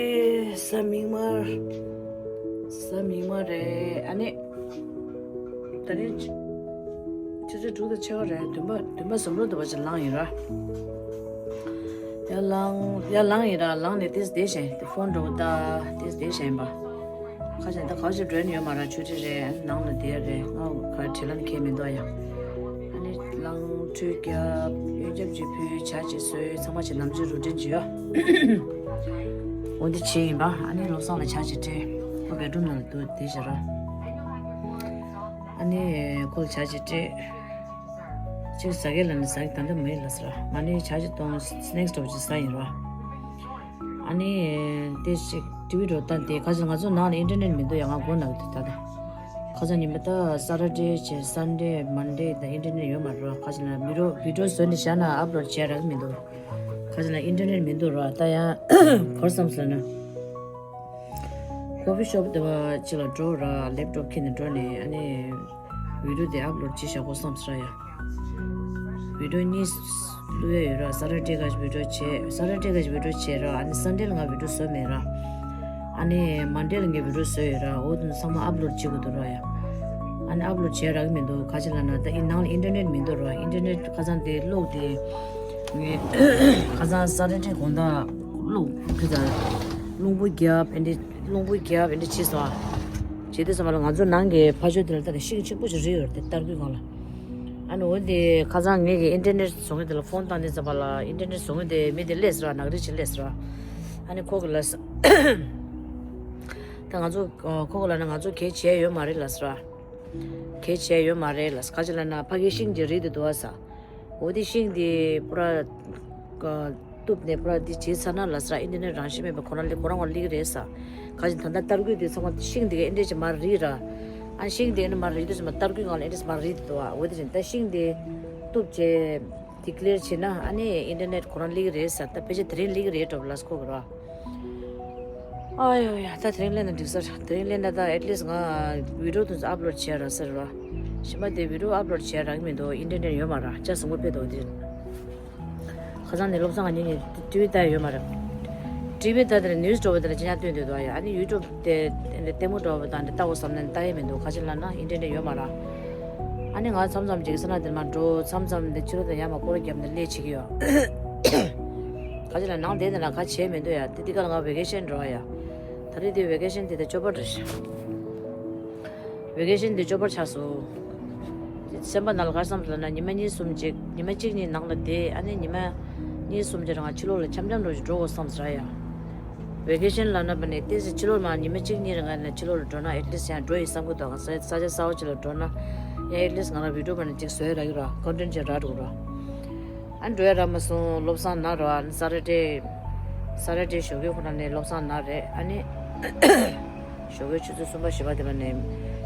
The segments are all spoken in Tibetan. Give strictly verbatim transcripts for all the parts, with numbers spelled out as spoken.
གཟའ་མིག་དམར། གཟའ་མིག་དམར་རེད། ཨ་ནི། ད་རེས་ཆུ་ཚོད་དྲུག་དང་ཕྱེད་ཀ་རེད། བདུན་པ་བདུན་པ་ཟམ་རོ་དུ་བ་ཅིག་ལངས་ཡིན་ར། ཡར་ལངས་ཡར་ལངས་ཡིན་ར། ལངས་ནས་ཏིས་བསྡད་བཞིན་ཏེ་ཕོན་འགྲོ་ད་ཏིས་བསྡད་བཞིན་པ། ཁ་ཅིག་ད་ག་ཅིག་འགྲོ་ཡ་ཡོད་མ་ར། ཆུ་ཚོད་རེད། ནང་ལ་བསྡད་རེད། ང་ག་བྲེལ་ལམ་ཁེལ་མི་འདུག་ཡ། ཨ་ནི་ལངས་ཁྲུས་རྒྱབ་གཡོན་རྒྱབ་ཅིག་ཕུལ། ཇ་ཅིག་བཟོས། ཚང་མ་ཅིག་ནམ་ཚོད་རུ་ཊིན་ཅིག་ཡོད། འོ་འདི་བྱས་ཡིན་པ། ཨ་ནི་བློ་བཟང་ལ་ཇ་ཅིག་སྤྲད། ཁོ་བེད་རུམ་ནང་ལ་འདུག་བསྡད་བཞག་ར། ཨ་ནི་ཁོ་ལ་ཇ་ཅིག་སྤྲད། ཅིག་ཟ་གི་ལབ་ནས་ཟ་གི་ད་ལྟ་མ་ཡིན་ལབ་ཟེར། ང་ནི་ཇ་ཅིག་བཏུང་། སི་ནེག་སི་འདྲ་བོ་ཅིག་ཟ་ཡིན་ར། ཨ་ནི་དེ་ཅིག་ཊི་ཝི་འདྲ་བོ་ལྟ་དེ། ཁ་ཅིག་ང་ཚོ་ནང་ལ་ཨིན་ཊར་ནེཊ་མི་འདུག་ཡ། ང་སྒོ་ནང་དུ་ད་ལྟ་ཁ་ཅིག་ཉི་མ་ད་སེ་ཊར་ཌེ་བྱས་སན་ཌེ་མན་ཌེ་ད་ཨིན་ཊར་ནེཊ་ཡོད་མ་རེད་ར། ཁ་ཅིག་ལ་བི་ཌི་ཡོ་བི་ཌི་ཡོ་བཟོས་ནས་བཞག་ན་ཨབ་ལོཌ་བྱས་རག་གི་མི་འདུག་ཁ་ཅིག་ལ་ཨིན་ཊར་ནེཊ་མི་འདུག་ར། ད་ཡང་ག་རེ་བསམ་ཟེར་ན། ཁོ་ཕི་ཤོབ་དེ་བ་ཅིག་ལ་འགྲོ་ར། ལེབ་ཊོབ་ཁྱེར་ནས་འགྲོ་ནས་ཨ་ནི་བི་ཌི་ཡོ་དེ་ཨབ་ལོཌ་བྱེད་བཞག་གོ་བསམ་ཟེར་ཡ། བི་ཌི་ཡོ་གཉིས་བླུག་ཡ་ཡོད་ར། སེ་ཊར་ཌེ་ག་ཅིག་བི་ཌི་ཡོ་བྱས། སེ་ཊར་ཌེ་ག་ཅིག་བི་ཌི་ཡོ་བྱས་ར། ཨ་ནི་སན་ཌེ་ལ་ང་བི་ཌི་ཡོ་བཟོས་མེད་ར། ཨ་ནི་མན་ཌེ་ལ་ངས་བི་ཌི་ཡོ་བཟོས་ཡོད་ར། འོ་དེ་ཚང་མ་ཨབ་ལོཌ་བྱེད་དགོས་འདུག་ར་ཡ། ཨ་ནི་ཨབ་ལོཌ་བྱས་རག་གི་མི་འདུག་ག་ཅི་ལབ་ན་ད་ཨི་ནང་ལ་ཨིན་ཊར་ནེཊ་མི་འདུག་ར། ཨིན་ཊར་ནེཊ་ཁ་སང་དེ་གློག་དེ་ངས་ཁ་སང་སེ་ཊར་ཌེ་དགོང་དག་གློག་ཁ་སང་རླུང་བུ་བརྒྱབ་ཨེ་འདྲ། རླུང་བུ་བརྒྱབ་ཨེ་འདྲ་བྱས་སོང་ཨ། བྱས་དུས་ཙམ་པ་ལ་ང་ཚོ་ནང་གི་ཕ་ཆོས་དེ་ལ་ད་ཤིང་ཆེན་པོ་ཞིག་རིལ་ཡོད་རེད་དེ་ཏར་སྐུད་སྒང་ལ། ཨ་ནི་འོ་དེ་ཁ་སང་ངེད་ཀྱི་ཨིན་ཊར་ནེཊ་བཟོ་མཁན་དེ་ལ་ཕོན་བཏང་དུས་ཙམ་པ་ལ་ཨིན་ཊར་ནེཊ་བཟོ་མཁན་དེ་མི་དེ་སླེབས་སོང་ར། ནག་རིལ་ཅིག་སླེབས་སོང་ར། ཨ་ནི་ཁོ་གིས་ལབ་སོང་། ད་ང་ཚོ་ཁོ་གིས་ལབ་ན་ང་ཚོ་གལ་ཆེ་ཡོད་མ་རེད་ལབ་སོང་ར། གལ་ཆེ་ཡོད་མ་རེད་ལབ་སོང་། ག་ཅི་ལབ་ན་ཕ་གིའི་ཤིང་དེ་རིལ་དུ་འདུག་ཨ་ས། འོ་དེ་ཤིང་དེ་པུ་ར་གཏུབ་ནས་པུ་ར་དེ་བྱས་ཚར་ན་ལབ་སོང་ར། ཨིན་ཊར་ནེཊ་རང་བཞིན་མེད་པ་ཁོ་རང་ལ་ཁོ་རང་ལ་སླེབས་ཀྱི་རེད་ས། ག་ཅི་ད་ལྟ་ཏར་སྐུད་དེ་ཚང་མ་ཤིང་དེ་ག་ཨེ་འདྲས་ཅིག་མར་རིལ་ར། ཨ་ཤིང་དེ་ཨེ་འདྲས་མར་རིལ་དུས་ཙམ་པ་ཏར་སྐུད་སྒང་ལ་ཨེ་འདྲས་མར་རིལ་འདུག་ཨ། འོ་དེ་བཞིན་ད་ཤིང་དེ་གཏུབ་བྱས་ཌི་ཀི་ལེར་བྱས་ན་ཨ་ནི་ཨིན་ཊར་ནེཊ་ཁོ་རང་སླེབས་ཀྱི་རེད་ས། ད་ཕལ་ཆེར་དེ་རིང་སླེབས་ཀྱི་རེད་འགྲོ་ལབ་སོང་ཁོ་གིས་ར། ཨ་ཡོ་ཡ། ད་དེ་རིང་སླེབས་ན་འགྲིག་ས་རེད། དེ་རིང་སླེབས་ན་ད་ཨེཊ་ལིསཊ་ང་བི་ཌི་ཡོ་དེ་ཚོ་ཨབ་ལོཌ་བྱས་རག་ས་རེད་ར། གཞན་པ་དེ་བི་ཌི་ཡོ་ཨབ་ལོཌ་བྱས་རག་གི་མི་འདུག་ཨིན་ཊར་ནེཊ་ཡོད་མ་རེད། ཅག་བཟང་པོ་དཔེ་འདུག་དེ། ཁ་སང་ནས་བློ་བཟང་ང་གཉིས་ཀྱིས་ཊི་ཝི་ལྟ་ཡ་ཡོད་མ་རེད། ཊི་ཝི་ལྟ་དེ་ནས་ནིའུ་སི་འདྲ་བོ་དེ་ལ་ཅི་ཉག་སྟོན་བསྡད་འདུག་ཨ་ཡ། ཨ་ནི་ཡུ་ཊུབ་དེ་ལྟད་མོ་འདྲ་བོ་དང་དེ་ལྟ་དགོས་བསམ་ནས་ལྟ་ཡ་མི་འདུག་ག་ཅི་ལབ་ན་ཨིན་ཊར་ནེཊ་ཡོད་མ་རེད། ཨ་ནི་ང་མཚམས་མཚམས་ཅིག་ས་ན་དེར་མར་འགྲོ། མཚམས་མཚམས་དེ་ཕྱི་ལོགས་དང་ཡར་མར་སྐོར་ར་བརྒྱབ་ནས་སླེབས་བྱེད་ཀྱི་ཡོད། ག་ཅི་ལབ་ནང་བསྡད་ནས་ལ་ག་བྱས་མི་འདུག་ཡ། དེ་འདི་ག་ལ་ང་ཝེ་ཀེ་ཤན་འགྲོ་བ་ཡ། ད་རེས་དེ་ཝེ་ཀེ་ཤན་དེ་ད་བཅོ་པ་རེད། ཝེ་ཀེ་ཤན་དེ་བཅོ་པ་ཆགས་སོང་། སེམས་པ་ནང་ལ་ག་རེ་བསམ་སོང་ལབ་ན་ཉི་མ་གཉིས་གསུམ་ཅིག་ཉི་མ་གཅིག་གཉིས་ནང་ལ་བསྡད། ཨ་ནི་ཉི་མ་གཉིས་གསུམ་ཅིག་རང་ཕྱི་ལོགས་ལ་འཆམ་འཆམ་འདྲ་བོ་ཅིག་འགྲོ་དགོས་བསམ་སོང་ཡ། ཝེ་ཀེ་ཤན་ལབ་ན་བ་ནི་ཏོག་ཙམ་ཕྱི་ལོགས་མར་ཉི་མ་གཅིག་གཉིས་རིང་ལ་ཕྱི་ལོགས་ལ་འགྲོ་ན་ཨེཊ་ལིསཊ་ཡང་འགྲོ་ཡི་བསམ་གི་འདུག་ས་ས་ཆ་གསར་པ་ཅིག་ལ་འགྲོ་ན་ཡང་ཨེཊ་ལིསཊ་ང་རང་བི་ཌི་ཡོ་བ་ནི་ཅིག་བཟོ་ཡ་རག་གི་ར། ཀོན་ཊེན་ཊི་ཅིག་རག་འགྲོ་གི་ར། ཨ་ནི་འགྲོ་ཡ་རག་མ་སོང་། བློ་བཟང་ན་ར། ཨ་ནི་ས་ཊར་ཌེ་ས་ཊར་ཌེ་ཞོགས་ཀས་ཁོ་རང་ནས་བློ་བཟང་ན་རེད། ཨ་ནི་ཞོགས་ཀའི་ཆུ་ཚོད་གསུམ་པ་བཞི་པ་དེ་བ་ནས་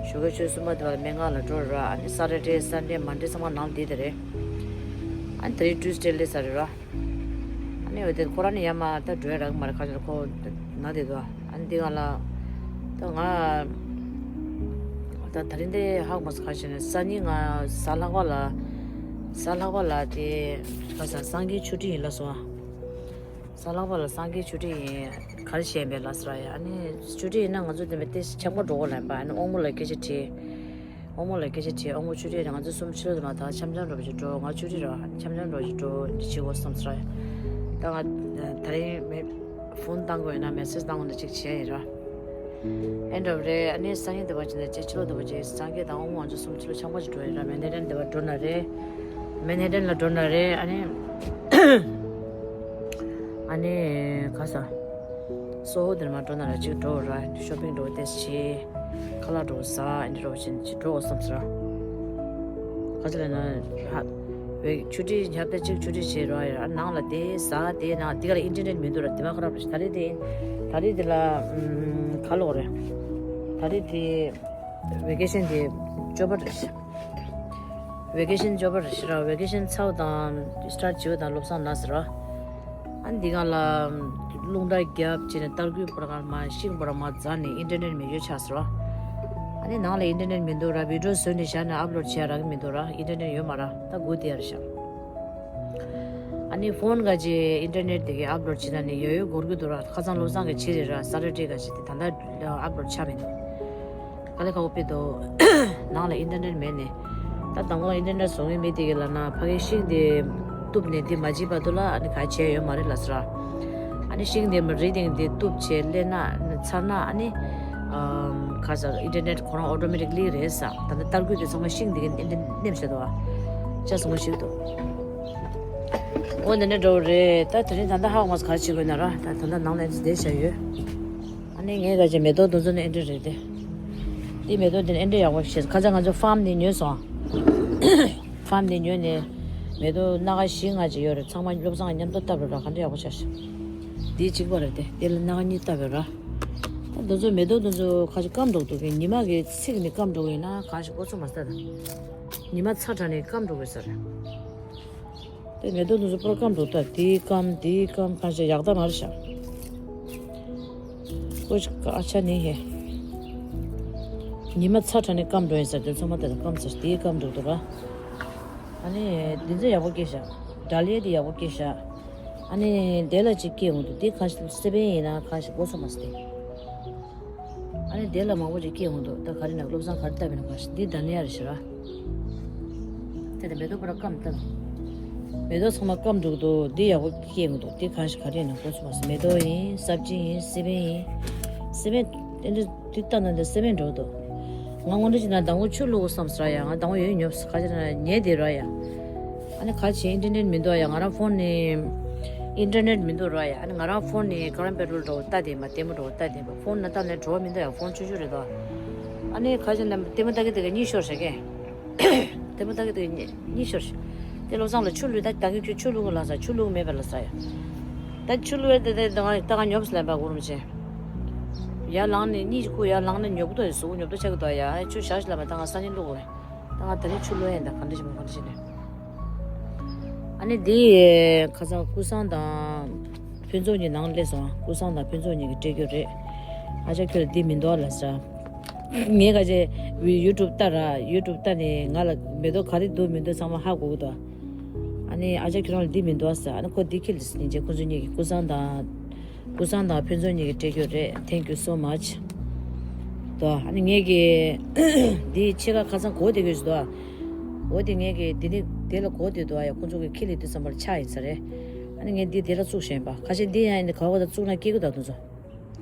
ཞོགས་ཀའི་ཆུ་ཚོད་གསུམ་པ་དེ་བ་ལ་སྨན་ཁང་ལ་འགྲོ་ར། ཨ་ནི་ས་ཊར་ཌེ་སན་ཌེ་མན་ཌེ་ཚང་མ་ནང་བསྡད་དེ་རེད། ཨ་ནི་ད་རེས་ཊུས་ཌེ་སླེབས་ས་རེད་ར། ཨ་ནི་འོ་དེ་ཁོ་རང་ནི་ཡར་མར་ད་འགྲོ་ཡ་རག་གི་མ་རེད། ཁ་ཤས་ཁོ་ན་བསྡད་འདུག་ཨ་ནི་འདི་ག་ལ་ད་ང་ད་ད་རིང་དེ་ཧ་གོ་མ་སོང་། ཁ་ཤས་ནས་སང་ཉིན་ང་གཟའ་ལྷག་པ་ལ་གཟའ་ལྷག་པ་ལ་དེ་ག་ས་སངས་རྒྱས་ཆོས་ཁྲིད་ཡིན་ལབ་སོང་ཨ། གཟའ་ལྷག་པ་ལ་སངས་རྒྱས་ཆོས་ཁྲིད་ཡིན། ག་རེ་བྱས་པས་ལབ་ཟེར་ཡ། ཨ་ནི་ཆོས་ཁྲིད་ཡིན་ན་ང་ཚོ་དེ་མི་དེ་ཆག་པ་འགྲོ་གོ་ལབ་པ། ཨ་ནི་དབང་མོ་ལ་སྐད་ཆ་དྲིས། དབང་མོ་ལ་སྐད་ཆ་དྲིས། དབང་མོ་ཆོས་ཁྲིད་ཡིན་ན་ང་ཚོ་གསུམ་ཕྱི་ལོགས་དུ་མ་ད་འཆམ་འཆམ་འགྲོ་བ་ཞིག་འགྲོ། ང་ཆོས་ཁྲིད་ར་འཆམ་འཆམ་འགྲོ་བ་ཞིག་འགྲོ་འདི་བྱེད་དགོས་བསམ་ཟེར་ཡ། ད་ང་ད་རིང་མེ་ཕོན་བཏང་དགོས་ཡིན་ན་མེ་སེ་ཇི་བཏང་དགོས་ན་ཅིག་བྱས་ཡིན་ར། ཨེ་འདྲ་བ་རེད། ཨ་ནི་སང་ཉིན་དེ་བ་ཅི་ན་ཅེ་ཕྱི་ལོགས་དེ་བ་ཅེ་སངས་རྒྱས་དང་དབང་མོ་ང་ཚོ་གསུམ་ཕྱི་ལོགས་ཆང་པ་ཅིག་འགྲོ་ཡིན་ར། མན་ཧེ་ཏན་དེ་བ་འགྲོ་ན་རེད། མན་ཧེ་ཏན་ལ་འགྲོ་ན་རེད། ཨ་ནི་ཨ་ནི་ག་ས་སོ་ཧོ་དེར་མ་འགྲོ་ན་ར་ཅིག་འགྲོ་ར། ཤོ་པིང་འགྲོ་ཏེ་ཆེ་ཁ་ལག་འགྲོ་ཟ་ཨ་ནི་འགྲོ་བཞིན་ཅིག་འགྲོ་བསམ་ཟེར། ག་ཚོད་ལ་ན་ཧ། བའི་ཆུ་ཊི་ཉབ་ཏེ་གཅིག་ཆུ་ཊི་བྱེད་རོགས་ཡ། ནང་ལ་དེ་ཟ་དེ་ན་དེ་ག་ལ་ཨིན་ཊར་ནེཊ་མི་འདུག་ར། དེ་མ་ཁོ་ར་ད་རེས་དེ་ད་རེས་དེ་ལ་ཨམ་ག་ལོག་རེད། ད་རེས་དེ་ཝེ་ཀེ་ཤན་དེ་བཅོ་པ་རེད། ཝེ་ཀེ་ཤན་བཅོ་པ་རེད་ཤི་ར། ཝེ་ཀེ་ཤན་ཚར་དང་སི་ཊར་བྱེད་དང་བློ་བཟང་ན་ཟེར་ར། ཨ་ནི་འདི་ག་ལ་རླུང་རྟ་རྒྱབ་བྱས་ནས་ཏར་སྐུད་པོ་ར་མ་ཤིང་པོ་ར་མ་ཛར་ནས་ཨིན་ཊར་ནེཊ་མེད་ཡོད་ཆགས་ཟེར་བ། ཨ་ནི་ནང་ལ་ཨིན་ཊར་ནེཊ་མི་འདུག་ར། བི་ཌི་ཡོ་བཟོས་ནས་བཞག་ནས་ཨབ་ལོཌ་བྱས་རག་གི་མི་འདུག་ར། ཨིན་ཊར་ནེཊ་ཡོད་མ་ར། ད་སྒུག་བསྡད་ཡ་རེད་ཤག་ཨ་ནི་ཕོན་ག་ཅི་ཨིན་ཊར་ནེཊ་དེ་གའི་ཨབ་ལོཌ་བྱེད་ན་ནི་ཡོད་ཡོད་འགོར་གི་འདུག་ར། ཁ་སང་བློ་བཟང་གི་བྱེད་རེད་ར། ས་ཊར་ཌེ་ག་ཅི་དེ་ད་ལྟ་ཨབ་ལོཌ་ཆགས་མི་འདུག་ག་ལེ་ཁ་བོ་པི་དོ། ནང་ལ་ཨིན་ཊར་ནེཊ་མེད་ནས། ད་དང་པོ་ཨིན་ཊར་ནེཊ་བཟོ་མཁན་མི་དེ་གི་ལབ་ན་ཕ་གི་ཤིང་དེ་གཏུབ་ནས་དེ་མ་བྱེད་བར་དུ་ལ་ཨ་ནི་ག་བྱས་ཡོད་མ་རེད་ལབ་ས་ར། ཨ་ནི་ཤིང་དེ་མ་རི་སྟེང་དེ་གཏུབ་བྱས་སླེབས་ན་ཚར་ན་ཨ་ནི་ཨམ་ག་ས་ཨིན་ཊར་ནེཊ་ཁོ་རང་ཨོ་ཊོ་མེ་ཊིག་ལི་རེད་ས། ད་ལྟ་ཏར་སྐུད་དེ་ཚང་མ་ཤིང་དེ་གི་ཨིན་ཊར་ནེཊ་ནེམ་བྱས་འདུག་ཨ། ཅག་སོང་བ་ཞིག་འདུག་འོ་འདི་འདྲ་འགྲོ་རེད། ད་དེ་རིང་ད་ལྟ་ཧ་གོ་མ་སོང་ག་རེ་བྱེད་དགོས་ན་ར། ད་ད་ལྟ་ནང་ལ་བསྡད་བྱ་ཡོད། ཨ་ནི་ངས་ག་ཅེ་མེ་ཏོག་དེ་ཚོ་ནི་ཨེ་འདྲ་རེད་དེ། འདི་མེ་ཏོག་འདི་ནི་ཨེ་འདྲ་ཡག་པོ་ཞིག་ཁ་ཚ་ང་ཚོ་ཕཱམ་ནས་ཉོས་སོང་། ཕཱམ་ནས་ཉོས་ནས་མེ་ཏོག་སྣ་ཁ་བཞི་ལྔ་ཅིག་ཡོད་རེད། ཚང་མ་བློ་བཟང་མཉམ་དུ་བཏབ་རེད་ར། ག་འདྲ་ཡག་པོ་ཆགས་ཤག་འདི་གཅིག་པ་རེད་དེ། འདི་ལ་སྣ་ཁ་གཉིས་བཏབ་ཡོད་ར། ད་འདི་ཚོ་མེ་ཏོག་འདི་ཚོ་ཁ་ཅིག་སྐམ་འགྲོ་འདུག་གི་ཉི་མ་གི་ཚིག་ནས་སྐམ་འགྲོ་གི་ཡིན་ན་གང་ཞིག་གོ་ཚོད་མ་སྟེ། ཉི་མ་ཚ་དྲགས་ནས་སྐམ་འགྲོ་གི་ས་རེད། དེ་མེ་ཏོག་དེ་ཚོ་པོར་སྐམ་འགྲོ་ད། དེའི་སྐམ་དེའི་སྐམ་གང་ཞིག་ཡག་ད་མ་རེད་ཤག་ཀོ་ཅི་ཨ་ཆ་ནི་ཧེ། ཉི་མ་ཚ་དྲགས་ནས་སྐམ་འགྲོ་ཡིན་ས་རེད། དེ་ཚང་མ་དེ་ལ་སྐམ་ཟེར། དེའི་སྐམ་འགྲོ་འདུག་ར། ཨ་ནི་འདི་ཚོ་ཡག་པོ་སྐྱེས་ཤག་ཌ་ལི་ཡ་དེ་ཡག་པོ་སྐྱེས་ཤག་ཨ་ནི་དེ་ལ་ཅིག་སྐྱེས་འོང་འདུག་དེ་གང་ཞིག་སེ་བན་ཡིན་ན་གང་ཞིག་གོ་ཚོད་མ་སྟེ། ཨ་ནི་དེ་ལ་མང་པོ་ཅིག་སྐྱེས་འོང་འདུག་ད་ག་རེ་ན་བློ་བཟང་ག་རེ་བཏབ་ཡིན་ན་གང་ཞིག་འདི་ད་ནི་ཡ་རེ་ཞེ་ར། དེ་ནི་མེ་ཏོག་པོ་ར་སྐམ་ད། མེ་ཏོག་ཚང་མ་སྐམ་འགྲོ་འདུག་འདི་ཡག་པོ་སྐྱེས་འོང་འདུག་དེ་གང་ཞིག་ག་རེ་ཡིན་ན་གོ་ཚོད་མ་སོང་། མེ་ཏོག་ཡིན། སབ་ཇི་ཡིན། སེ་བན་ཡིན། སེ་བན་དེ་འདྲ་དེ་ལྟ་ན་འདི་སེ་བན་འགྲོ་འདུག་ང་སྔོན་འགྲོ་ཅིག་ན་དང་པོ་ཆུ་བླུག་བསམ་ས་ཡ། ང་དང་པོ་ཡོད་ཉོབ་ས་ཁ་ཅིག་ན་ཉལ་བསྡད་ར་ཡ། ཨ་ནི་ཁ་ཆེ་ཨིན་ཊར་ནེཊ་མི་འདུག་ཡ། ང་རང་ཕོན་ནས་ཨིན་ཊར་ནེཊ་མི་འདུག་ར་ཡ། ཨ་ནི་ང་རང་ཕོན་ནས་ཀ་རན་པེ་ཊོལ་འགྲོ་ལྟ་དེ་མ་ལྟད་མོ་འགྲོ་ལྟ་དེ་མ་ཕོན་ན་ལྟ་ནས་འགྲོ་བ་མི་འདུག་ཡ། ཕོན་ཆུང་ཆུང་རེད་དོ། ཨ་ནི་ཁ་ཆེ་ན་ལྟད་མོ་ལྟ་གི་དེ་ག་གཉིད་ཤོར་ཤག་གས། ལྟད་མོ་ལྟ་གི་དེ་ག་གཉིད་ཤོར་ཤག་དེ་བློ་བཟང་ལ་ཆུ་བླུགས་ད་ད་གི་ཁྱོད་ཆུ་བླུགས་ལ་ས། ཆུ་བླུགས་མེད་པ་ལ་ས་ཡ། ད་ཆུ་བླུགས་དེ་དེ་ད་ང་ད་ང་ཉོབ་སི་ལ་འབའ་གུ་རུམ་ཆེ། ཡར་ལངས་ནས་གཉིད་ཁུག་ཡར་ལངས་ནས་ཉོབ་ཏོ་ཡ། གཟུགས་ཉོབ་ཏོ་ཆགས་ཀྱི་འདུག་ཡ། ཨ་ཆུ་ཞག་ཞིག་ལ་མ་ད་ང་སང་ཉིན་བླུགས་དགོས། ད་ང་ད་རིང་ཆུ་བླུགས་ཡིན་ད་ག་འདྲ་བྱེད་མ་ག་འདྲ་བྱེད་ནས། ཨ་ནི་འདི་ཁ་སང་ཀུན་བཟང་དང་ཕུན་ཚོགས་གཉིས་ནང་སླེབས་སོང་། ཀུན་བཟང་དང་ཕུན་ཚོགས་གཉིས་ཀྱིས་སྤྲད་རྒྱུ་རེད། ཨ་ཅག་ཁྱོད་ལ་འདི་མི་འདུག་ལ་ཟེར། ངས་ག་ཅེ་ཡུ་ཊུབ་ལྟ་ར། ཡུ་ཊུབ་ལྟ་ནས་ང་ལ་མེ་ཏོག་ག་རེ་འདུག་མི་འདུག་ཚང་མ་ཧ་གོ་གི་འདུག་ཨ་ནི་ཨ་ཅག་ཁྱོད་རང་ལ་འདི་མི་འདུག་ཟེར། ཨ་ནི་ཁོ་འདི་ཁྱེར་ལ་ཟེར་ནས་རྗེས་ཁོ་ཚོ་གཉིས་ཀྱིས་ཀུན་བཟང་དང་། ཀུན་བཟང་དང་ཕུན་ཚོགས་གཉིས་ཀྱིས་སྤྲད་རྒྱུ་རེད། Thank you so much། དོ། ཨ་ནི་ངས་ཀྱི་འདི་ཕྱེད་ཀ་ཁ་སང་གོ་བསྡད་ཀྱི་ཡོད་ཟེར་དོ། འོ་དེ་ངས་ཀྱི་འདི་ནི་དེ་ལ་གོ་བསྡད་འདུག་ཨ་ཡ། ཁོང་ཚོ་གི་ཁྱི་ལི་དུས་ཙམ་པར་ཆགས་ཡིན་ས་རེད། ཨ་ནི་ངས་འདི་དེ་ལ་བཙུགས་བཞིན་པ། ཁ་ཤས་འདི་ཡང་ཡིན་ནི་ག་བ་ག་ད་བཙུགས་ན་སྐྱེ་གི་འདུག་དུས་ཚོད།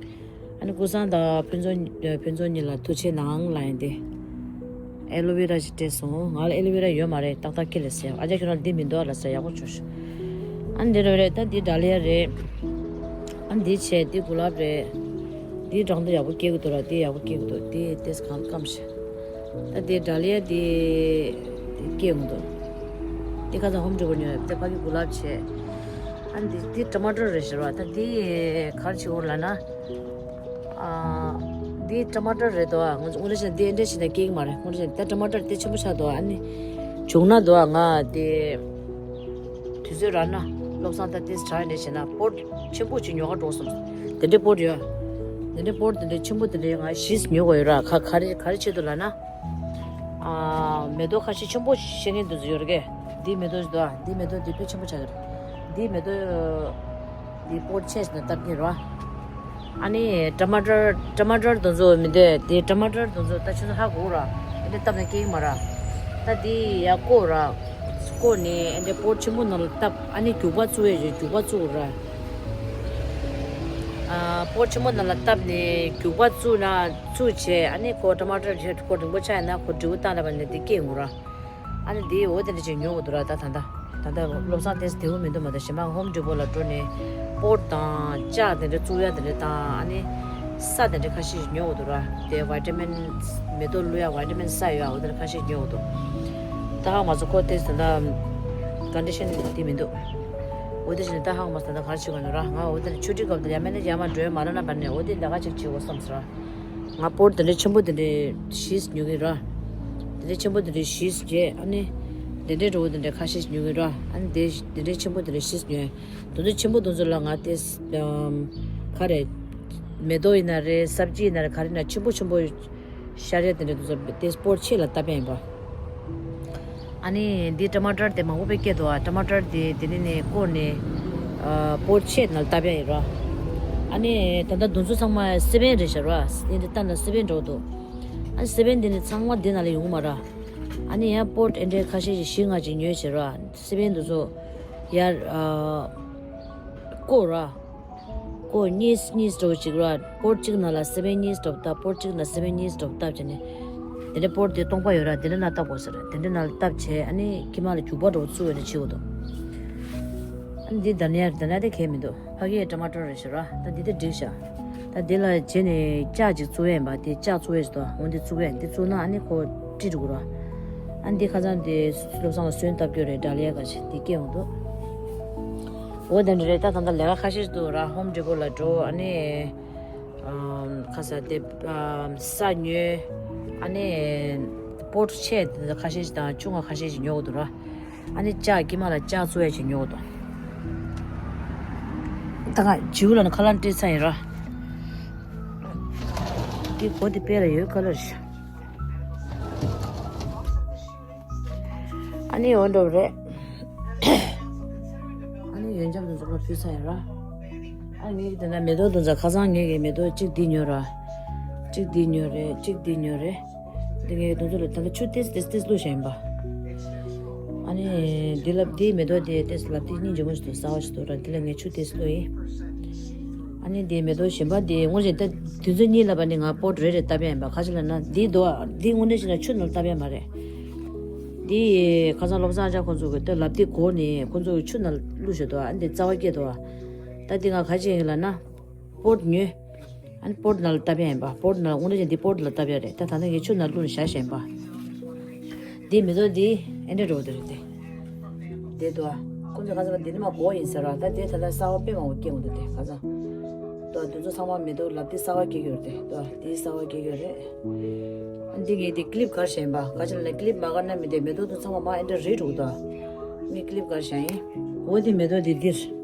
ཨ་ནི་ཀུན་བཟང་དང་ཕུན་ཚོགས་ཕུན་ཚོགས་གཉིས་ལ་ཐུགས་རྗེ་གནང་ལ་ཡིན་ཏེ། ཨེ་ལོ་ཝེ་ར་ཞིག་སྤྲད་སོང་། ང་ལ་ཨེ་ལོ་ཝེ་ར་ཡོད་མ་རེད། ཏག་ཏག་ཁྱེར་ལ་ཟེར། ཨ་ཅག་ཁྱོད་རང་འདི་མི་འདུག་ལ་ཟེར། ཡག་པོ་བྱུང་ཤག་ཨ་འདི་རེད་རེད། ད་འདི་ཌ་ལི་ཡ་རེད། ཨ་འདི་བྱས་འདི་གུ་ལབ་རེད། འདི་སྦྲང་རྩི་ཡག་པོ་སྐྱེ་གི་འདུག་ར། འདི་ཡག་པོ་སྐྱེ་གི་འདུག་འདི་ཏེས་གང་སྐམ་ཤག་ད་འདི་ཌ་ལི་ཡ་འདི་འདི་སྐྱེ་གི་འདུག་འདི་ཁ་སང་ཧོམ་ཌེ་ཀོར་ཉོས་ཡོད། ད་ཕ་གི་གུ་ལབ་བྱས། ཨ་འདི་འདི་ཊ་མ་ཊར་རེད་ཟེར་བ། ད་འདི་ག་རེ་བྱེད་དགོས་ལབ་ན། ཨ། འདི་ཊ་མ་ཊར་རེད་དོ། ང་ཚོ་དངོས་གནས་བྱས་ན་འདི་འདྲ་བྱས་ན་སྐྱེ་གི་མ་རེད། དངོས་གནས་བྱས་ན་ད་ཊ་མ་ཊར་དེ་ཆེན་པོ་ཆགས་འདུག་ཨ་ནི་བྱུང་ན་འདུག་ང་དེ་དུས་ཚོད་རག་ན་བློ་བཟང་ད་དེ་དྲག་འདྲ་བྱས་ན་པོཊ་ཆེན་པོ་ཅིག་ཉོ་ག་འགྲོ་སོང་། དེ་འདྲའི་པོཊ་ཡོད། དེ་འདྲའི་པོཊ་དེ་འདྲའི་ཆེན་པོ་དེ་འདྲའི་ང་བཞི་ཉོ་དགོས་ཡོད་ར། ག་ག་རེ་ག་རེ་ཆེད་དུ་ལབ་ན། ཨ། མེ་ཏོག་ཁ་ཤས་ཆེན་པོ་བཤད་མཁན་དེ་ཚོ་ཡོད་རེད་གས། འདི་མེ་ཏོག་ཅིག་འདུག་ཨ། འདི་མེ་ཏོག་འདི་དཔེ་ཆེན་པོ་ཆགས་ཀྱི་རེད། འདི་མེ་ཏོག་འདི་པོཊ་ཆེ་ཞིག་ནང་བཏབ་ཀྱི་རེད་བ། ཨ་ནི་ཊ་མ་ཊར་ཊ་མ་ཊར་དེ་ཚོ་མི་འདུག་འདི་ཊ་མ་ཊར་དེ་ཚོ་ད་ཁྱོད་ཚོ་ཧ་གོ་ར། འདི་འདྲ་བཏབ་ན་སྐྱེ་གི་མ་ར། ད་འདི་ཡར་བཀོག་ར། བཀོག་ནས་འདི་པོཊ་ཆེན་པོ་ནང་ལ་བཏབ། ཨ་ནི་རྒྱུག་པ་བཙུགས་ཡས་ཀྱི་རྒྱུག་པ་བཙུགས་ར། ཨ། པོཊ་ཆེན་པོ་ནང་ལ་བཏབ་ནས་རྒྱུག་པ་བཙུགས་ན་བཙུགས་བྱས། ཨ་ནི་ཁོ་ཊ་མ་ཊར་ཁོ་རིང་པོ་ཆགས་ཡིན་ན་ཁོ་འབྲས་བུ་བཏང་ལ་བ་ནས་དེ་སྐྱེ་ཡོང་ར། ཨ་ནི་དེ་འོ་དེ་འདྲ་ཅིག་ཉོ་དགོས་འདུག་ར། ད་ད་ལྟ་ད་ལྟ་བློ་བཟང་དེ་བདེ་བོ་མི་འདུག་མ་གཏོགས། གཞན་པ་ཧོམ་ཌེ་པོ་ལ་འགྲོ་ནས་པོཊ་དང་ལྕགས་དེ་འདྲ་བཙུགས་ཡ་དེ་འདྲ་དང་། ཨ་ནི་ས་དེ་འདྲ་ཁ་ཤས་ཤིག་ཉོ་དགོས་འདུག་ར། དེ་ཝི་ཊ་མིན་མེ་ཏོག་བླུག་ཡ་ཝི་ཊ་མིན་ས་ཡོད་ཡ། འོ་དེ་འདྲ་ཁ་ཤས་ཉོ་དགོས་འདུག་ད་ཧ་མ་སོང་། ཁོ་དེ་ད་ལྟ་ཀོན་ཌི་ཤན་དེ་མི་འདུག་འོ་དེ་བཞིན་ད་ཧ་མ་སོང་། ད་ག་རེ་བྱེད་དགོས་འདུག་ར། ང་འོ་དེ་ཆུ་ཊི་ཀབ་དེ་ཡ་མེད་ན་ཡ་མ་འགྲོ་ཡ་མ་ར་ན་བར་ནས་འོ་དེ་ལས་ཀ་ཅིག་བྱེད་དགོས་བསམ་སོང་ར། ང་པོཊ་དེ་འདྲའི་ཆེན་པོ་དེ་འདྲའི་བཞི་ཉོ་གི་ར། དེ་འདྲའི་ཆེན་པོ་དེ་འདྲའི་བཞི་བརྒྱད། ཨ་ནི་དེ་འདྲའི་འགྲོ་བོ་དེ་འདྲའི་ཁ་ཤས་ཉོ་གི་ར། ཨ་ནི་དེ་དེ་འདྲའི་ཆེན་པོ་དེ་འདྲའི་བཞི་ཉོས། དེ་ཚོ་ཆེན་པོ་དེ་ཚོ་ལ་ང་དེ་ཨམ། ག་རེ། མེ་ཏོག་ཡིན་ན་རེད། སབ་ཇི་ཡིན་ན་རེད། ག་རེ་ཡིན་ན་ཆེན་པོ་ཆེན་པོ་ཤར་ཡ་དེ་འདྲ་དེ་ཚོ་དེ་པོཊ་ཆེ་ལ་བཏབ་པ་ཡིན་པ། ཨ་ནི་འདི་ཊ་མ་ཊར་དེ་མང་པོ་དཔེ་སྐྱེས་འདུག་ཨ། ཊ་མ་ཊར་དེ་དེ་ནི་ནས་བསྐོར་ནས་ཨ་པོཊ་ཆེ་ནང་ལ་བཏབ་ཡ་ཡིན་ར། ཨ་ནི་ད་ལྟ་དུང་ཚོ་ཚང་མ་སེ་བན་རེད་ཤག་ར། འདི་འདི་ལྟ་ན་སེ་བན་འགྲོ་འདུག་ཨ་ནི་སེ་བན་དེ་ནི་ཚང་མ་འདི་ནང་ལ་ཡོང་གི་མ་ར། ཨ་ནི་ཡང་པོཊ་ཨེ་འདྲས་ཁ་ཤས་ཤིག་བཞི་ལྔ་ཅིག་ཉོས་བྱས་ར། སེ་བན་དུང་ཚོ་ཡར་ཨ་བསྐོར་ར། ཀོ་གཉིས་གཉིས་འགྲོ་གཅིག་ར། པོཊ་གཅིག་ནང་ལ་སེ་བན་གཉིས་འགྲོ་བཏབ། པོཊ་གཅིག་ནང་སེ་བན་གཉིས་འགྲོ་བཏབ་བྱས་ནས། དེ་འདྲ་པོཊ་དེ་སྟོང་པ་ཡོད་ར། དེ་འདྲ་ནང་བཏབ་དགོས་ཟེར། དེ་འདྲ་ནང་བཏབ་བྱས་ཨ་ནི་ཁྱི་མ་ལ་རྒྱུག་པ་འགྲོ་བཙུགས་ཡོད་ན་བྱེད་དགོས་འདུག་ཨ་ནི་འདི་ད་ནི་ཡར་ད་ནི་དེ་གས་མི་འདུག་ཕ་གིའི་ཊ་མ་ཊར་རེད་ཤག་ར། ད་འདི་དེ་འགྲིག་ཤག་ད་འདི་ལ་བྱས་ནས་ལྕགས་ཅིག་བཙུགས་ཡས་ཡིན་པ། དེ་ལྕགས་བཙུགས་ཡས་ཞིག་འདུག་འོ་འདི་བཙུགས་ཡས། འདི་བཙུགས་ན་ཨ་ནི་ཁོ་ཀྲི་འགྲོ་གི་ར། ཨ་ནི་འདི་ཁ་སང་དེ་བློ་བཟང་ལ་སོན་བཏབ་རྒྱུ་རེད། ཌལ་ཡ་ག་ཞིག་འདི་སྐྱེ་འོང་འདུག་འོ་དེ་འདྲ་རེད། ད་ད་ལྟ་ལས་ཀ་ཁ་ཤས་ཤིག་འདུག་ར། ཧོམ་ཌི་པོ་ལ་འགྲོ། ཨ་ནི་ཨམ་ཁ་ས་དེ་ཨམ་ས་ཉོས། ཨ་ནི་པོཊ་ཆེ་དེ་ཁ་ཤས་ཤིག་དང་ཆུང་ང་ཁ་ཤས་ཤིག་ཉོ་དགོས་འདུག་ར། ཨ་ནི་ལྕགས་ཁྱི་མ་ལ་ལྕགས་བཙུགས་ཡས་ཅིག་ཉོ་དགོས་འདུག་ད་ང་བྱིའུ་ལ་ནི་ཁ་ལག་སྤྲད་ཚར་ཡིན་ར། འདི་སྒོ་དེ་དཔེ་ལ་ཡོད་ག་ལ་རེད། ཨ་ནི་འོ་འདྲ་རེད། ཨ་ནི་ཡོན་ཆབ་དུང་ཚོ་ལ་ཕུལ་ཚར་ཡིན་ར། ཨ་ངས་དེ་ན་མེ་ཏོག་དུང་ཚོ་ཁ་སང་ངས་ཀྱི་མེ་ཏོག་གཅིག་འདི་ཉོས་ར། གཅིག་འདི་ཉོས་རེད། གཅིག་འདི་ཉོས་རེད། འདི་ངས་དུང་ཚོ་ལ་ད་ལྟ་ཆུ་ཏེས་ཏེས་ཏེས་བླུགས་བཞག་ཡིན་པ། ཨ་ནི་འདི་ལབ་འདི་མེ་ཏོག་དེ་ཏེས་ལབ་འདི་སྙིང་རྗེ་མོ་ཞིག་འདུག་གསར་པ་ཞིག་འདུག་ར། འདི་ལ་ངས་ཆུ་ཏེས་བླུགས་ཡིན། ཨ་ནི་འདི་མེ་ཏོག་གཞན་པ་འདི་དངོས་གཞན་ད་དུས་ཚོད་གཉིས་ལ་བ་ནི་ང་པོཊ་རེ་རེ་བཏབ་ཡ་ཡིན་པ། ག་ཅི་ལབ་ན་འདི་འདུག་ཨ། འདི་དངོས་གནས་བྱས་ན་ཆུ་ནང་བཏབ་ཡ་མ་རེད། འདི་ཁ་སང་བློ་བཟང་ཨ་ཅག་ཁོང་ཚོ་གི་ད་ལབ་འདི་གོ་ནས་ཁོང་ཚོ་གི་ཆུ་ནང་བླུགས་བཞག་འདུག་ཨ། འདི་རྩ་བ་སྐྱེས་འདུག་ཨ། ད་འདི་ང་ག་ཅི་ཡིན་ལབ་ན་པོཊ་ཉོས། ཨ་ནི་པོཊ་ནང་ལ་བཏབ་ཡ་ཡིན་པ། པོཊ་ནང་དངོས་གནས་བྱས་ན་འདི་པོཊ་ལ་བཏབ་ཡ་རེད། ད་ད་ལྟ་ངས་ཆུ་ནང་བླུགས་ནས་བཞག་བཞག་ཡིན་པ། འདི་མེ་ཏོག་འདི་ཨེ་འདྲ་འགྲོ་འདི་རེད་དེ། དེ་དུ་ཨ། ཁོང་ཚོ་ཁ་སང་འདི་ནི་མ་གོ་ཡིན་ཟེར་བ། ད་དེ་ད་ལྟ་གསར་པ་དཔེ་མང་པོ་སྐྱེ་འོང་འདུག་དེ་ཁ་སང་། དུ་ཨ། དུ་ཚོ་ཚང་མ་མེ་ཏོག་ལབ་དེ་གསར་པ་སྐྱེ་གི་ཡོད་དེ། དུ་ཨ། དེ་གསར་པ་སྐྱེ་གི་ཡོད་རེད། ཨ་འདི་ངས་དེ་ཀི་ལིབ་གར་བྱས་ཡིན་པ། ག་ཅི་ལ་ཀི་ལིབ་མ་གར་ན་མི་དེ་མེ་ཏོག་དུ་ཚང་མ་མ་ཨེ་འདྲ་རིལ་འགྲོ་གི་འདུག་ཨ། ངས་ཀི་ལིབ་གར་བྱས་ཡིན། འོ་དེ་མེ་ཏོག་དེ་འདིར།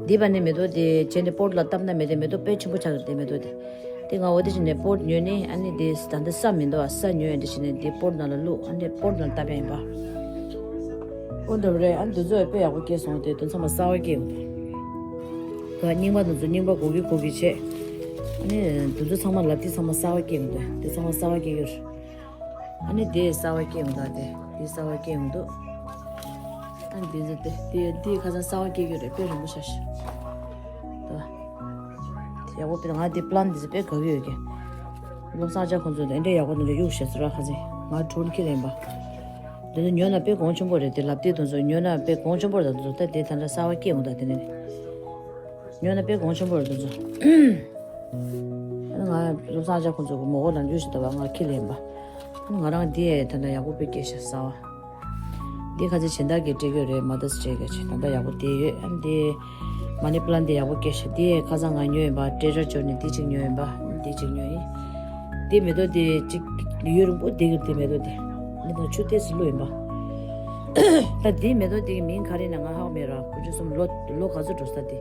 འདི་བ་ནི་མེ་ཏོག་དེ་བྱས་ནས་པོཊ་ལ་བཏབ་ན་མེ་ཏོག་མེ་ཏོག་དཔེ་ཆེན་པོ་ཆགས་ཀྱི་རེད་དེ་མེ་ཏོག་དེ། དེ་ང་འོ་དེ་བྱས་ནས་པོཊ་ཉོས་ནས་ཨ་ནི་དེ་ད་ལྟ་ས་མི་འདུག་ཨ། ས་ཉོས་ཡ་འདི་བྱས་ནས་དེ་པོཊ་ནང་ལ་བླུགས། ཨ་ནི་པོཊ་ནང་ལ་བཏབ་ཡ་ཡིན་པ། འོ་འདྲ་བ་རེད། ཨ་ནི་དུ་ཚོད་དཔེ་ཡག་པོ་སྐྱེས་སོང་། དེ་དུ་ཚང་མ་གསར་པ་སྐྱེས་ཡོང་། དུ་རྙིང་པ་དུ་ཚོད་རྙིང་པ་སྒོར་གི་སྒོར་གི་བྱས། ཨ་ནི་དུ་ཚོད་ཚང་མ་ལབ་དེ་ཚང་མ་གསར་པ་སྐྱེས་ཡོང་། དེ་ཚང་མ་གསར་པ་སྐྱེས་ཡོད། ཨ་ནི་དེ་གསར་པ་སྐྱེ་ཡོང་ད། དེ་དེ་གསར་པ་སྐྱེ་ཡོང་འདུག་ཨ་ནི་དེ་ཚོ་དེ་དེ་དེ་ཁ་སང་གསར་པ་སྐྱེ་གི་རེད། དཔེ་རིང་པོ་ཤ་ཤ་འདུག་ཡག་པོ་དཔེ། ང་དེ་པི་ལན་དེ་ཚོ་དཔེ་དགའ་གི་ཡོད་ཀྱི། བློ་བཟང་ཨ་ཅག་ཁོང་ཚོ་དེ་འདྲ་ཡག་པོ་དེ་འདྲ་གཡུག་བཞག་སོང་ར། ཁ་སང་ང་གྲོན་ཁྱེར་ཡིན་པ། དེ་ཚོ་ཉོ་ན་དཔེ་གོང་ཆེན་པོ་རེད། དེ་ལབ་དེ་དེ་ཚོ་ཉོ་ན་དཔེ་གོང་ཆེན་པོ་རེད། དེ་ཚོ་ད་དེ་ད་ལྟ་གསར་པ་སྐྱེ་ཡོང་ད། དེ་ནས་ཉོ་ན་དཔེ་གོང་ཆེན་པོ་རེད་དེ་ཚོ། ང་བློ་བཟང་ཨ་ཅག་ཁོང་ཚོ་གི་མོ་གོ་ལ་འཇུ་ཞིག་ད་བ་ང་ཁྱི་ལེན་པ། ང་རང་དེ་ད་ལྟ་ཡག་པོ་དཔེ་སྐྱེས་ཤག་གསར་པ། དེ་ཁ་ཚེ་སྦྱིན་བདག་གིས་སྤྲད་ཡོད་རེད། མ་དར་སི་ཌེ་གི་ཆེད་ད་ལྟ་ཡག་པོ་དེ་ཡོད། ཨ་ནི་དེ་མ་ནི་པི་ལན་དེ་ཡག་པོ་སྐྱེས་ཤག་དེ་ཁ་སང་ང་ཉོས་ཡིན་པ། ཊེ་ར་ཇོ་ནས་དེ་གཅིག་ཉོས་ཡིན་པ། དེ་གཅིག་ཉོས་ཡིན། དེ་མེ་ཏོག་དེ་གཅིག་ཡུན་རིང་པོ་བསྡད་ཀྱི་རེད། དེ་མེ་ཏོག་དེ་ནི་ད་ཆུ་ཏོག་ཙམ་བླུགས་ཡིན་པ། ད་དེ་མེ་ཏོག་དེ་གི་མིང་ག་རེ་ཡིན་ན་ང་ཧ་གོ་མེད་ར། དགུ་བཅུ་གསུམ་ལོ་ལོ་ག་ཚོད་འགྲོ་ས་དེ།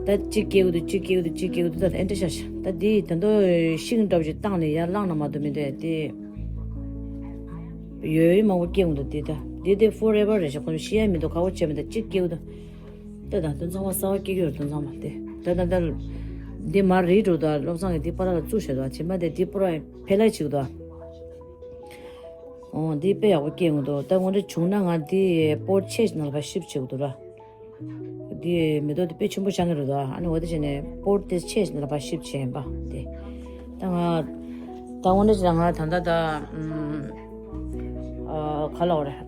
ད་གཅིག་སྐྱེ་གི་འདུག་གཅིག་སྐྱེ་གི་འདུག་གཅིག་སྐྱེ་གི་འདུག་ད་ཨེ་འདྲ་ཤག་ཤག་ད་འདི་ད་དུང་ཤིང་འདྲ་བོ་ཞིག་བཏང་ནས་ཡར་བླངས་ན་མ་གཏོགས་མི་འདུག་དེ་ཡོད་ཡོད་མང་པོ་སྐྱེ་གི་འདུག་དེ་ད་འདི་དེ་ཕོར་ཨེ་ཝར་རེད་ཤག་ཁོང་ཚོ་ཤི་ཡ་མི་འདུག་ག་བོ་བྱས་མི་འདུག་གཅིག་སྐྱེ་གི་འདུག་ད་ད་དུང་ཚང་མ་གསར་པ་སྐྱེ་གི་ཡོད། དུང་ཚང་མ་དེ་ད་ད་ད་འདི་མར་རིལ་འགྲོ་འདུག་བློ་བཟང་གིས་འདི་པ་ར་ལ་བཙུགས་བཞག་འདུག་བྱེ་མ་དེ་འདི་པ་ར་འཕེལ་ལ་བྱེད་གི་འདུག་འོ་འདི་དཔེ་ཡག་པོ་སྐྱེ་གི་འདུག་ད་འོ་འདི་བྱུང་ན་ང་འདི་པོཊ་ཆེ་ནང་ལ་ཕར་ཤིབ་བྱེད་གི་འདུག་ར། འདི་མེ་ཏོག་འདི་དཔེ་ཆེན་པོ་ཆགས་ཀྱི་རེད་དོ། ཨ་ནི་འོ་དེ་བྱས་ནས་པོཊ་དེ་ཆེ་ཞིག་ལ་ཕར་ཤིབ་བྱས་ཡིན་པ་དེ། ད་ང་ད་དངོས་གནས་བྱས་ན་ང་ད་ལྟ་ད་ཨམ་ཨ་ག་ལབ་དགོས་རེད།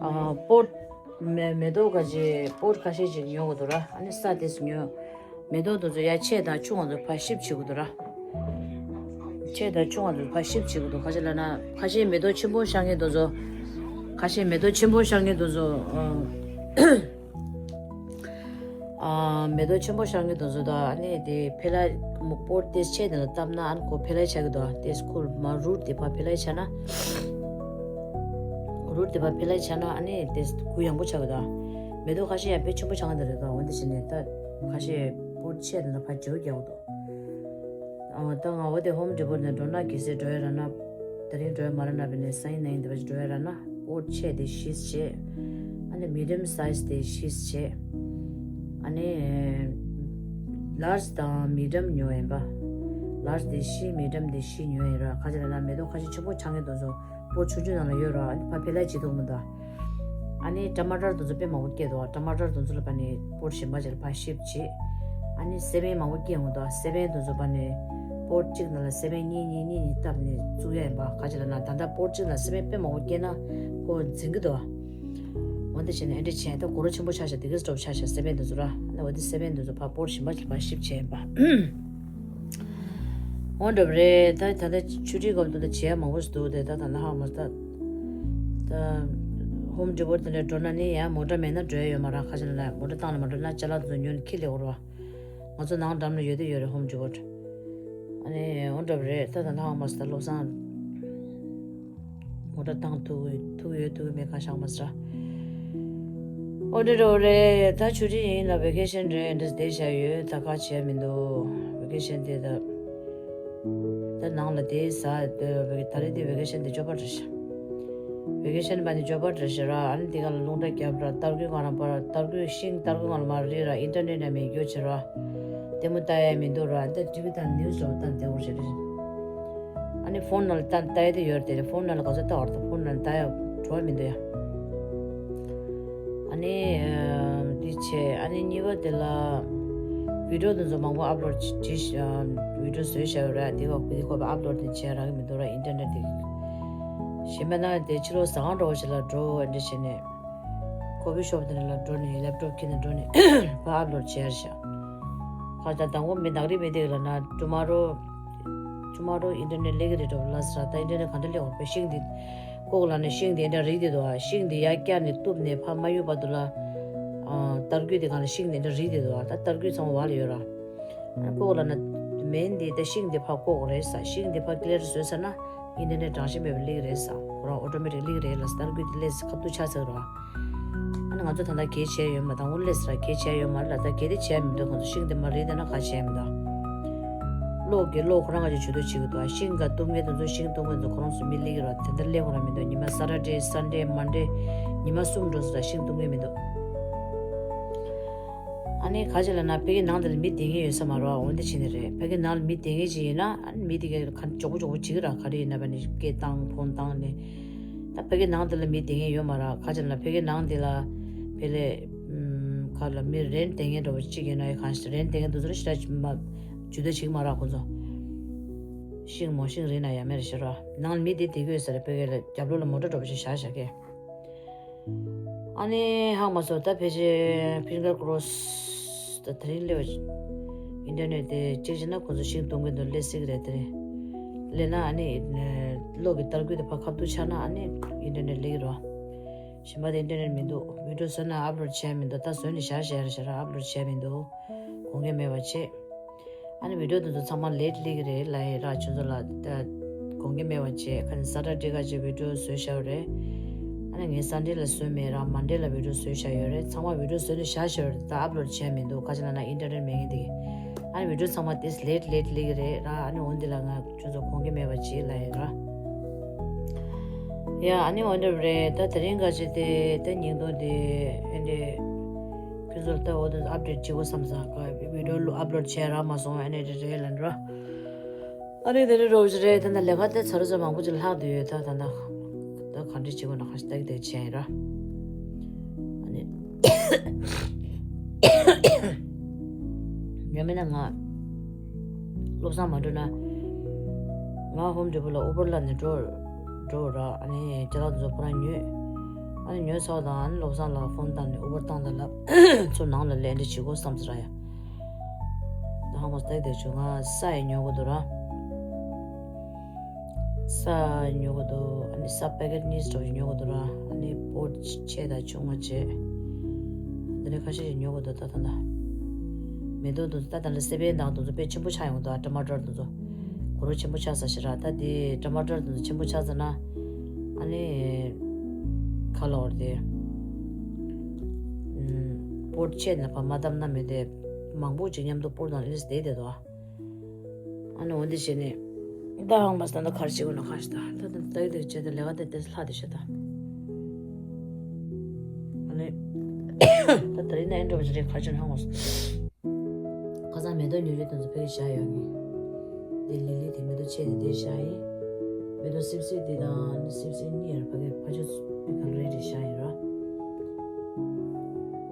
ཨ་པོཊ་མེ་མེ་ཏོག་ག་ཅིག་པོཊ་ཁ་ཤས་ཅིག་ཉོ་དགོས་འདུག་ར། ཨ་ནི་ས་དེ་ཚོ་ཉོ། མེ་ཏོག་དེ་ཚོ་ཡ་ཆེ་དང་ཆུང་བ་དེ་ཚོ་ཕར་ཤིབ་བྱེད་དགོས་འདུག་ར། ཆེ་དང་ཆུང་བ་དེ་ཚོ་ཕར་ཤིབ་བྱེད་དགོས་འདུག་ག་ཅི་ལབ་ན་ཁ་ཤས་མེ་ཏོག་ཆེན་པོ་ཤར་མཁན་དེ་ཚོ། ཁ་ཤས་མེ་ཏོག་ཆེན་པོ་ཤར་མཁན་དེ་ཚོ། ཨ། ཨ་མེ་ཏོག་ཆེན་པོ་ཤར་མཁན་དེ་ཚོ་དང་ཨ་ནི་དེ་འཕེལ་ལ་མོ་པོཊ་དེ་ཆེ་དེ་ལ་བཏབ་ན་ཨ་ནི་ཁོ་འཕེལ་ལ་ཆགས་ཀྱི་འདུག་དེ་ཁོ་མ་རུཊ་དེ་ཕར་འཕེལ་ལ་ཆགས་ན། རུཊ་དེ་ཕར་འཕེལ་ལ་ཆགས་ན་ཨ་ནི་དེ་གུ་ཡངས་པོ་ཆགས་ཀྱི་འདུག་མེ་ཏོག་ཁ་ཤས་ཡང་དཔེ་ཆེན་པོ་ཆགས་ཀྱི་འདུག་རེད་ད། འོ་འདི་བྱས་ནས་ད་ཁ་ཤས་པོཊ་ཆེ་དེ་ལ་ཕར་བྱོལ་རྒྱག་གི་འདུག་ཨ་ད་ང་འོ་དེ་ཧོམ་ཌི་པོ་ནས་འགྲོ་ན་གལ་སྲིད་འགྲོ་ཡ་ར་ན། ད་རིང་འགྲོ་ཡ་མ་ར་ན་བི་ནས་སང་ཉིན་གནངས་ཉིན་དེ་བ་འགྲོ་ཡ་ར་ན་པོཊ་ཆེ་དེ་བཞི་བྱས། ཨ་ནི་མི་ཌི་ཡམ་སའི་ཛི་དེ་བཞི་བྱས། ཨ་ནི་ལར་ཛི་དང་མི་ཌི་ཡམ་ཉོ་ཡིན་པ། ལར་ཛི་དེ་བཞི་མི་ཌི་ཡམ་དེ་བཞི་ཉོ་ཡིན་ར། ཁ་ཅིག་ལ་ན་མེ་ཏོག་ཁ་ཤས་ཆེན་པོ་ཆགས་མཁན་དེ་ཚོ་པོཊ་ཆུང་ཆུང་ནང་ལ་ཡོད་ར། ཨ་ནི་ཕ་ཕེ་ལ་ཇི་འདུག་མི་འདུག་ཨ་ནི་ཊ་མ་ཊར་དེ་ཚོ་དཔེ་མང་པོ་སྐྱེས་འདུག་ཊ་མ་ཊར་དེ་ཚོ་ལ་པ་ནི་པོཊ་གཞན་པ་ཅིག་ལ་ཕར་ཤིབ་བྱེད། ཨ་ནི་སེ་བན་མང་པོ་སྐྱེས་འོང་འདུག་སེ་བན་དེ་ཚོ་པ་ནི་པོཊ་གཅིག་ནང་ལ་སེ་བན་གཉིས་གཉིས་གཉིས་གཉིས་བཏབ་ནས་བཙུགས་ཡ་ཡིན་པ། ག་ཅི་ལ་ན་ད་ལྟ་པོཊ་གཅིག་ལ་སེ་བན་དཔེ་མང་པོ་སྐྱེས་ན་ཁོ་འཛིན་གི་འདུག་འོ་འདི་བྱས་ནས་ཨེ་འདྲ་བྱས་ད་སྒོར་མོ་ཆེན་པོ་ཆགས་ཤག་དེ་གས་སྟོབས་ཆགས་ཤག་སེ་བན་དེ་ཚོ་ར། ཨ་ནི་འོ་དེ་སེ་བན་དེ་ཚོ་ཕར་པོཊ་གཞན་པ་ཅིག་ལ་ཕར་ཤིབ་བྱས་ཡིན་པ། འོ་འདྲ་བ་རེད། ད་ད་ལྟ་ཆུ་ཁྲིའི་སྐབས་དུ་ད་བྱེད་ཡ་མང་པོ་ཞིག་འདུག་དེ་ད་ད་ལྟ་ཧ་མ་ད་ད་ཧོམ་ཌི་པོ་ཊི་དེ་འདྲ་འགྲོ་ན་ནི་ཡང་མོ་ཊ་མེད་ན་འགྲོ་ཡ་ཡོད་མ་རེད། ཁ་ཆེ་ན་ལ་མོ་ཊ་བཏང་ལ་མ་འགྲོ་ན་ཅ་ལག་དེ་ཚོ་ཉོ་ནས་འཁྱེར་སླེབས་དགོས་རེད་བ། ང་ཚོ་ནང་འགྲམ་ལ་ཡོད་དེ་ཡོད་རེད་ཧོམ་ཌི་པོ་ཊི། ཨ་ནི་འོ་འདྲ་བ་རེད། ད་ད་ལྟ་ཧ་མ་ད་བློ་བཟང་མོ་ཊ་བཏང་ཐུབ་ཐུབ་ཡོད་ཐུབ་མེད་གང་ཤེས་མ་ཟེར། འོ་འདྲ་འདྲ་བ་རེད། ད་ཆུ་ཊི་ཡིན་ལ་ཝེ་ཀེ་ཤན་རེད། འདྲ་བསྡད་བཞག་ཡོད། ད་ག་བྱས་མི་འདུག་ཝེ་ཀེ་ཤན་དེ་ད་ད་ནང་ལ་དེ་ཟ་ད་རེས་དེ་ཝེ་ཀེ་ཤན་དེ་མགྱོགས་པ་འགྲོ་ཤག་ཝེ་ཀེ་ཤན་པ་ནི་མགྱོགས་པ་འགྲོ་ཤག་ར། ཨ་ནི་དེ་ག་ལ་རླུང་རྟ་རྒྱབ་ར། རྟ་རྒོད་གང་ར་པ་ར། རྟ་རྒོད་ཤིང་རྟ་རྒོད་གང་ལ་མ་རེད་ར། ཨིན་ཊར་ནེཊ་ཡང་མེད་རྒྱུ་བྱེད་ར། ལྟད་མོ་ལྟ་ཡ་མི་འདུག་ར། ད་ཊི་ཝི་དང་ནིའུ་སི་འདྲ་བོ་ལྟ་བསྡད་དགོས་རེད། ཨ་ནི་ཕོན་ནང་ལ་ལྟ་ལྟ་ཡ་དེ་ཡོད་རེད་དེ། ཕོན་ནང་ལ་ག་ཚོད་ལྟ་བར་ད་ཕོན་ནང་ལ་ལྟ་ཡ་བྲོ་བ་མི་འདུག་ཡ། ཨ་ནི་འདི་བྱས། ཨ་ནི་གཉིས་པ་དེ་ལ་བི་ཌི་ཡོ་དེ་ཚོ་མང་པོ་ཨབ་ལོཌ་བྱས་བི་ཌི་ཡོ་བཟོས་བཞག་ཡོད་ར། དེ་བ་ཁོ་དེ་ཁོ་པ་ཨབ་ལོཌ་དེ་བྱས་རག་གི་མི་འདུག་ར། ཨིན་ཊར་ནེཊ་དེ་གཞན་པ་ན་དེ་ཕྱི་ལོགས་ཟ་ཁང་འདྲ་བོ་ཞིག་ལ་འགྲོ་འདྲ་བྱས་ནས། ཁོ་པའི་ཤོབ་དེ་ནས་ལ་འགྲོ་ནས་ལེབ་ཊོབ་ཁྱེར་ནས་འགྲོ་ནས་ཕར་ཨབ་ལོཌ་བྱས་ར་ཤག་ཁ་ད་དང་པོ་མི་ནག་རི་མི་དེ་ལ་ན་ཊུ་མོ་རོ། ཊུ་མོ་རོ་ཨིན་ཊར་ནེཊ་སླེབས་ཀྱི་རེད་འགྲོ་ལ་ཟེར་ར། ད་ཨིན་ཊར་ནེཊ་ག་འདྲ་སླེབས་འོང་པའི་ཤིང་དེ་ལྐོག་ལ་ནས་ཤིང་དེ་འདྲ་རིལ་དེ་འདུག་ཨ། ཤིང་དེ་ཡར་བཀྱག་ནས་གཏུབ་ནས་ཕར་མ་གཡུག་བར་དུ་ལ་ཨ་རྟ་རྒོད་དེ་གང་ལ་ཤིང་དེ་འདྲ་རིལ་དེ་འདུག་ཨ། ད་རྟ་རྒོད་ཚང་མ་བར་ལ་ཡོད་ར། ཨ་ནི་ལྐོག་ལ་ན་མེན་དེ་ད་ཤིང་དེ་ཕར་བཀོག་རེད་ས། ཤིང་དེ་ཕར་ཀི་ལི་ཡར་བཟོས་ས་ན། ཨིན་ཊར་ནེཊ་གྲངས་གཤིས་མེད་པ་སླེབས་ཀྱི་རེད་ས། ཁོ་རང་ཨོ་ཊོ་མེ་ཊིག་སླེབས་ཀྱི་རེད་ལ། སྟར་གུ་དེ་སླེབས་ཁ་ཐུག་ཆགས་ཚར་རོ། ཨ་ནི་ང་ཚོ་ད་ལྟ་གལ་ཆེ་ཡོད་མ་དང་པོ་སླེབས་ས་གལ་ཆེ་ཡོད་མ་རེད་ལ། ད་གལ་ཏེ་ཆེ་མི་འདུག་ཁོང་ཚོ་ཤིང་དེ་མ་རེད་དེ་ན་ག་ཆེ་མི་འདུག་གློག་གི་གློག་ཁོ་རང་ག་ཅིག་ཇུས་གཏོགས་བྱེད་ཀྱི་འདུག་ཤིང་ག་གཏུབ་མཁན་དེ་ཚོ་ཤིང་གཏུབ་མཁན་དེ་ཚོ་ཁོ་རང་ཚོ་མི་སླེབས་ཀྱི་རེད། དེ་འདྲ་སླེབས་ཁོ་རང་མི་འདུག་ཉི་མ་ས་ཊར་ཌེ་སན་ཌེ་མན་ཌེ་ཉི་མ་གསུམ་འགྲོ་ས་ད་ཤིང་གཏུབ་མཁན་མི་འདུག་ཨ་ནི་ག་ཅིག་ལ་ན་ཕ་གི་ནང་དེ་ལ་མི་བསྡད་མཁན་ཡོད་ས་མ་རེད་བ། འོན་ཏེ་བྱས་ནས་རེད། ཕ་གི་ནང་ལ་མི་བསྡད་མཁན་ཅིག་ཡིན་ན་ཨ་ནི་མི་དེ་གས་ག་མགྱོགས་པོ་མགྱོགས་པོ་བྱེད་ཀྱི་ར། ག་རེ་ཡིན་ན་བ་ནི་སྐད་བཏང་ཕོན་བཏང་ནས། ད་ཕ་གི་ནང་དེ་ལ་མི་བསྡད་མཁན་ཡོད་མ་རེད། ག་ཅིག་ལ་ཕ་གི་ནང་དེ་ལ་ཕ་གི་ལ་ཨམ་ག་ལ་མི་རེན་བསྡད་མཁན་འདྲ་བོ་ཅིག་ཡིན་ན་ཡང་གང་ཞིག་རེན་བསྡད་མཁན་དེ་ཚོ་ལ་ཞེ་དྲག་མ་ཇུས་གཏོགས་བྱེད་ཀྱི་མ་རེད་ཁོ་ཚོ། ཤིང་མོ་ཤིང་རེད་ན་ཡ་མེད་རེད་ཤི་ར། ནང་ལ་མི་དེ་བསྡད་ཀྱི་ཡོད་ས་རེད། ཕ་གི་ལ་རྒྱབ་ལོགས་ལ་མོ་ཊ་འདྲ་བོ་ཅིག་བཞག་བཞག་གི་ཨ་ནི་ཧང་མ་སོ་ད་ཕལ་ཆེར་ཕིང་གར་ཀོ་རོ་སི་ད་དེ་རིང་སླེབས་པ། ཨིན་ཊར་ནེཊ་དེ་ཅེག་བྱས་ན་ཁོ་ཚོ་ཤིང་གཏུབ་མཁན་དུ་སླེབས་སྲིད་ཀྱི་རེད། དེ་རིང་སླེབས་ན་ཨ་ནི་གློག་གི་སྟར་གུ་དེ་ཕར་ཁ་ཐུག་ཆགས་ན་ཨ་ནི་ཨིན་ཊར་ནེཊ་སླེབས་ཀྱི་རེད། གཞན་པ་དེ་ཨིན་ཊར་ནེཊ་མི་འདུག་བི་ཌི་ཡོ་བཟོས་ན་ཨབ་ལོཌ་བྱས་མི་འདུག་ད་བཟོས་ནས་བཞག་བཞག་རེད་ཤི་ར། ཨབ་ལོཌ་བྱས་མི་འདུག་གོང་གི་མེད་པ་བྱས། ཨ་ནི་བི་ཌི་ཡོ་དེ་ཚོ་ཚང་མ་ལེཊ་སླེབས་ཀྱི་རེད་ལབ་ཡིན་ར། ཁྱོད་ཚོ་ལ་ད་དགོངས་འགལ་མེད་པ་བྱས། ཁ་ཉིན་སེ་ཊར་ཌེ་ག་ཅིག་བི་ཌི་ཡོ་བཟོས་བཞག་ཡོད་རེད། ཨ་ནི་ངས་སན་ཌེ་ལ་བཟོས་མེད་ར། མན་ཌེ་ལ་བི་ཌི་ཡོ་བཟོས་བཞག་ཡོད་རེད། ཚང་མ་བི་ཌི་ཡོ་བཟོས་ནས་བཞག་བཞག་ཡོད་རེད། ད་ཨབ་ལོཌ་བྱས་མི་འདུག་ག་ཅི་ལབ་ན་ཨིན་ཊར་ནེཊ་མེད་མཁན་དེ་གིས། ཨ་ནི་བི་ཌི་ཡོ་ཚང་མ་དེ་ལེཊ་ལེཊ་སླེབས་ཀྱི་རེད་ར། ཨ་ནི་འོན་དེ་ལ་ང་ཁྱོད་ཚོ་དགོངས་འགལ་མེད་པ་བྱས་ལབ་ཡིན་ར། ཡ་ཨ་ནི་འོན་དེ་རེད། ད་དེ་རིང་ག་ཅིག་དེ་ད་ཉིན་ཐོ་དེ་ཨེ་འདྲས། ཁྱོད་ཚོར་ལྟ་འོ་དེ་ཨབ་ཌེཊ་བྱེད་དགོས་བསམ་ས་ག་བི་ཌི་ཡོ་ཨབ་ལོཌ་བྱས་རག་མ་སོང་། ཨ་ནི་དེ་རེད་ལབ་འགྲོ། ཨ་རེད་དེ་རེད་རོགས་ཞིག་རེད། ད་ནི་ལས་ཀ་དེ་ཚར་ཚར་མང་པོ་ཅིག་ལྷག་བསྡད་ཡོད། ད་ད་ད་ད་ག་འདྲ་བྱེད་དགོས་ན་ཁ་ཤས་ལྟ་གི་བསྡད་བྱས་ཡིན་ར། ཨ་ནི་ཡང་མིན་ན་ང་བློ་བཟང་མ་འགྲོ་ན་ང་ཧོམ་ཌི་པོ་ལ་ཨུ་བར་ལ་ནས་འགྲོ་འགྲོ་ར། ཨ་ནི་ཅ་ལག་དེ་ཚོ་ཁོ་རང་ཉོས། ཨ་ནི་ཉོས་ཚར་བ་དང་ཨ་ནི་བློ་བཟང་ལ་ཕོན་བཏང་ནས་ཨུ་བར་བཏང་དང་ལབ། ཚུར་ནང་ལ་ལེན་འདྲ་བྱེད་དགོས་བསམ་ཟེར་ར་ཡ། ད་ཧང་མོ་སྟེགས་དེ་བྱུང་ང་ས་ཡི་ཉོ་གི་འདུག་ར། ས་ཉོ་གི་འདུག་ཨ་ནི་ས་པེ་ཀེཊ་གཉིས་འདྲ་བོ་ཉོ་གི་འདུག་ར། ཨ་ནི་པོཊ་ཆེ་དང་ཆུང་བ་བྱས། འདི་ནས་ཁ་ཤས་ཤིག་ཉོ་གི་འདུག་ད་ད་ད། མེ་ཏོག་འདུག་ད་ད་ལ་སེ་བན་དང་འདུག་ཚོ་དཔེ་ཆེན་པོ་ཆགས་ཡོང་འདུག་ཊ་མ་ཊར་འདུག་ཚོ། གོ་རོ་ཆེན་པོ་ཆགས་ས་ཞིག་ར། ད་དེ་ཊ་མ་ཊར་འདུག་ཚོ་ཆེན་པོ་ཆགས་ས་ན། ཨ་ནི། ཁ་ལོར་དེ། པོཊ་ཆེ་ནས་ཕ་མ་བཏབ་ན་མེད་དེ། མང་པོ་ཅིག་མཉམ་དུ་པོཊ་དང་ལིས་དེ་དེ་དོ། ཨ་ནི་འོ་འདི་བྱས་ནས། ད་ཧང་མ་སྟན་ད་གར་ཅིག་ན་ཁ་ཤི་ད་ད་ད་ད་ད་ད་ལས་ཀ་དེ་དེ་ལྷ་དེ་ཤ་ད། ཨ་ནི་ད་ད་རིང་ན་ཨེ་འགྲོ་བ་ཅི་རེད་ཁ་ཅིག་ཧང་མ་སོང་། ཁ་སང་མེ་ཏོག་ཉོ་རྒྱུ་དེ་ཚོ་ཕ་གིར་བཞག་ཡོད་ངེས། དེ་ལི་ལི་དེ་མེ་ཏོག་ཆེ་དེ་དེར་བཞག་ཡིན། མེ་ཏོག་སིབ་སིབ་དེ་དང་ནི་སིབ་སིབ་གཉིས་ཡར་ཕ་གིར་ཕ་ཆུ་ཚོ་གང་རེད་རེད་བཞག་ཡིན་ར།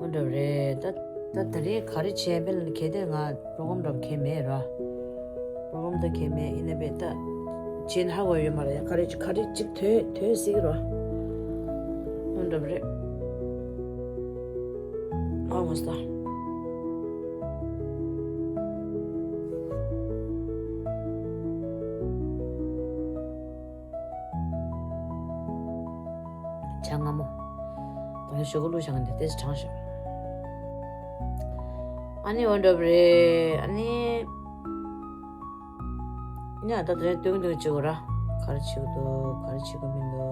འོ་འདྲ་རེད་ད། ད་ད་རེས་ག་རེ་བྱས་མེད་ལ་གལ་ཏེ་ང་པྲོ་གམ་འདྲ་གལ་མེད་ར། པྲོ་གམ་ད་གལ་མེད་ཡིན་ན་བས་ད། བྱས་ན་ཧ་གོ་ཡོད་མ་རེད་ག་རེ་ག་རེ་གཅིག་ཐོན་ཐོན་སྲིད་ཀྱི་ར། འོ་འདྲ་རེད། ཧ་གོ་སོང་། བྱ་སྔ་མོ། ད་ནི་ཞོགས་ཀ་བླུགས་བཞག་ནས་ཏེས་དྲང་ཞོག་ཨ་ནི་འོ་འདྲ་རེད་ཨ་ནི། ཉ་ད་དེ་རིང་སྟོན་སྟོན་བྱེད་དགོས་ར། ག་རེ་བྱེད་དགོས་འདུག་ག་རེ་བྱེད་དགོས་མི་འདུག་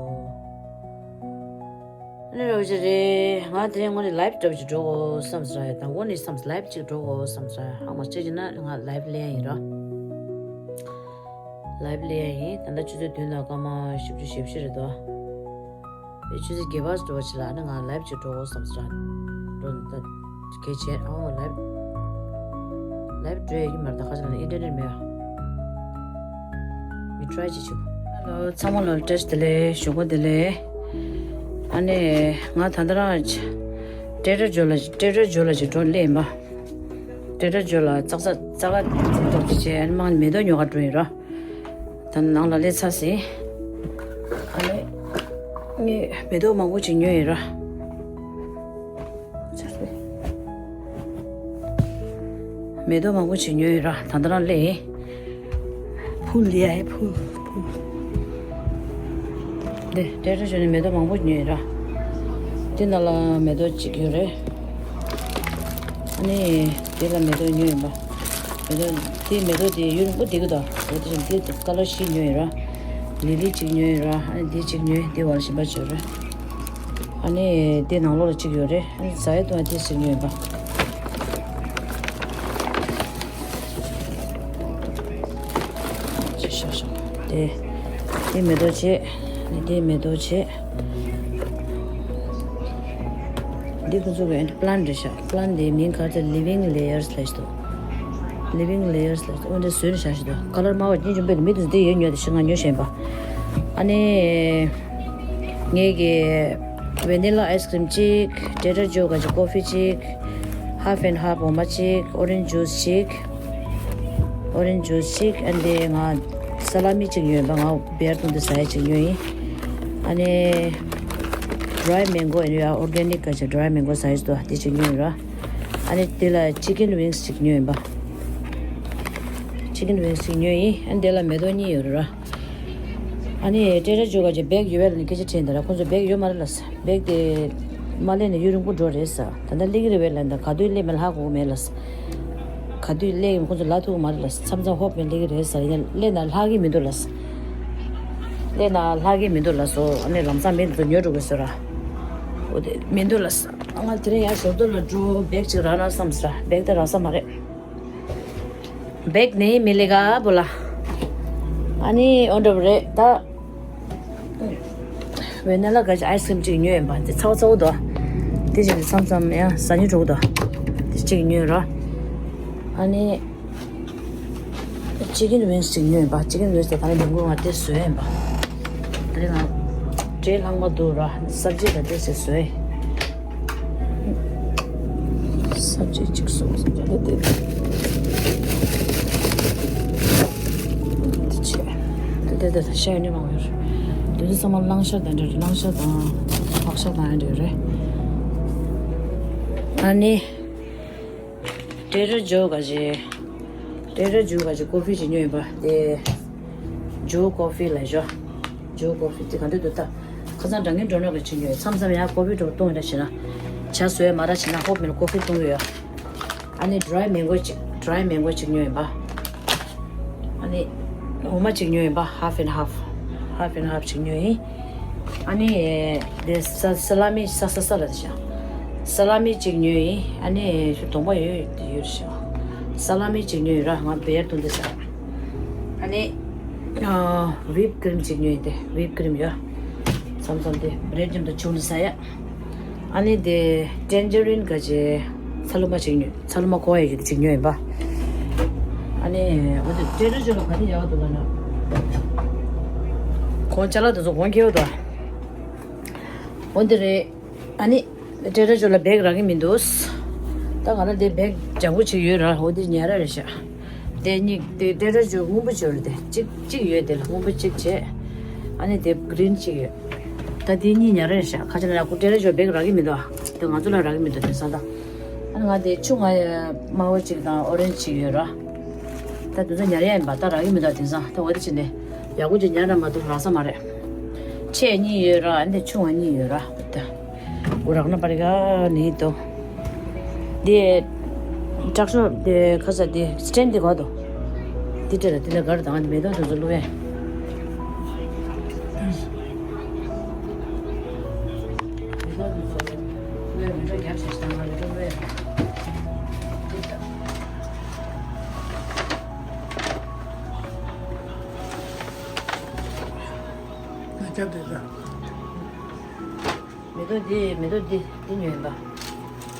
ཨ་ནི་རོ་ཅི་རེད་ང་དེ་རིང་དངོས་གནས་ལའིབ་འདྲ་བོ་ཅིག་འགྲོ་དགོས་བསམ་ཟེར་ཡ་དང་དངོས་གནས་བསམ་ལའིབ་ཅིག་འགྲོ་དགོས་བསམ་ཟེར་ཧ་མ་ཅི་བྱེད་ན་ང་ལའིབ་ལེན་ཡ་ཡིན་ར། ལའིབ་ལེན་ཡ་ཡིན་ད་ལྟ་ཆུ་ཚོད་བདུན་དང་སྐར་མ་བཞི་བཅུ་ཞེ་བཞི་རེད་དོ། དེ་ཆུ་ཚོད་བརྒྱད་པ་འགྲོ་བ་ཞིག་ལ་ཨ་ནི་ང་ལའིབ་ཅིག་འགྲོ་དགོས་བསམ་ཟེར་འགྲོ་ད་གལ་ཆེ་ཨོ་ལའིབ་ལའིབ་འགྲོ་ཡ་གི་མར་ད་ཁ་ཅིག་ལ་ཨིན་ཊར་ནེཊ་མེད་ཨ། མི་ཊ་རའི་ཅིག་བྱེད། ཧེ་ལོ་ཚང་མ་ལ་བཀྲ་ཤིས་བདེ་ལེགས་ཞོགས་པ་བདེ་ལེགས། ཨ་ནི་ང་ད་ལྟ་རང་ཊེ་ཊར་ཇོ་ལ་ཊེ་ཊར་ཇོ་ལ་ཅིག་འགྲོ་སླེབས་ཡིན་པ། ཊེ་ཊར་ཇོ་ལ་ཙག་ཙག་ཙག་ཙག་ཙག་ཙག་ཅིག་བྱས་ཨ་ནི་མང་མེ་ཏོག་ཉོ་ག་འགྲོ་ཡིན་ར། ད་ནང་ལ་སླེབས་ཚར་ཟིན། ཨ་ནི། ངས་མེ་ཏོག་མང་པོ་ཅིག་ཉོས་ཡིན་ར། མེ་ཏོག་མང་པོ་ཅིག་ཉོས་ཡིན་ར་ད་ལྟ་རང་སླེབས་ཡིན། ཕུལ་ལི་ཡ་ཧེ་ཕུལ་ཕུལ། འདི་ཊེ་ཊར་ཇོ་ནས་མེ་ཏོག་མང་པོ་ཉོས་ཡིན་ར། འདི་ནང་ལ་མེ་ཏོག་ཅིག་ཡོད་རེད། ཨ་ནི་དེ་ལ་མེ་ཏོག་ཉོས་ཡིན་པ། མེ་ཏོག་དེ་མེ་ཏོག་དེ་ཡུན་རིང་པོ་བསྡད་ཀྱི་འདུག་འོ་དེ་བཞིན་དེ་ཀ་ལར་བཞི་ཉོས་ཡིན་ར། ལི་ལི་གཅིག་ཉོས་ཡིན་ར་ཨ་ནི་དེ་གཅིག་ཉོས་དེ་བར་གཞན་པ་བྱོས་ར། ཨ་ནི་དེ་ནང་ལོགས་ལ་གཅིག་ཡོད་རེད་ཨ་ནི་ཟ་ཡ་བཏུང་ཡ་དེ་གཅིག་ཉོས་ཡིན་པ། ཤོག་ཤོག་དེ། དེ་མེ་ཏོག་བྱས། དེ་མེ་ཏོག་བྱས། འདི་ཁོ་ཚོ་གི་པི་ལན་རེད་ཤག་པི་ལན་དེའི་མིང་ག་ཚོད་Living Layers ལབ་ཞིག་འདུག Living Layers ལབ་ཞིག་འོ་འདི་བཟོས་ནས་བཞག་ཞིག་འདུག་ཀ་ལར་དམར་བ་གཉིས་འཇོམས་པས་མི་དེ་ཚོ་འདི་ཡོད་ཉོས་དེ་ཤི་ང་ཉོས་བཞིན་པ། ཨ་ནི། ངས་ཀྱི་Vanilla ice cream གཅིག་ཊེ་ཊར་ཇོ་ག་ཅིག་ཀོ་ཕི་གཅིག half and half འོ་མ་གཅིག orange juice གཅིག orange juice གཅིག་ཨ་ནི་ང་ས་ལ་མི་གཅིག་ཉོས་པ་ང་བེར་བཏུང་དེ་ཟ་ཡ་གཅིག་ཉོས་ཡིན། ཨ་ནི་dry mango ཨ་ནི་ཡ་organic ག་ཅིག་dry mango ཟ་ཡ་ཅིག་འདུག་དེ་གཅིག་ཉོས་ཡིན་ར། ཨ་ནི་དེ་ལ་chicken wings གཅིག་ཉོས་ཡིན་པ། chicken wings གཅིག་ཉོས་ཡིན་ཨ་ནི་དེ་ལ་མེ་ཏོག་གཉིས་ཡོད་རེད་ར། ཨ་ནི་ཊེ་ཊར་ཇོ་ག་ཅིག་བེག་ཡོད་པས་ལ་ནི་སྐད་ཆ་དྲིས་འདི་ར་ཁོང་ཚོ་བེག་ཡོད་མ་རེད་ལ་ས། བེག་དེ་མ་ལས་ནས་ཡུན་རིང་པོ་འགྲོ་རེད་ས། ད་ལྟ་སླེབས་ཀྱི་རེད་པས་ལ་ད་ག་དུས་སླེབས་མིན་ལྷག་གོ་མེད་ལ་ས། ག་དུས་སླེབས་ཡིན་ཁོང་ཚོ་ལ་ཐུག་མ་རེད་ལ་ས་མཚམས་མཚམས་ཧོབ་ནས་སླེབས་ཀྱི་རེད་ས་ཡིན་ན་སླེབས་ན་ལྷག་གི་མི་འདུག་ལ་ས། སླེབས་ན་ལྷག་གི་མི་འདུག་ལ་སོ་ཨ་ནི་ལམ་སང་མི་འདི་ཚོ་ཉོ་འགྲོ་དགོས་ས་ར། འོ་དེ་མི་འདུག་ལ་ས། ང་དེ་རིང་ཡར་ཞོར་དུ་ལ་འགྲོ་བེག་ཅིག་རག་ན་བསམ་ས་ར་བེག་དེ་རག་ས་མ་རེད། बैग नहीं मिलेगा बोला। ཨ་ནི་འོ་འདྲ་པོ་རེད་ད། Vanilla ག་ཅིག་ice cream གཅིག་ཉོས་ཡིན་པ་དེ་ཚ་བོ་ཚ་བོ་འདུག་དེ་བཞིན་དུ་མཚམས་མཚམས་ཡང་ཟ་སྙིང་འདོད་འདུག་དེ་གཅིག་ཉོས་ར། ཨ་ནི་chicken wings གཅིག་ཉོས་ཡིན་པ་chicken wings དེ་ད་ནི་མི་འགུལ་ང་དེ་བཟོས་ཡིན་པ། དེ་རིང་ང་བྲེལ་ལྷང་མ་འདུག་ར་སབ་ཇི་ད་དེ་ཟེར་བཟོས། སབ་ཇི་གཅིག་སོང་སོང་ད་དེ་དེ་ཆེ། དེ་དེ་དེ་ཤ་ཡོད་ནི་མང་ཡོད་རེད། དེ་ཚོ་ཚང་མ་གླང་ཤ་དང་འདྲ་རེད་གླང་ཤ་དང་ལྷག་ཤ་དང་ཡང་འདྲ་རེད། ཨ་ནི། ཊེ་ཊར་ཇོ་ག་ཅིག་ཊེ་ཊར་ཇོ་ག་ཅིག་ཀོ་ཕི་ཅིག་ཉོས་ཡིན་པ་དེ། ཇོ་ཀོ་ཕི་ལ་ཞོ། ཇོ་ཀོ་ཕི་དེ་ག་འདྲ་འདུག་ད། ཁ་སང་འདྲ་ངན་འགྲོ་ནོ་ག་ཅིག་ཉོས་ཡོད་མཚམས་མཚམས་ཡང་ཀོ་ཕི་འགྲོ་བཏུང་ཡོད་ན་བྱེད་ན། ཇ་བཟོས་མ་ར་བྱེད་ན་ཧོབ་མིན་ཀོ་ཕི་བཏུང་གི་ཡོད། ཨ་ནི་dry mango གཅིག dry mango གཅིག་ཉོས་ཡིན་པ། ཨ་ནི། འོ་མ་གཅིག་ཉོས་ཡིན་པ་half and half half and half གཅིག་ཉོས་ཡིན། ཨ་ནི། དེ་ས་ས་ལ་མི་ས་ས་ས་ལ་དེ་ཤ། ས་ལ་མི་གཅིག་ཉོས་ཡིན་ཨ་ནི་གདོང་པ་ཡོད་ཡོད་ཤ། ས་ལ་མི་གཅིག་ཉོས་ཡིན་ར་ང་བེར་བཏུང་དེ་ཤ། ཨ་ནི། ཨ། ཝིབ་ཀི་རིམ་ཅིག་ཉོས་ཏེ། ཝིབ་ཀི་རིམ་ཡོད། མཚམས་མཚམས་དེ་བྲེཌ་ཇེམ་དང་ཆུ་ལ་ཟ་ཡ། ཨ་ནི་དེ་ཊེན་ཇེ་རིན་ག་ཅེ་ཚ་ལུ་མ་ཅིག་ཉོས། ཚ་ལུ་མ་ཀོ་ཡ་ཅིག་ཉོས་ཡིན་པ། ཨ་ནི་འོ་དེ་ཊེ་རེ་ཇོ་ལ་ག་དེ་ཡག་འདུག་ལ་ན། གོང་ཅ་ལག་དེ་ཚོ་གོང་ཁེ་བོ་དང་། འོ་འདི་རེད། ཨ་ནི་ཊེ་རེ་ཇོ་ལ་བེག་རག་གི་མི་འདུག་ད་ང་ལ་དེ་བེག་ལྗང་ཁུ་ཅིག་ཡོད་ར། འོ་དེ་ཉར་ར་རེད་ཤག་དེ་གཉིས་དེ་ཊེ་རེ་ཇོ་སྔོན་པོ་ཅིག་ཡོད་རེད། དེ་གཅིག་གཅིག་ཡོད། དེ་ལ་སྔོན་པོ་གཅིག་བྱས། ཨ་ནི་དེ་གི་རིན་གཅིག་ཡོད། ད་དེ་གཉིས་ཉར་ར་རེད་ཤག་ཁ་ཆེ་ན་ཡག་པོ། ཊེ་རེ་ཇོ་བེག་རག་གི་མི་འདུག་དེ་ང་ཚོ་ལ་རག་གི་མི་འདུག་དེང་སང་ད། ཨ་ནི་ང་དེ་ཆུ་ང་དམར་པོ་གཅིག་དང་ཨོ་རེན་ཇི་གཅིག་ཡོད་ར། ད་དེ་ཚོ་ཉར་ཡ་ཡིན་པ། ད་རག་གི་མི་འདུག་དེང་སང་ད། འོ་དེ་ཕྱིན་ནས་ཡག་པོ་ཅིག་ཉར་ར་མ་གཏོགས་རག་ས་མ་རེད། ཆས་གཉིས་ཡོད་ར། ཨ་ནི་ཆུང་བ་གཉིས་ཡོད་ར། ད་འུ་རག་ན་པར་ག་ནི་དོ། དེ་དྲག་ཤོས་དེ་ཁ་ས་དེ་སི་ཊེན་དེ་ག་དོ། དེ་དེ་ལ་དེ་ལ་གར་དང་དེ་མེ་ཏོག་དེ་ཚོ་བླུགས་ཡ། མེ་ཏོག་དེ་ཚོ་བླུགས་ཡ། མེ་ཏོག་རྒྱབ་བྱས་ཤ་ང་མེ་ཏོག་བླུགས་ཡ། ང་རྒྱབ་དེ་ལ། མེ་ཏོག་འདི། མེ་ཏོག་འདི། འདི་ཉོས་ཡིན་པ།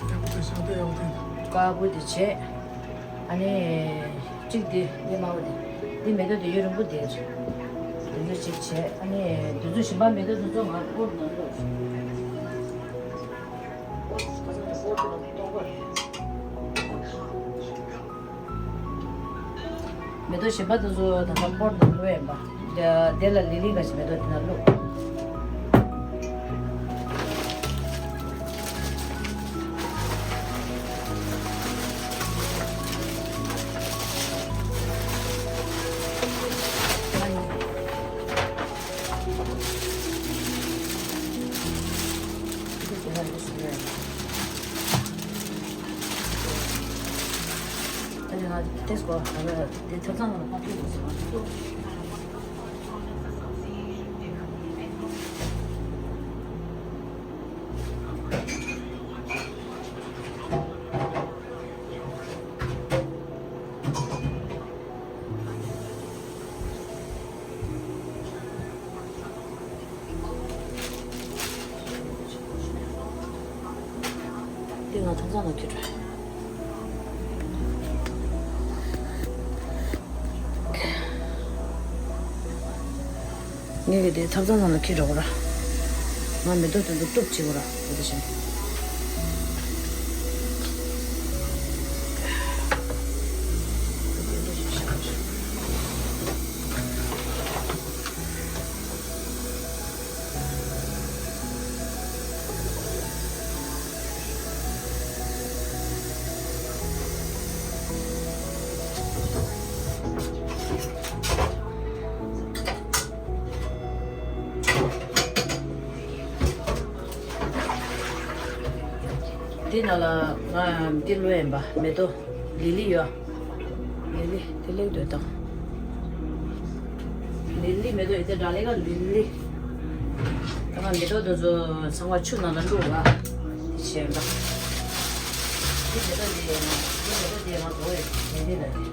ཡག་པོ་འདུག་ཤ་སྟག་ཡག་པོ་འདུག་དཀར་པོ་འདི་བྱས། ཨ་ནི་གཅིག་འདི། འདི་དམར་པོ་འདི། འདི་མེ་ཏོག་འདི་ཡུན་རིང་པོ་འདི་རེད། འདི་ཚོ་གཅིག་བྱས། ཨ་ནི་འདི་ཚོ་གཞན་པ་མེ་ཏོག་འདི་ཚོ་ང་སྤོར་ནང་དུ། མེ་ཏོག་གཞན་པ་དེ་ཚོ་ད་ལྟ་སྤོར་དུ་བླུགས་ཡིན་པ། དེ་དེ་ལ་ལི་ལི་འགའ་ཞིག་མེ་ཏོག་དེ་ན་བླུགས། ཨ་ནི་ང་དེ་སྐོར་ང་ལ་དེ་ཐབ་ཚང་ནང་ལ་ཕར་ཕུད་དགོས་ཟེར་བ། དེ་ང་ཐང་ཚང་ལ་ཁྱེར་འགྲོ། ངས་ཀྱི་དེ་ཐབ་ཚང་ནང་ལ་ཁྱེར་འགྲོ་གོ་ར། ང་མེ་ཏོག་དེ་ཚོ་གཏུབ་བྱེད་གོ་ར། དེ་འདྲ་བྱས་ནས། འདི་ནང་ལ་ང་འདི་བླུགས་ཡིན་པ། མེ་ཏོག་ལི་ལི་ཡོད། ལི་ལི་དེ་ལེགས་འདོད་དང་། ལི་ལི་མེ་ཏོག་ཡོད་དེ་འདྲ་ལེ་ག་ལི་ལི། ད་ང་མེ་ཏོག་དེ་ཚོ་ཚང་མ་ཆུ་ནང་ལ་བླུགས་ལ། ཞེས་འདྲ། འདི་མེ་ཏོག་འདི་ཡིན་ན། འདི་མེ་ཏོག་འདི་ཡིན་ན་དོ་ཡོད་དེ་འདི་ལ།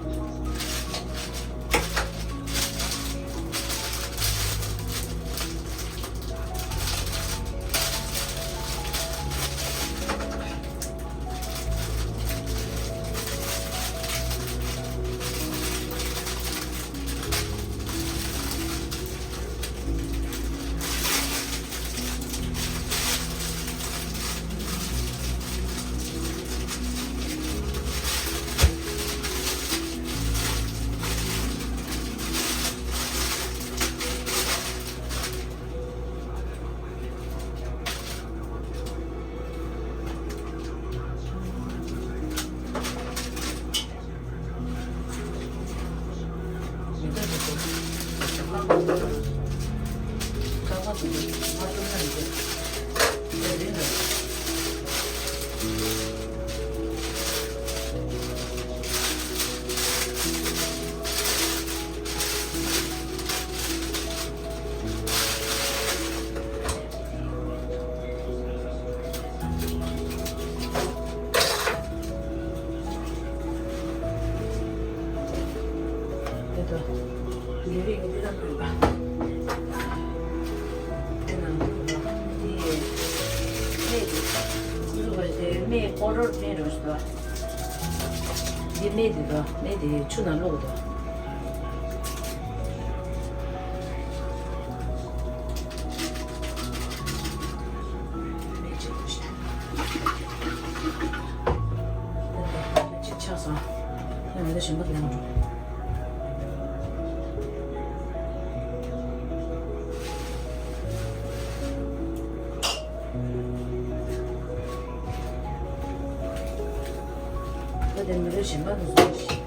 ལས་རིགས་ཀྱི་འདི་ལ་སྤུན་པ། དེ་ནང་དུ་དེ་སྨན་དེ་ཁོ་ཚོ་ག་དེ་སྨན་ཀོ་རོར་སྨན་རོ་ཞིག་དོ། འདི་སྨན་དེ་དོ་སྨན་དེ་ཆུ་ནང་བླུགས་དོ། སྨན་གཅིག་དོ་ཞིག་གཅིག་ཆགས་སོང་། ཡང་མི་ལ་གཞན་པ་དེ་ཡང་འགྲོ། ད་དེ་མི་རེ་གཞན་པ་དུ་སོང་ཞིག་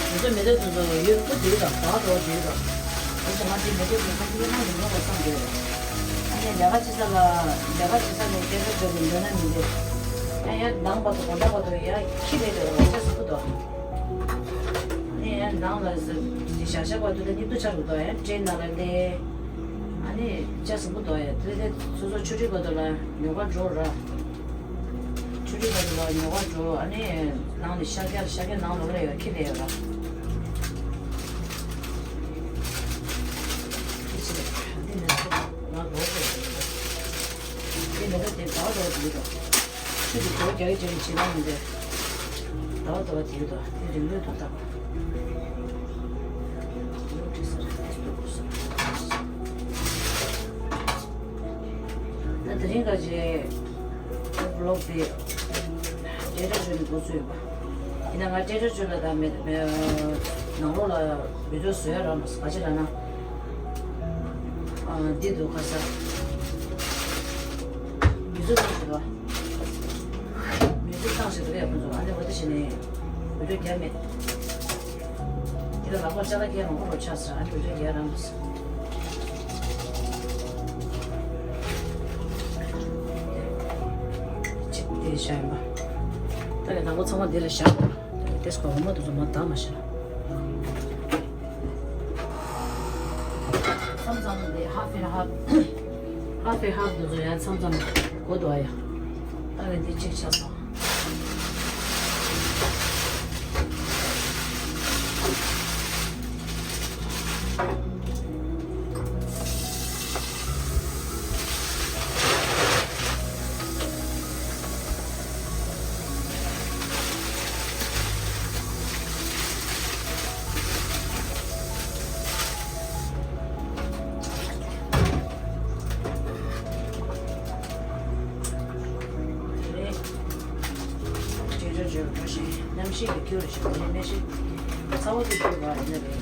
ང་ཚོ་མི་ཚེ་དུ་ཚོ་ཡོད་པོ་དེ་དང་བག་འགྲོ་དེ་དང་ང་ཚོ་ང་ཚོའི་མི་ཚེ་དུ་ཚོ་ཡོད་མ་ཡོད་མ་བ་བསམ་དགོས། ཨ་ནི་ལས་ཀ་བྱེད་ས་ལ་ལས་ཀ་བྱེད་ས་ནས་སྐད་ཆ་བརྗོད་པའི་འདོད་ན་མི་འདོད། ཨ་ཡ་ནང་བར་དུ་དགོང་དག་བར་དུ་ཡ་ཁྱི་རེད་དེ་བ་ཆ་ཟིན་པོ་དོ། ཨ་ནི་ཡ་ནང་ལ་ཞག་ཞག་བར་དུ་ལ་གཉིད་དུ་ཆ་རུ་དོ་ཡ་ཏྲེན་ན་ལ་ལས། ཨ་ནི་ཅག་གཟུགས་པོ་དོ་ཡ་དེ་དེ་སོ་སོ་ཆུ་ཁྲི་བར་དུ་ལ་ཉོ་ག་འགྲོ་ར། ཆུ་ཁྲི་བར་དུ་ལ་ཉོ་ག་འགྲོ་ཨ་ནི་ནང་ནས་ཤ་རྒྱགས་ཤ་རྒྱགས་ནང་ལོག་ལ་ཡོད་ཁྱི་ལས་ཡོད་ར། འདི་ནི་ང་ལོག་དགོས་ཡོད་རེད། འདི་ནི་ད་དེ་བག་རོགས་འདུག་ར། ཆུ་དེ་གོ་རྒྱག་གི་བྱས་ནས་བྱེད་ན་མི་འདོད། ཟླ་བ་ཟླ་བ་དེ་རུ་དང་དེ་རིང་ལོས་ཐོག་ཐག་ལོས་བྲིས་ས་རེད་ལོས་ཐོག་དགོས་ས་རེད། ད་དེ་རིང་ག་རྗེས་བློག་དེ་ཏྲེ་ཏྲ་ཅོ་ནས་འགོ་ཚུགས་ཡོད་པ། ཡིན་ན་ང་ཏྲེ་ཏྲ་ཅོ་ལ་ད་མེད་མེད་ནང་ལོགས་ལ་བི་ཌིའོ་བཟོ་ཡ་རག་མ་སོང་ག་ཅི་ལབ་ན། འདི་འདུག་ག་ས། མི་བཟོ་ཐུབ་ཟེར་བ། མི་བཟོ་ཐང་ཞིག་རེད་ཁོང་ཚོ་ཨ་ནི་འོ་དེ་བྱས་ནས་འུད་སྒྲ་རྒྱབ་མེད། དེ་ལ་ལག་པ་ལྕགས་ལ་སྐྱེལ་མང་པོ་རོ་ཆགས་ཟེར་ཨ་ནི་འུད་སྒྲ་རྒྱག་རང་གི་ཟེར། གཅིག་དེ་བཞག་ཡིན་པ། ད་ནི་དང་པོ་ཚང་མ་འདི་ལ་བཞག་དགོས་ལ། ད་ནི་ཏེ་སྐོར་འོ་མ་དེ་ཚོ་མ་བཏང་མ་ཤེས་ན། མཚམས་མཚམས་འདི་half and half half and half དེ་ཚོ་ཡང་མཚམས་མཚམས་གོ་འདུག་ཨ་ཡ། ད་ནི་འདི་གཅིག་ཆགས་སོང་། ཅོ་ཅོ་ཅོ་ཅོ་ཞེས་གནམ་གཤིས་ཀྱི་སྐྱོ་རུ་ཞིག་ནས་མེ་ཤི་ཚ་བོ་དེ་སྐྱོ་བ་ཡིན་ན་རེད།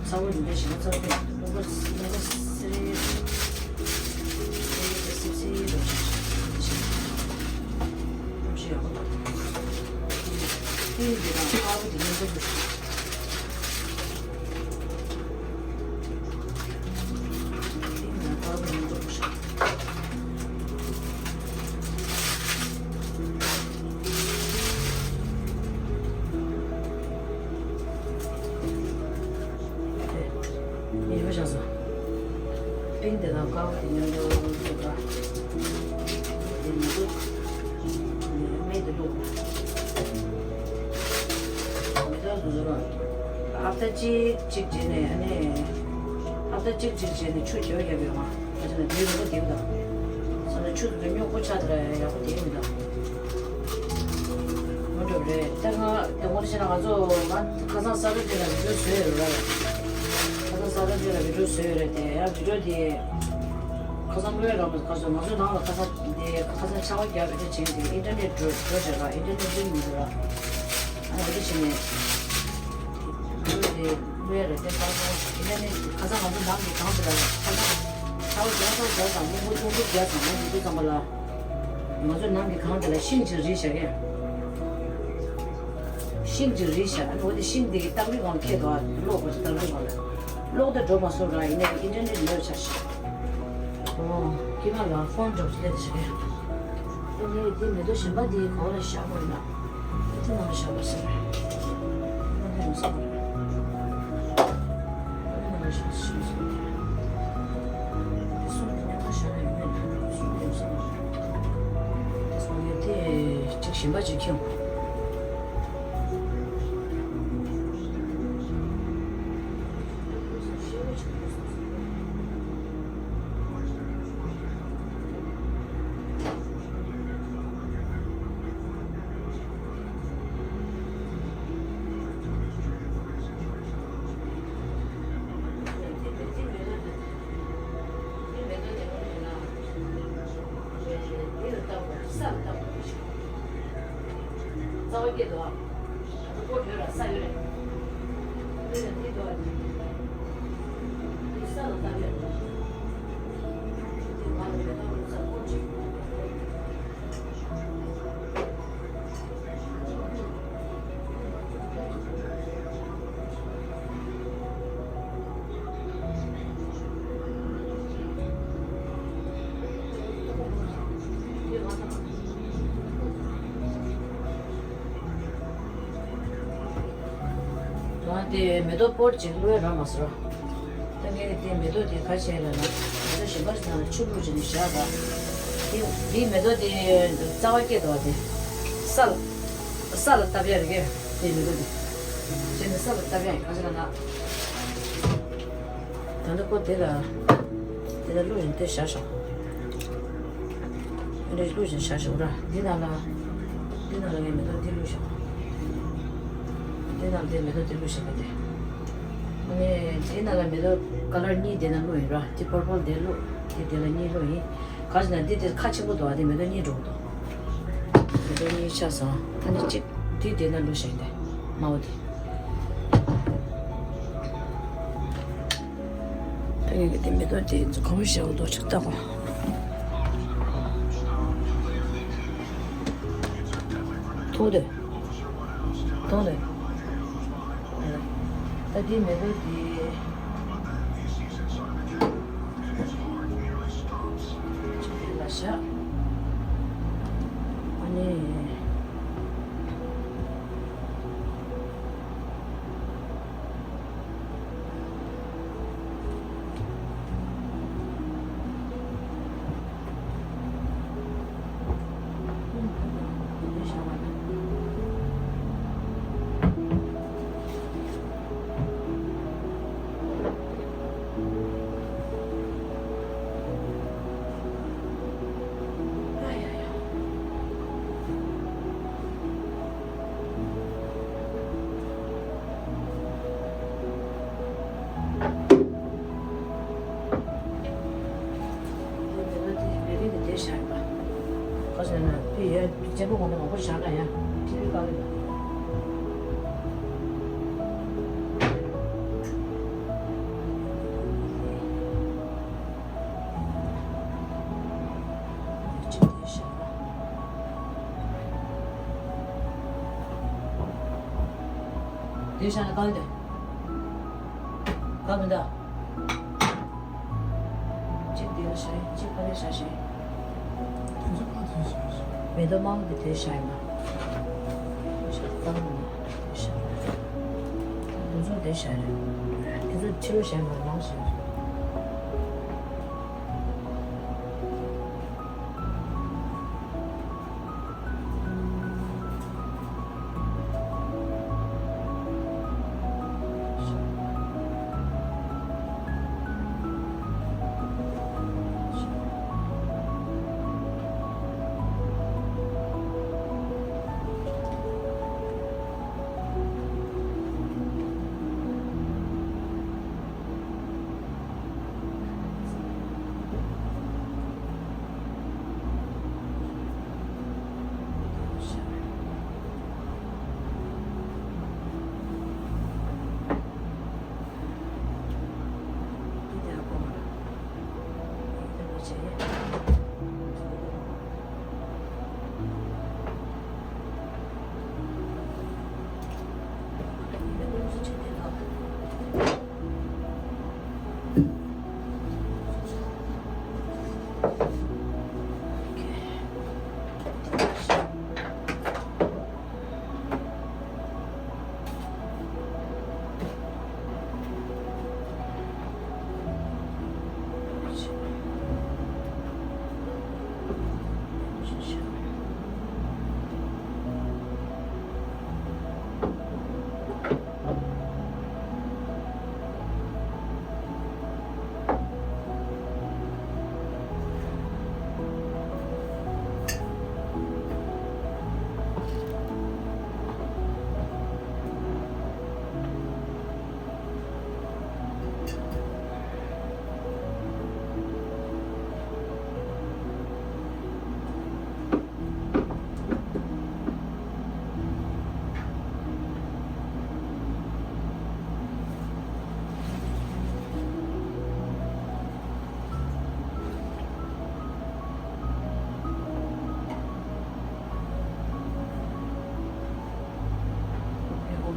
ཚ་བོ་ཡིན་པའི་ཞིང་ཚ་བོ་དེ་ལུང་པ་ལུང་པ་སེ་རེ་སེ་རེ་སེ་སེ་རུ་ཞིག་གནམ་གཤིས་ཡག་པོ་འདུག་ཏིལ་འདི་དང་དཀར་པོ་དེ་མཉམ་དུ་འདུག་ཏིལ་དང་དཀར་པོ་མཉམ་དུ་འདུག་ཡིན་པ་ཤག་ས། པིན་དེ་དང་དཀར་པོ་དེ་མཉམ་དུ་བཙུགས་པ། དེ་མི་འདུག་མེ་དེ་བླུགས། མེ་ཏོག་དེ་ཚོ་ར། ཨབ་ཏ་གཅིག་གཅིག་བྱས་ནས་ཨ་ནི། ཨབ་ཏ་གཅིག་གཅིག་བྱས་ནས་ཆུ་རྒྱབ་རྒྱབ་ཡོད་མ། ཨ་ཅག་ན་དེའི་རུ་ཁ་དེ་གི་དང་། ས་ན་ཆུ་དེ་ཚོ་རྙོག་པོ་ཆགས་དེ་ར་ཡག་པོ་དེ་གི་མི་འདུག་མ་འགྲོ་རེད་ད་ང་དེ་ངོ་ཤེས་ན་ང་ཚོ་ང་ཁ་སང་ས་ར་ཅན་ལ་བི་ཌིའོ་བཟོས་ཡོད་རེད་ར། ཁ་སང་ས་ར་ཅན་ལ་བི་ཌིའོ་བཟོས་ཡོད་རེད་དེ་ཡང་བི་ཌིའོ་དེ་ཁ་སང་ཀླུ་ཡ་ར་མ་ཁ་སང་ང་ཚོ་ནང་ལ་ཁ་སང་དེ་ཁ་སང་ཆར་པ་རྒྱབ་བི་ཌིའོ་བྱས་དེ་ཨིན་ཊར་ནེཊ་འགྲོ་འགྲོ་བྱས་ར་ཨིན་ཊར་ནེཊ་ལིང་མི་འདུག་ར། ཨ་ནི་འོ་དེ་བྱས་ནས་བི་ཌིའོ་དེ་ཀླུ་ཡ་ར་དེ་ཁ་སང་ཨིན་ཊར་ནེཊ་ཁ་སང་ང་ཚོ་ནང་གི་གང་དེ་ལ་ཁ་སང་ཆར་པ་རྒྱབ་ཙང་རྒྱབ་ཙང་མི་མགོ་ཆུང་ཆུང་རྒྱབ་ཙང་མི་འདུག་ཙམ་པ་ལ། ང་ཚོ་ནང་གི་གང་དེ་ལ་ཤིང་ཅིག་རིལ་བཞག་གས། ཤིང་ཅིག་རིལ་བཞག་ཨ་ནི་འོ་དེ་ཤིང་དེ་གི་སྟབས་རི་སྒང་ལ་ཁད་དོ་ཨ་གློག་པ་ཅིག་སྟབས་རི་སྒང་ལ། གློག་དེ་འགྲོ་མ་སོང་ར་ཡིན་ནའི་ཨིན་ཊར་ནེཊ་ལོས་ཆགས་ཤག་ཨོ། ཀི་མ་ལ་ཕོན་འགྲོ་ཅིག་སླེབས་བཞག་གས། དེ་ནས་དེ་མེ་ཏོག་གཞན་པ་དེའི་གོང་ལ་བཞག་དགོས་ན། དེ་ནང་ལ་བཞག་པ་ཟེར། དེ་ནང་ལ་བཞག་ཟེར། དེ་གསུམ་དེ་མཉམ་དུ་བཞག་ན་ཡོང་ཡ་འདུག་གསུམ་དེ་གསུམ་དེ་གསུམ་དེ་གསུམ་ཡོད། ཞིམ་པ་ཅིག་ཁྱོང་། རྩ་བ་སྐྱེས་འདུག་ཨ། ད་ལྟ་ཀོ་བྲོས་ལ་ས་ཡོད་རེད། འདི་ལ་འདི་འདུག་ཨ། འདི་ས་ལ་བཏབ་ཡོད་རེད། འདི་ང་ལ་མེ་ཏོག་ལ་ས་ཀོ་བྲིས། ང་དེ་མེ་ཏོག་པོར་ཅིག་བླུགས་ར་མ་ཟེར། ད་ངས་དེ་མེ་ཏོག་དེ་ག་བྱས་ལ་ན། མེ་ཏོག་གཞན་པ་ཞིག་ནང་ཆུ་བླུགས་བྱས་ནས་བཞག་ག་དེ་དེའི་མེ་ཏོག་དེ་རྩ་བ་སྐྱེས་འདུག་བ། དེ་ས་ལ་ས་ལ་བཏབ་ཡ་རེད་གི། དེའི་མེ་ཏོག་དེ་བྱས་ནས་ས་ལ་བཏབ་ཡ་ཡིན། ག་ཅི་ལ་ན། ད་ལྟ་ཁོ་དེ་ལ་དེ་ལ་བླུགས་བཞིན་དེ་བཞག་ཤོག་དེ་འདྲ་བླུགས་བཞིན་བཞག་ཤོག་ར། འདི་ནང་ལ་འདི་ནང་ལ་ངས་མེ་ཏོག་འདི་བླུགས་ཤོག་འདི་ནང་དེ་མེ་ཏོག་འདི་བླུགས་ཤོག་ག་དེ། ངས་འདི་ནང་ལ་མེ་ཏོག་ཀ་ལར་གཉིས་དེ་ནང་བླུགས་ཡིན་ར། དེ་པར་པལ་དེ་བླུགས། དེ་དེ་ལ་གཉིས་བླུགས་ཡིན། ག་ཅི་ན་འདི་དེ་ཁ་ཆེན་པོ་འདུག་ཨ། དེ་མེ་ཏོག་གཉིས་འགྲོ་གི་འདུག་མེ་ཏོག་གཉིས་ཆགས་སོང་། ཨ་ནི་གཅིག་དེ་དེ་ནང་བླུགས་ཤོག་དེ་དམར་པོ་དེ། ད་ངས་དེ་མེ་ཏོག་དེ་གང་བྱས་འདུག་ཅིག་ལྟ་གོ། མཐོང་དེ། མཐོང་དེ། ད་དེ་མེ་ཏོག་དེ། ཅིག་དེ་ལ་བཞག་ཨ་ནི། དེ་བྱས་ན་དེ་ཡོད་གཅེན་པོ་གོང་ནས་མང་པོ་བཞག་ན་ཡང་ཏི་བི་བཀག་གི་འདུག་དེ་བཞག་ན་བཀག་གི་འདུག་བཀག་མི་འདུག་གཅིག་འདིར་བཞག་གཅིག་ཕ་གིར་བཞག་དེ་ཚོ་ཕ་ཚོས་བཞག་མེ་ཏོག་དམར་པོ་དེ་དེར་བཞག་ཡིན་པ། བཞག་བཏང་ནས་དེར་བཞག་དེ་ཚོ་དེར་བཞག་རེད། དེ་ཚོ་ཕྱི་ལོགས་བཞག་མ་རེད། ནང་བཞག་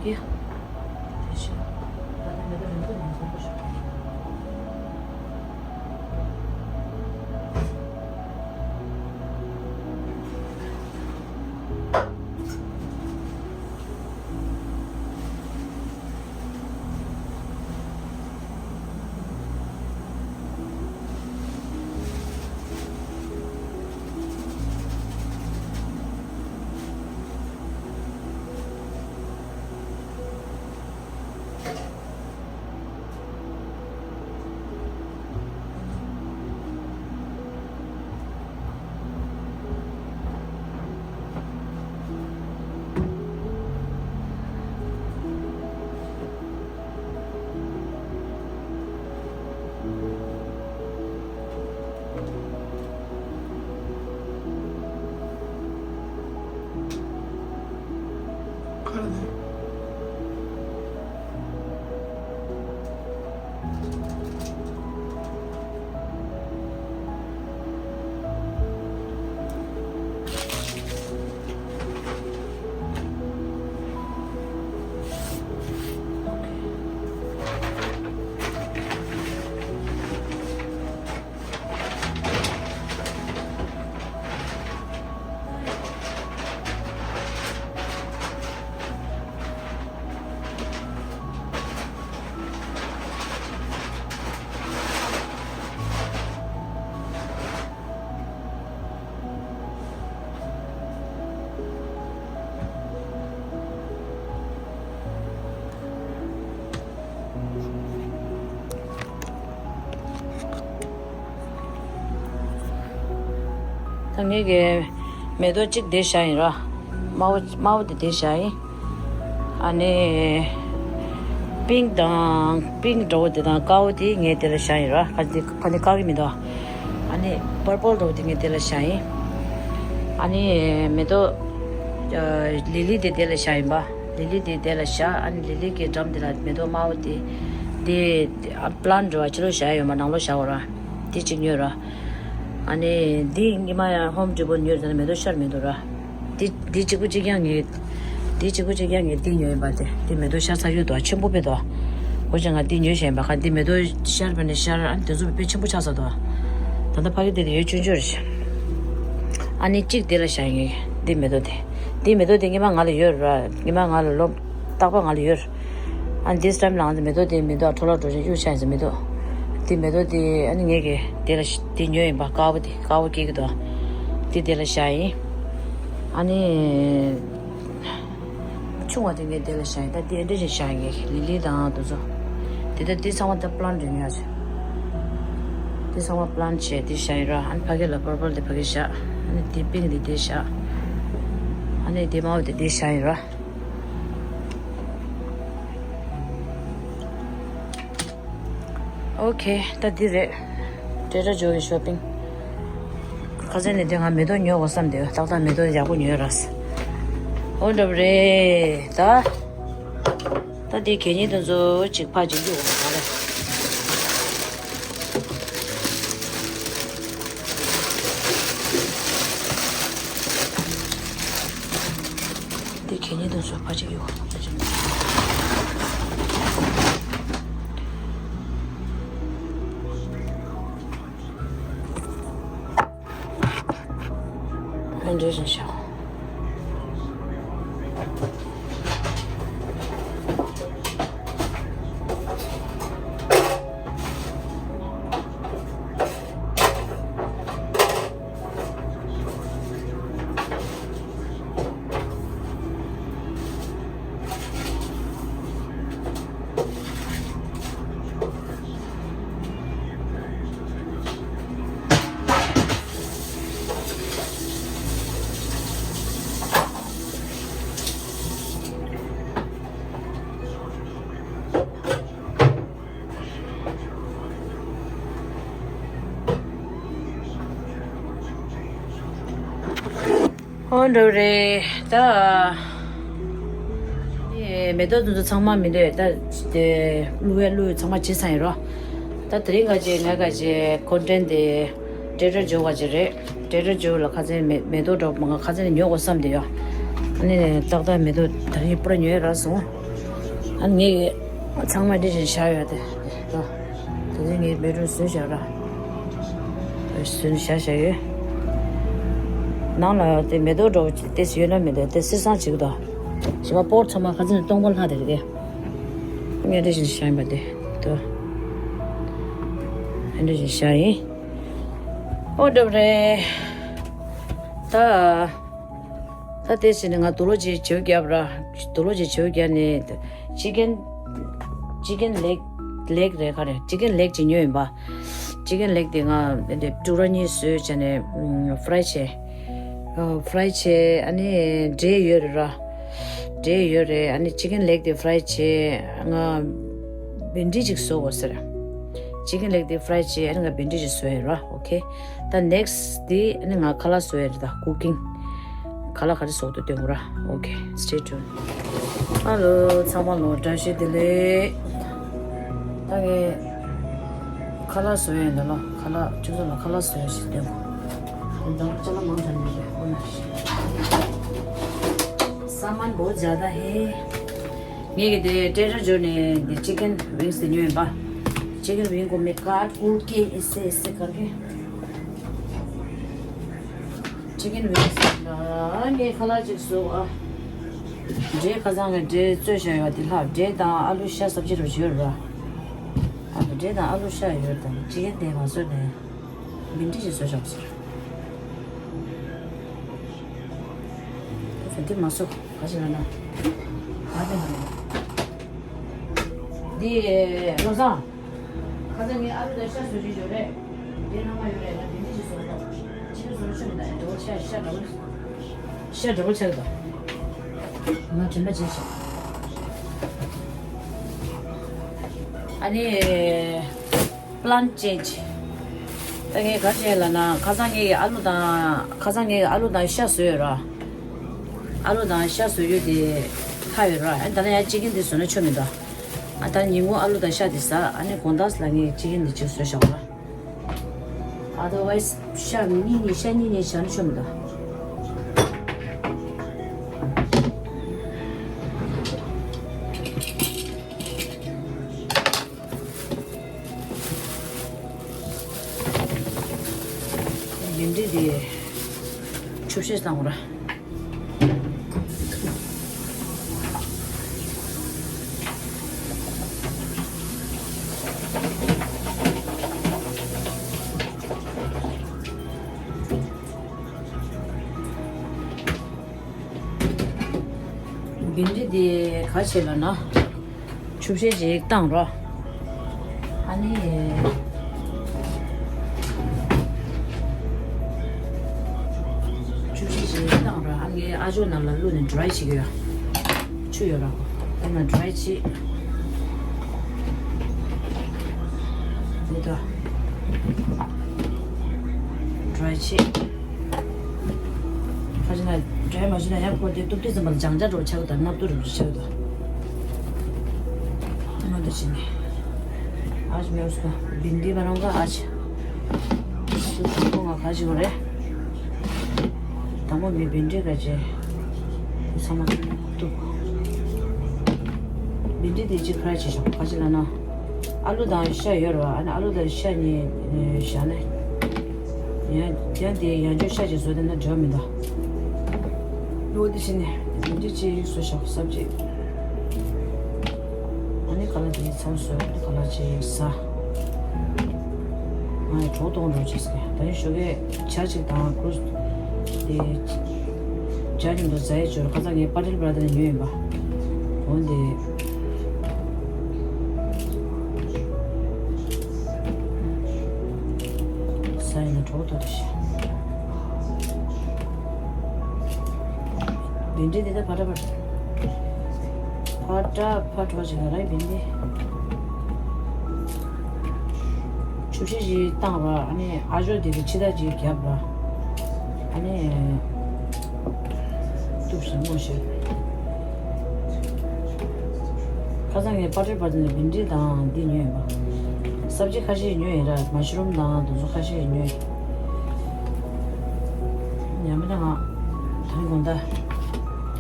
ད་ངེད་ཀྱི་མེ་ཏོག་གཅིག་དེ་བཞག་ཡིན་ར། དམར་པོ་དམར་པོ་དེ་དེ་བཞག་ཡིན། ཨ་ནི་པིང་ཀི་དང་པིང་ཀི་འདྲ་བོ་དེ་དང་དཀར་པོ་དེ་ངས་དེ་ལ་བཞག་ཡིན་ར། ག་དེ་ག་དེ་དཀར་གི་མི་འདུག་ཨ་ནི་པར་པལ་འདྲ་བོ་དེ་ངས་དེ་ལ་བཞག་ཡིན། ཨ་ནི་མེ་ཏོག་ལི་ལི་དེ་དེ་ལ་བཞག་ཡིན་པ། ལི་ལི་དེ་དེ་ལ་བཞག་ཨ་ནི་ལི་ལི་གི་འགྲམ་དེ་ལ་མེ་ཏོག་དམར་པོ་དེ། དེ་པ་ལན་འདྲ་བ་ཕྱི་ལོགས་བཞག་ཡོད་མ་ནང་ལོགས་བཞག་འོ་ར། དེ་གཅིག་ཉོས་ར། ཨ་ནི་འདི་ཉི་མ་ཡང་ཧོམ་ཌི་པོ་ཉོས་ཙང་མེ་ཏོག་ཤར་མི་འདུག་ར། འདི་འདི་གཅིག་པུ་གཅིག་རྐྱང་ངས། འདི་གཅིག་པུ་གཅིག་རྐྱང་ངས་འདི་ཉོས་ཡིན་པ་དེ། འདི་མེ་ཏོག་ཤར་ཚར་ཡོད་དོ། ཆེན་པོ་དཔེ་དོ། འོ་ཅག་ང་འདི་ཉོས་བཞག་ཡིན་པ། ཁ་འདི་མེ་ཏོག་ཤར་བས་ནས་ཤར་ཨ་ནི་དེ་ཚོ་དཔེ་ཆེན་པོ་ཆགས་ཚར་དོ། ད་ལྟ་ཕ་གི་དེ་དེ་ཡོད་ཆུང་ཆུང་རེད། ཨ་ནི་གཅིག་དེ་ལ་བཞག་ཡིན། འདི་མེ་ཏོག་དེ། འདི་མེ་ཏོག་དེ་ཉི་མ་ང་ལ་ཡོད་ར། ཉི་མ་ང་ལ་ལོ་རྟག་པ་ང་ལ་ཡོད། ཨ་ནི་this time ལ་ང་ཚོ་མེ་ཏོག་དེ་མེ་ཏོག་འཕྲོ་བརླག་འགྲོ་བཞིན་གཡུག་ཆ་ཡིན་ཟེར་མེ་ཏོག་དེ་མེ་ཏོག་དེ་ཨ་ནི་ངས་ཀྱི་དེ་ལ་ཤ་དེ་ཉོས་ཡིན་པ། དཀར་པོ་དེ་དཀར་པོ་སྐྱེ་གི་འདུག་དེ་དེ་ལ་བཞག་ཡིན། ཨ་ནི་ཆུང་བ་དེ་ངས་དེ་ལ་བཞག་ཡིན། ད་དེ་འདྲ་ཞིག་བཞག་ཡིན། ལི་ལི་དང་དེ་ཚོ། དེ་ད་དེ་ཚང་མ་ད་པ་ལན་འདྲ་ཉོས་ཡོད་ཟེར། དེ་ཚང་མ་པ་ལན་བྱས་དེ་བཞག་ཡིན་ར། ཨ་ནི་ཕ་གི་ལ་པར་པལ་དེ་ཕ་གི་བཞག་ཨ་ནི་དེ་པིང་ཀི་དེ་དེ་བཞག་ཨ་ནི་དེ་དམར་པོ་དེ་དེ་བཞག་ཡིན་ར། ཨོ་ཁེ། ད་འདི་རེད། ཀྲེ་ཊར་ཇོ་གི་ཤོ་པིང་། ཁ་སང་ནས་དེ་ང་མེ་ཏོག་ཉོ་དགོས་བསམ་དེ། ཏག་ཏག་མེ་ཏོག་ཡག་པོ་ཉོས་ར། ཨོ་འདྲ་པོ་རེད་ད། ད་འདི་གད་སྙིགས་དེ་ཚོ་གཅིག་ཕར་གཅིག་གཡུག་དགོས་མ་རེད། དེ་གད་སྙིགས་དེ་ཚོ་ཕར་ཅིག་གཡུག་ཨ་འདྲ་བཞིན་བཞག་ཧོན་འགྲོ་རེད་ད། ཨེ་མེ་ཏོག་དེ་ཚོ་ཚང་མ་མི་འདུག་ད་དེ་བླུག་ཡ་བླུག་ཚང་མ་བྱས་ཚར་ཡིན་རོ། ད་དེ་རིང་ག་ཅེ་ང་ག་ཅེ་ཀོན་ཊེན་དེ་ཀྲེ་ཊར་ཇོ་ག་ཅེ་རེད། ཀྲེ་ཊར་ཇོ་ལ་ཁ་སང་མེ་མེ་ཏོག་འདྲ་པོ་ང་ཁ་སང་ནས་ཉོ་དགོས་བསམ་བསྡད་ཡོད། ཨ་ནི་ཏག་ཏག་མེ་ཏོག་དེ་རིང་པུ་ར་ཉོས་རག་སོང་། ཨ་ངས་ཚང་མ་འདི་བཞིན་བཞག་ཡོད་དེ། ད་ད་ལྟ་ངའི་བེད་རུམ་བཟོས་བཞག་ར། བཟོས་བཞག་བཞག་ཡོད། ནང་ལ་དེ་མེ་ཏོག་འདྲ་བོ་ཅིག་ཏེ་ཡོད་ན་མི་འདུག་དེ་སེར་སང་ཅིག་དང་། ཞི་བ་སྤོར་ཚང་མ་ཁ་ཚིག་སྟོང་པ་ལྷག་དེ་རེད་དེ། ངས་འདི་བཞིན་བཞག་ཡིན་པ་དེ། ད་ཨ་འདི་བཞིན་བཞག་ཡིན། ཨོ་འདྲ་བོ་རེད། ད། ད་དེ་བྱས་ནས་ང་དུག་ལོག་ཅིག་བྱེའུ་བརྒྱབ་ར། དུག་ལོག་ཅིག་བྱེའུ་བརྒྱབ་ནས། ཅི་ཀན། ཅི་ཀན་ལེག་ལེག་རེད་ག་རེ། ཅི་ཀན་ལེག་ཅིག་ཉོས་ཡིན་པ། ཅི་ཀན་ལེག་དེ་ང་དེ་ཕྲུ་གུ་གཉིས་བཟོས་བྱས་ནས་ཨམ་ཕ་རའི་བྱས། ཨ་ཕ་རའི་བྱས། ཨ་ནི་འབྲས་ཡོད་རེད་ར། འབྲས་ཡོད་རེད། ཨ་ནི་ཅི་ཀན་ལེག་དེ་ཕ་རའི་བྱས། ང་བྷེན་ཌི་ཅིག་བཟོ་དགོས་ཟེར། ཅི་ཀན་ལེག་དེ་ཕ་རའི་བྱས། ཨ་ནི་ང་བྷེན་ཌི་ཅིག་བཟོ་ཡ་ར། ཨོ་ཁེ། ད་ནེག་སི་དེ་ཨ་ནི་ང་ཁ་ལག་བཟོ་ཡ་རེད། ད་ཀུ་ཀིང་ཁ་ལག་ག་རེ་བཟོ་འདུག་སྟོན་དགོས་ར། ཨོ་ཁེ། Stay tuned. ཧ་ལོ། ཚང་མ་ལོ་བཀྲ་ཤིས་བདེ་ལེགས། ད་ངས་ཁ་ལག་བཟོ་ཡ་ཡིན་ད་ལོ། ཁ་ལག་ཁྱོད་ཚོ་ལ་ཁ་ལག་བཟོ་ཡ་ཞིག་སྟོན་དགོས། ད་ཅ་ལག་མང་དྲགས་ནས་ཁོ་ན། सामान बहुत ज़्यादा है। ངས་ཀྱི་དེ་ཀྲེ་ཌར་ཇོ་ནས་འདི་ཅི་ཀན་ཝིང་སི་དེ་ཉོས་ཡིན་པ། ཅི་ཀན་ཝིང་གོ་མེ་ཀ་ཀུར་ཀེ་ཨེ་སེ་ཨེ་སེ་ཀར་ཀེ། ཅི་ཀན་ཝིང་སི་ལ་ངས་ཁ་ལག་ཅིག་བཟོ་ཨ། འབྲས་ཁ་སང་གི་འབྲས་བཙོས་བཞག་ཡོད་དེ་ལྷག་འབྲས་དང་ཨ་ལུ་ཤ་སབ་ཅི་རུ་བཞོས་ར། ཨ་འབྲས་དང་ཨ་ལུ་ཤ་ཡོད་དང་ཅི་ཀན་དེ་མ་བཟོས་ནས། མིན་ཏི་ཞིག་བཟོས་བཞག་ཟེར། ཁོ་ཚོ་འདི་མ་བཟོ་ག་ཞིག་ལ་ན། ག་དེ་མ་རེད། འདི་བློ་བཟང་། ཁ་སང་ངས་ཨ་ལུ་དང་ཤ་བཟོ་རྒྱུ་ཡོད་རེད། འདི་ནང་མ་ཡོད་རེད། ང་འདི་འདི་ཞིག་བཟོ་རོགས། ཅི་ལ་བཟོ་རོགས་ཆོག་མི་འདུག་འདྲ་བོ་ཆགས་ཤ་འདྲ་བོ། ཤ་འདྲ་བོ་ཆགས་འདུག་ང་དྲན་པ་བརྗེད་ཤག་ཨ་ནི། Plan change. ད་ངས་ག་རེ་བྱས་ལབ་ན། ཁ་སང་ངས་ཨ་ལུ་དང་ཁ་སང་ངས་ཨ་ལུ་དང་ཤ་བཟོས་ཡོད་ར། ཨ་ལུ་དང་ཤ་བཟོ་རྒྱུ་དེ་ལྷག་ཡོད་ར། ཨ་ད་ནི་ཡང་ཅི་ཀན་དེ་བཟོས་ན་ཆོ་མི་འདུག་ཨ་ད་ཉིན་གུང་ཨ་ལུ་དང་ཤ་དེ་ཟ། ཨ་ནི་དགོང་དག་ལ་ངས་ཅི་ཀན་དེ་ཅིག་བཟོས་བཞག་ར། Otherwise ཤ་གཉིས་ནས་ཤ་གཉིས་ནས་བཞག་ན་ཆོ་མི་འདུག་ཡིན་འདྲི་དེ་ཆུ་བཤད་བཏང་བ་ར། བིན་འབྲི་དེ་ག་བྱེད་ལ་ན། ཆུ་བཤད་ཅིག་བཏང་རོགས། ཨ་ནི། ཆུ་བཤད་ཅིག་བཏང་རོགས། ཨ་ནི་ཨ་ཇོ་ནང་ལ་བླུགས་ནས་ཌི་རའི་བྱེད་ཀྱི་ཡོད། ཆུ་ཡོད་ར། ཨ་ན་ཌི་རའི་བྱེད། འདི་ལྟ། ཌི་རའི་བྱེད། ཁ་ཅིག་ན་ཌི་རའི་མ་བྱས་ན་ཡང་ཁོ་དེ་གཏུབ་དུས་ཙམ་པ་ལ་ལྗང་ལྗང་འདྲ་བོ་ཆགས་ཀྱི་འདུག་སྣབས་ཏོ་རིལ་རིལ་ཆགས་ཀྱི་འདུག་ཨ་ནི་འདི་བྱས་ནས། आज मैं उसका भिंडी बनाऊंगा आज। དང་པོ་ང་ག་ཅིག་རེད། དང་པོ་ངས་བིན་འབྲི་ག་ཅེ། ཚང་མ་གཏུབ། བིན་འབྲི་དེ་ཅིག་ཕ་ར་ཅིག་བྱུང་ག་ཅིག་ལ་ན། ཨ་ལུ་དང་ཤ་ཡོད་རེད་བ། ཨ་ནི་ཨ་ལུ་དང་ཤ་གཉིས་བཞག་ནས། ཡང་ཡང་དེ་ཡང་བསྐྱར་ཤ་ཅིག་བཟོས་བསྡད་ན་འགྲིག་མི་འདུག་ལོ་དེ་བྱས་ནས་བིན་འབྲི་ཅིག་བཟོས་བཞག་སབ་ཅིག་ཨ་ནི་ཁ་ལག་དེ་ཚང་བཟོས། ཁ་ལག་ཅིག་ཟ། ང་ཡི་གྲོགས་གཏོང་འགྲོ་ཅིག་ཟེར། ད་ཡིན་ཞོགས་ཀས་ཇ་ཅིག་དང་ཀུ་དེ་ཇ་མཉམ་དུ་ཟ་ཡི་ཅོར། ཁ་སང་ངས་པ་ཊེལ་བྷ་ར་དར་ནས་ཉོས་ཡིན་པ། འོན་ཏེ་ཟ་ཡིན་ན་གྲོགས་གཏོང་དུ་ཤི། བིན་འབྲི་དེ་ད་ཕ་ཏྲ་ཕ་ཏྲ། ཕ་ཏྲ་ཕ་ཏྲ་ཅིག་ལ་ར་བིན་འབྲི། ཆུ་བཤད་ཅིག་བཏང་ར། ཨ་ནི་ཨ་ཇོ་དེ་གི་ཕྱི་ཐག་ཅིག་བརྒྱབ་ར། ཨ་ནི་གཏུབ་ཤིག་སྔོ་ཤིག་ཁ་སང་ངས་པ་ཏྲེ་པ་ཏྲེ་ནས་བིན་འབྲི་དང་འདི་ཉོས་ཡིན་པ། སབ་ཇི་ཁ་ཤས་ཉོས་ཡིན་ར། མ་ཤི་རུམ་དང་དེ་ཚོ་ཁ་ཤས་ཉོས་ཡིན། ཉམས་མེད་ང་ད་རིང་དགོང་དག་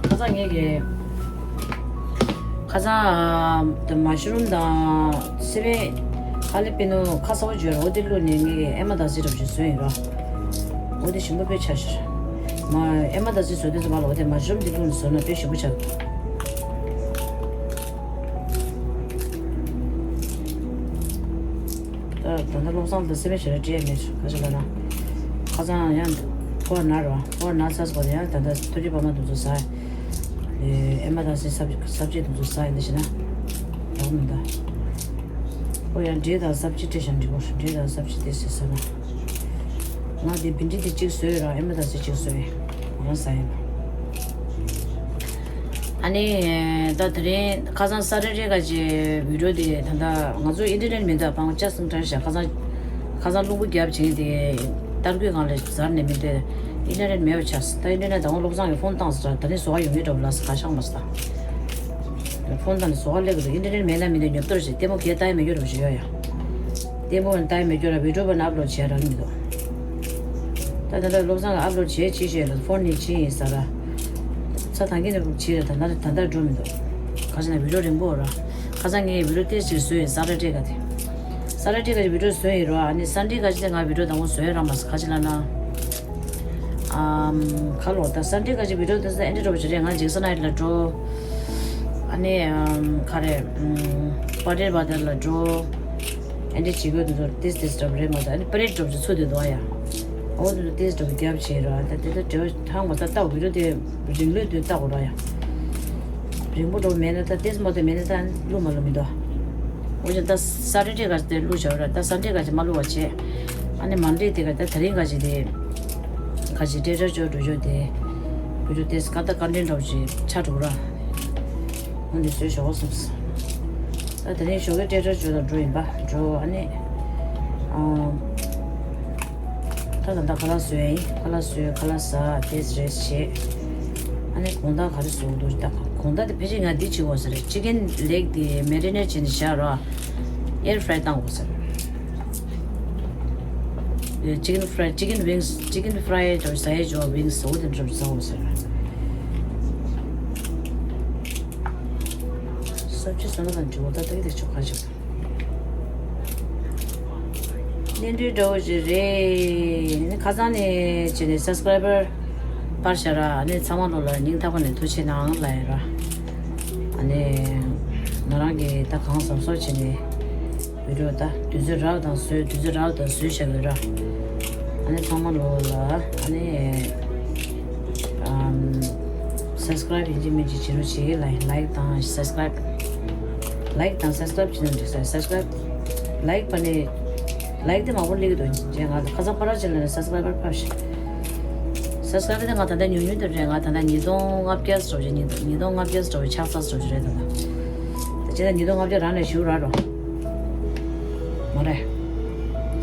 ཁ་སང་ངས་ཀྱི་ཁ་ ཁ་སང་དེ་མ་ཤ་རུམ་དང་སི་པན་ཨ་ལེ་པི་ནོ་ཁ་སོ་བ་བརྗོད་ར་འོ་དེ་བླུགས་ནས་ངས་ཨེ་མ་དང་སི་འདྲ་བོ་ཞིག་བཟོས་ཡིན་ར། འོ་དེ་ཞིམ་པོ་དཔེ་ཆགས་ཤག་མ་ཨེ་མ་དང་སི་བཟོ་དུས་ཙམ་པ་ལ་འོ་དེ་མ་ཤ་རུམ་དེ་བླུགས་ནས་བཟོས་ན་དཔེ་ཞིམ་པོ་ཆགས་འདུག་ད་ད་ལྟ་བློ་བཟང་དང་སེམས་པའི་ཞལ་རས་སྤྲད་མེད། ཁ་ཆེ་ལ་ན། ཁ་སང་ཡང་ཕོར་ན་རོ་ཕོར་ན་ཚ་སོ་ཡང་ད་ལྟ་ཐུགས་རྗེ་པ་མ་དུ་ཚོ་ཟ། ཨེ་མ་ད་སེ་སབ་སབ་ཅི་དུ་ཚོ་ཟ་ཡིན་ད་ཞེ་ན། ཡོང་མི་འདའ། ཨོ་ཡང་འབྲས་དང་སབ་ཅི་སྤྲད་ཤང་འགྲིག་གོ། འབྲས་དང་སབ་ཅི་དེ་སེ་ཟ་ན། ང་དེ་བིན་ཌི་དེ་གཅིག་བཟོས་ར་ཨེ་མ་ད་སེ་གཅིག་བཟོས་ཡིན། ང་ཟ་ཡིན། ཨ་ནི་ད་དེ་རིང་ཁ་སང་ས་རེ་རེ་ག་ཅེ་བི་ཌི་ཡོ་དེ་ད་ལྟ་ང་ཚོ་ཨིན་ཊར་ནེཊ་མི་འདུག་པང་ཅ་སུང་ཏྲ་ཤ་ཁ་སང་ཁ་སང་རླུང་བུ་རྒྱབ་ཅིང་དེ་ཏར་ཀོའི་སྒང་ལ་ཟར་ནས་མི་འདུག་ཨིན་ཊར་ནེཊ་མེད་པ་ཆགས་ད་ཨིན་ཊར་ནེཊ་དང་པོ་བློ་བཟང་གི་ཕོན་བཏང་ཟེར་ད་ནི་བཟོ་བ་ཡོང་གི་འདྲ་བ་ལ་ཁ་ཤག་མ་ཟེར་ད་ཕོན་བཏང་ནས་བཟོ་བ་ལེགས་འདུག་ཨིན་ཊར་ནེཊ་མེད་ན་མི་འདུག་ཉོབ་ཏོར་བྱེད་ལྟད་མོ་གས་ལྟ་ཡ་མེད་རྒྱུ་འདྲ་བ་ཞིག་ཡོད་ཡ། ལྟད་མོ་ལྟ་ཡ་མེད་རྒྱུ་ར་བི་ཌི་ཡོ་བ་ན་ཨབ་ལོཌ་བྱས་རག་གི་མི་འདུག་ད་ད་ལྟ་བློ་བཟང་གི་ཨབ་ལོཌ་བྱས་ཅི་བྱས་ལ་ཕོན་ནས་ཕྱིན་ཡིན་ས་ར། ས་ཐང་གི་ནས་ཕྱིན་ར་ད་ལྟ་ད་ལྟ་འགྲོ་མི་འདུག་ཁ་ཤས་ན་བི་ཌི་ཡོ་རིང་པོ་ར། ཁ་སང་ངས་བི་ཌི་ཡོ་ཏེ་ཅིག་བཟོས་ཡིན་ས་ར་ཏྲེ་ག་དེ། ས་ར་ཏྲེ་ག་ཅིག་བི་ཌི་ཡོ་བཟོས་ཡིན་ར་ཨ་ནི་ས་འདྲི་ག་ཅིག་དེ་ང་བི་ཌི་ཡོ་དང་པོ་བཟོས་ར་མ་ས་ཁ་ཅིག་ལ་ན། ཨམ་ཁ་ལོ་ད་ས་འདྲི་ག་ཅིག་བི་ཌི་ཡོ་དེ་ས་ཨེ་འདྲི་འགྲོ་བ་ཅིག་རེད། ང་ཇེག་སན་ཨའི་ལ་འགྲོ། ཨ་ནི་ཨམ་ཁ་རེ་ཨམ་པ་ཏེར་བ་ཏེར་ལ་འགྲོ། ཨེ་འདྲ་བྱེད་དགོས་འདུག་ཏིས་ཏིས་འདྲ་བོ་རེད་མ་གཏོགས་ཨ་ནི་པ་རེད་འདྲ་བོ་ཅིག་ཚུགས་བསྡད་འདུག་ཨ་ཡ། འོ་འདུག་ཏིས་འདྲ་བོ་རྒྱབ་བྱས་ར་ད་དེ་ད་དྲི་བ་ཐང་བ་ད་ལྟ་བི་ཌི་ཡོ་དེ་རིང་ལོས་དུས་ལྟ་དགོས་ར་ཡ། རིང་པོ་འདྲ་བོ་མེད་ན་ད་ཏིས་མ་དེ་མེད་ན་ད་བླུག་མ་བླུག་མི་འདུག་འོ་ཅག་ད་ས་རེ་རེ་ག་དེ་བླུག་བྱ་བ་ར་ད་ས་འདྲེ་ག་ཅིག་མ་བླུག་བ་བྱས། ཨ་ནི་མ་འདྲེ་དེ་ག་ད་དེ་རིང་ག་ཅིག་དེ་ག་ཅིག་ཏྲེ་ཏྲ་ཅོ་འགྲོ་ཅོ་དེ་བི་ཌི་ཡོ་ཏིས་ཀ་ད་ཀ་འདྲེན་འདྲ་བོ་ཅིག་ཆགས་འགྲོ་ར། འོ་འདི་བཟོས་ཞོག་གོ་བསམས། ད་དེ་ནས་ཞོགས་ཀས་སྤྲད་སྤྲད་བྱོས་དང་འགྲོ་ཡིན་པ་འགྲོ་ཨ་ནི། ཨ། ད་ད་ད་ཁ་ལག་བཟོས་ཡིན་ཁ་ལག་བཟོས་ཁ་ལག་ཟ་དེ་རེས་བྱེད། ཨ་ནི་དགོང་དག་ག་རེ་བཟོ་འདུག་ད་དགོང་དག་དེ་ཕལ་ཆེར་ང་འདི་བྱེད་དགོས་ཟེར་ཅི་ཀན་ལེག་དེ་མེ་རི་ནེ་ཊི་བྱས་ནས་བཞག་རོགས། ཨེར་ཕ་རའི་བཏང་དགོས་ཟེར། ཅི་ཀན་ཕ་རའི་ཅི་ཀན་ཝིང་སི་ཅི་ཀན་ཕ་རའི་འདྲ་བོ་ཟ་ཡས་འཇོག་ཝིང་སི་འོ་དེ་འདྲ་བོ་ཟ་འོ་ཟེར། ས་བཅུ་ས་ན་དང་འབྲི་བ་ད་ལྟ་གི་དེ་ཆོག་ཁ་ཆོག་གནས་འདྲི་འདྲ་བོ་ཞིག་རེད། ཁ་སང་ནས་བྱས་ནས་སབ་སི་ཀ་རའི་བར་སྤར་བྱ་ར་ཨ་ནི་ཚང་མ་ལོ་ལ་སྙིང་ཐག་པ་ནས་ཐུགས་ཆེ་གནང་ལ་ཡ་ར། ཨ་ནི་ང་རང་གིས་ད་གང་བཟང་བཟོ་བྱས་ནས། བི་ཌི་ཡོ་ད་དུས་ཚོད་རག་དང་བཟོས་དུས་ཚོད་རག་དང་བཟོས་བཞག་ཡོད་ར། ཨ་ནི་ཚང་མ་ལོ་ལ་ཨ་ནི་ཨམ་སབ་སི་ཀ་རའིབ་ཡིན་གཅིག་མིན་གཅིག་བྱེད་རོགས་བྱེད་ལ་ལའིཀ་དང་སབ་སི་ཀ་རའིབ་ལའིཀ་དང་སབ་སི་ཀ་རའིབ་བྱེད་ན་འགྲིག་ས་སབ་སི་ཀ་རའིབ་ལའིཀ་པ་ནི་ལའིཀ་དེ་མང་པོ་སླེབས་ཀྱི་འདུག་ཅེས་ང་ཁ་སང་ཕ་ར་ཅན་ལ་ནི་སབ་སི་ཀ་རའི་བར་ཕབ་ཤིག་སབ་སི་ཀ་རའིབ་དེ་ང་ད་ལྟ་ཉུང་ཉུང་དེ་རེད། ང་ད་ལྟ་ཉིས་སྟོང་ལྔ་བརྒྱ་ཙམ་ཞིག་ཉིས་སྟོང་ལྔ་བརྒྱ་ཙམ་ཞིག་ཆགས་ས་ཙམ་ཞིག་རེད་ད་ལྟ། ད་ཅི་ད་ཉིས་སྟོང་ལྔ་བརྒྱ་རང་ནས་ཞུ་ར་རོ། མ་རེད།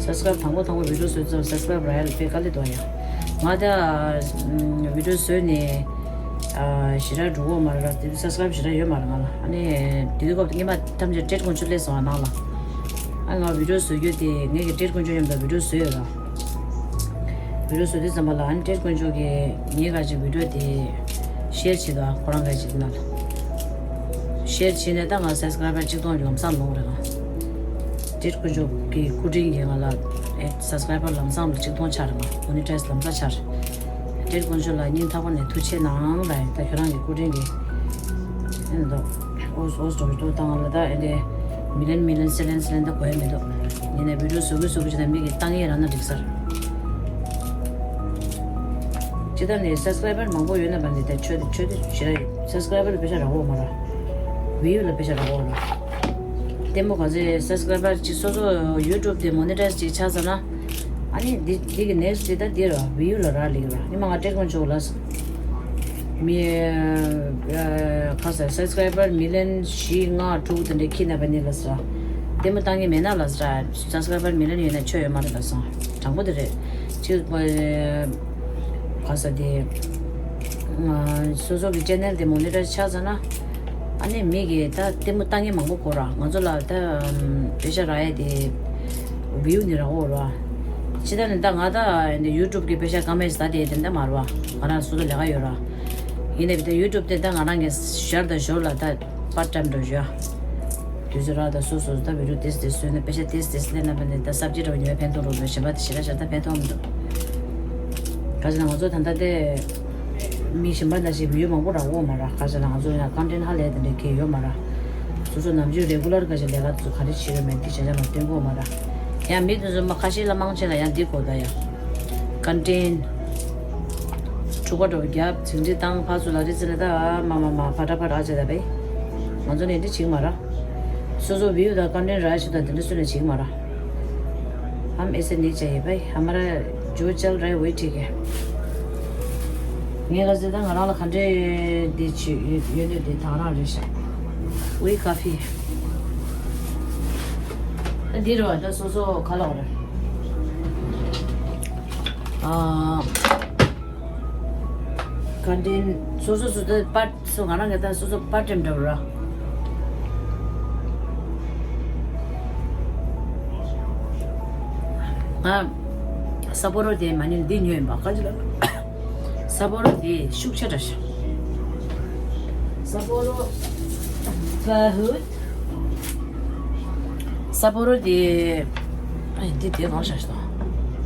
སབ་སི་ཀ་རའིབ་དང་པོ་དང་པོ་བི་ཌི་ཡོ་བཟོས་ཚར་སབ་སི་ཀ་རའིབ་རག་ཡ་ལ་དཔེ་དཀའ་ལས་འདུག་ཡ། ང་ད་བི་ཌི་ཡོ་བཟོས་ནས་ཞེ་དྲག་འགྲོ་གི་མ་རེད་ར། དེ་སབ་སི་ཀ་རའིབ་ཞེ་དྲག་ཡོད་མ་རེད་ང་ལ། ཨ་ནི་དེ་དུས་སྐབས་དུ་སྔོན་མ་ཐམས་ཅད་ཏྲེད་དཀོན་མཆོག་སླེབས་སོང་བ་ནང་ལ། ཨ་ང་བི་ཌི་ཡོ་བཟོ་རྒྱུ་དེ་ངས་ཀྱི་ཏྲེད་དཀོན་མཆོག་མཉམ་དུ་བི་ཌི་ཡོ་བཟོས་ཡོད་ར། བི་ཌི་ཡོ་བཟོ་དུས་ཙམ་པ་ལ་ཨ་ནི་ཏྲེད་དཀོན་མཆོག་གིས་ངས་ག་ཅིག་བི་ཌི་ཡོ་དེ་ཤེར་བྱེད་དོ་ཁོ་རང་ག་ཅིག་ན་ལ། ཤེར་བྱེད་ནས་ད་ང་སབ་སི་ཀ་རའིབ་བར་གཅིག་སྟོང་ལམ་སང་ལོངས་རེད་ང་། ཏྲེད་དཀོན་མཆོག་གི་སྐུ་དྲིན་གྱིས་ང་ལ་ཨེ་སབ་སི་ཀ་རའིབ་བར་ལམ་སང་ལ་གཅིག་སྟོང་ཆགས་རེད་ང་། མོ་ནི་ཊའི་ཛི་ལམ་སང་ཆགས་རེད། ཏྲེད་དཀོན་མཆོག་ལ་སྙིང་ཐག་པ་ནས་ཐུགས་ཆེ་གནང་ལ་ཡིན། ད་ཁྱོད་རང་གི་སྐུ་དྲིན་གྱིས་ཨེ་འདུག་ཨོ་ཨོ་སི་ཏོ་ཏོ་བཏང་ལ་ད་ཨེ་འདྲས་མི་ལན་མི་ལན་སི་ལན་སི་ལན་ད་གོ་ཡ་མི་འདུག་ཡིན་ནའི་བི་ཌི་ཡོ་བཟོ་གི་བཟོ་གི་བྱེད་ད་མི་གི་བཏང་ཡས་རང་ན་འགྲིག་ས་རེད། ཅི་ལྟར་ནས་སབ་སི་ཀ་རའི་བར་མང་པོ་ཡོད་ན་བར་ནས་དེ་ཆོས་དེ་ཆོས་དེ་ཞེ་དྲག་ཡོད། སབ་སི་ཀ་རའི་བར་ལ་པེ་ཤ་རག་འོ་མ་ར། བིའུ་ལ་པེ་ཤ་རག་འོ་ར། ལྟད་མོ་ག་ཚོད་སབ་སི་ཀ་རའི་བར་ཅིག་སོ་སོ་ཡུ་ཊུབ་དེ་མོ་ནི་ཊའི་ཛི་ཅིག་ཆགས་ཚར་ན། ཨ་ནི་འདི་འདི་གི་ནེག་སི་ཊི་དེ་ད་འདི་ར་བིའུ་ལ་རག་ལེགས་ར། ཉི་མ་ང་ཏྲེ་ཀོན་ཆོག་ལ་སོ། མི་ཁ་ས་སབ་སི་ཀ་རའི་བར་མི་ལན་བཞི་ལྔ་དྲུག་དེ་འདྲ་ཁྱི་ན་བ་ནི་ལ་སོ། ལྟད་མོ་བཏང་གི་མེད་ན་ལ་སོ་ར། སབ་སི་ཀ་རའི་བར་མི་ལན་ཡོད་ན་ཆོ་ཡོད་མ་རེད་ལ་སོ། དྲང་པོ་དེ་རེད། ཅིག་ག་ས་དེ། སོ་སོ་གི་ཅེ་ནལ་དེ་མོ་ནི་ཊའི་ཛི་ཆགས་ཚར་ན། ཨ་ནི་མི་གི་ད་ལྟད་མོ་བཏང་མཁན་མང་པོ་དགོས་ར། ང་ཚོ་ལ་ད་པེ་ཤ་རག་ཡས་དེ་བིའུ་ནི་རག་འོ་ར། ཅི་ད་ནི་ད་ང་ད་ཡུ་ཊུབ་གི་པེ་ཤ་ཀ་མེད་ཟ་དེ་དེ་འདྲ་མ་ར་བ། ང་རང་སོ་སོ་ལས་ཀ་ཡོད་ར། ཡིན་ནའི་ད་ཡུ་ཊུབ་དེ་ད་ང་རང་གི་ཞར་དང་ཞོར་ལ་ད། པར་ཊའིམ་འགྲོ་བཞག་དུས་ཚོད་རག་ད་སོ་སོ་ད་བི་ཌིའོ་ཏེས་ཏེས་བཟོས་ནས་དཔེ་ཆ་ཏེས་ཏེས་ལེན་ན་བས་ནས་ད་སབ་ཇེག་འདྲ་བ་ཉོས་ཕན་ཐོགས་རོགས་འདུག་གཞན་པ་དེ་ཞེ་དྲག་ཞེ་དྲག་ཕན་ཐོགས་མི་འདུག་ག་ཅི་ན་ང་ཚོ་ད་ལྟ་དེ་མི་གཞན་པ་ན་ཞིག་བི་ཡོ་མང་པོ་རག་གོ་མ་ར། ག་ཅི་ན་ང་ཚོ་ཡང་ཀོན་ཊེན་ཧ་ལས་དེ་འདྲ་གི་ཡོད་མ་ར། སོ་སོ་ནམ་རྒྱུན་རེ་གུ་ལར་ག་ཅི་ལས་ཀ་དེ་ཚོ་ག་རེ་བྱེད་ཡོད་མེད་དེ་བྱ་བྱ་མ་སྟོན་གོ་མ་ར། ཡང་མི་དེ་ཚོ་མ་ཁ་ཤས་ལ་མང་ཆེ་ལ་ཡང་འདི་གོ་ད་ཡ། ཀོན་ཊེན། འཁྲུག་པ་འགྲོ་རྒྱབ་ཚིག་འབྲི་བཏང་ཕར་ཚུར་ལ་རི་ཙི་ལ་ད་མ་མ་མ་ཕ་ཏྲ་ཕ་ཏྲ་ཨ་ཅེ་ད་བས། ང་ཚོ་ནས་འདི་བྱེད་མ་ར། སོ་སོ་བིའུ་དང་ཀོན་ཊེན་རག་ཆེད་དུ་དེ་འདྲ་སུ་ནས་བྱེད་མ་ར། हम ऐसे नहीं चाहिए भाई, हमारा जो चल रहा है वही ठीक है। ངས་ག་ཚོད་ད་ང་རང་ལ་ག་འདྲས་འདི་བྱེད་ཡོད་ནས་འདི་དང་རང་རེད་ཤག वही काफी है। འདི་རུ་ད་སོ་སོ་ཁ་ལག་རེད། ཨ། ཀོན་ཊེན་སོ་སོ་སོ་སོ་པར་སོ་ང་རང་གི་ད་སོ་སོ་པར་ཊའིམ་འདྲ་བོ་ར། ང་ས་ཕོ་རོ་དེ་མ་ཎི་འདི་ཉོས་ཡིན་པ་ག་ཅི་ལ། ས་ཕོ་རོ་དེ་ཤུགས་ཆེ་དྲགས་ཤག་ས་ཕོ་རོ་ཕ་ཧུད། ས་ཕོ་རོ་དེ། ཨ་འདི་དེ་གང་ཤག་ཤག་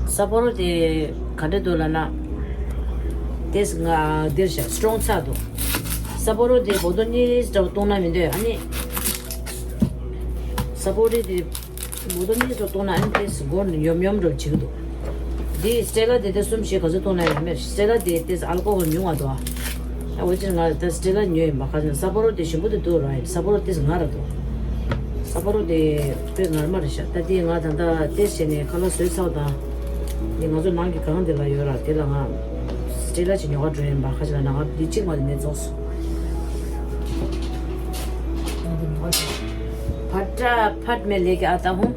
ས་ཕོ་རོ་དེ་ག་འདྲ་འདུག་ལབ་ན། དེས་ང་འདིར་ཤག་སི་ཊོང་ཚ་འདུག་ས་ཕོ་རོ་དེ་བོ་ཏོ་གཉིས་འདྲ་བོ་བཏུང་ན་མི་འདོད་ཨ་ནི། ས་ཕོ་རོ་དེ། མོ་ཏོ་གཉིས་སུ་གཏོང་ན་ཨན་ཏེས་སྒོ་ཡོམ་ཡོམ་འགྲོ་བྱེད་ཀྱི་འདུག་འདི་སི་ཊེ་ལ་དེ་དེ་གསུམ་བཞི་ག་ཚོད་གཏོང་ན་ཡང་མེད། སི་ཊེ་ལ་དེ་དེས་ཨལ་ཀོ་ཧོལ་ཉུང་བ་འདུག་ཨ་འོ་ཅིར་ང་ད་སི་ཊེ་ལ་ཉོས་ཡིན་པ་ག་ཚོད་ས་ཕོ་རོ་དེ་ཞིམ་པོ་དེ་འདུག་ར། ཡིན་ས་ཕོ་རོ་དེས་ང་ར་འདུག་ས་ཕོ་རོ་དེ་དཔེ་ངར་མ་རེད་ཤག་ད་དེ་ང་ད་ལྟ་ཏེས་བྱས་ནས་ཁ་ལག་བཟོས་ཚར་དང་། དེ་ང་ཚོ་ནང་གི་གང་དེ་ལ་ཡོད་ར། དེ་ལ་ང་སི་ཊེ་ལ་ཅིག་ཉོ་ག་འགྲོ་ཡིན་པ་ག་ཚོད་ལ་ན་ང་དེ་གཅིག་མ་དེ་ནས་རྫོགས་སོང་། ཕ་ཏྲ་ཕ་མེ་ལེ་གི་ཨ་ཏ་ཧུང་།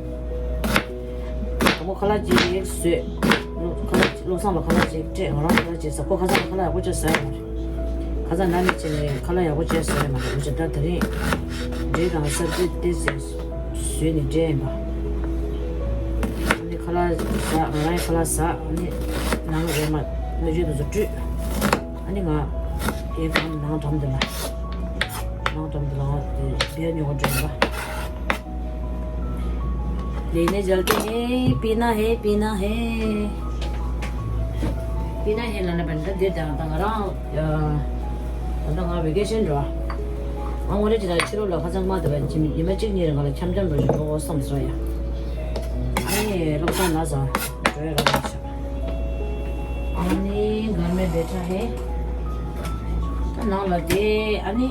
དང་པོ་ཁ་ལག་ཅིག་བཟོས། ཁ་ལག་ཅིག་བློ་བཟང་ལ་ཁ་ལག་ཅིག་སྤྲད། ང་རང་ཁ་ལག་ཅིག་ཟ། ཁོ་ཁ་ལག་ཁ་ལག་ཡག་པོ་བྱས་ཟ་ཡ་མ་རེད། ཁ་སང་ན་ནས་བྱས་ནས་ཁ་ལག་ཡག་པོ་བྱས་ཟ་ཡ་མ་རེད། འུ་ཅག་ད་དེ་རིང་འབྲས་དང་སབ་ཇི་ཏོག་ཙམ་བཟོས་ནས་སྤྲད་ཡིན་པ། ཨ་ནི་ཁ་ལག་ཟ། ང་རང་ཡང་ཁ་ལག་ཟ། ཨ་ནི་ནང་རེ་མ་སྣོད་བཅུད་དེ་ཚོ་བཀྲུས། ཨ་ནི་ང་ཨེ་ཁང་ནང་འགྲམ་དེ་ལ། ནང་འགྲམ་དེ་ལ་ང་དེ་བེར་ཉོ་ག་འགྲོ་ཡིན་པ། लेने चलते हैं, पीना है, पीना है। पीना है ལབ་ན་བན་ད་འདིར་དང་ད་ང་རང་ད་ལྟ་ང་ཝེ་ཀེ་ཤན་འགྲོ། ང་ངོ་རེ་ཅི་ད་ཕྱི་ལོགས་ལ་ཁ་སང་མ་དེ་བན་ཉི་མ་གཅིག་གཉིས་རིང་ལ་འཆམ་འཆམ་འགྲོ་ཞིག་འགྲོ་འོ་བསམ་སོ་ཡ། ཨ་ནི་སློབ་གྲྭ་ན་ས་འགྲོ་ཡ་ར་མ་ཆ། ཨ་ནི་घर में बैठा है། ད་ནང་ལ་བསྡད། ཨ་ནི་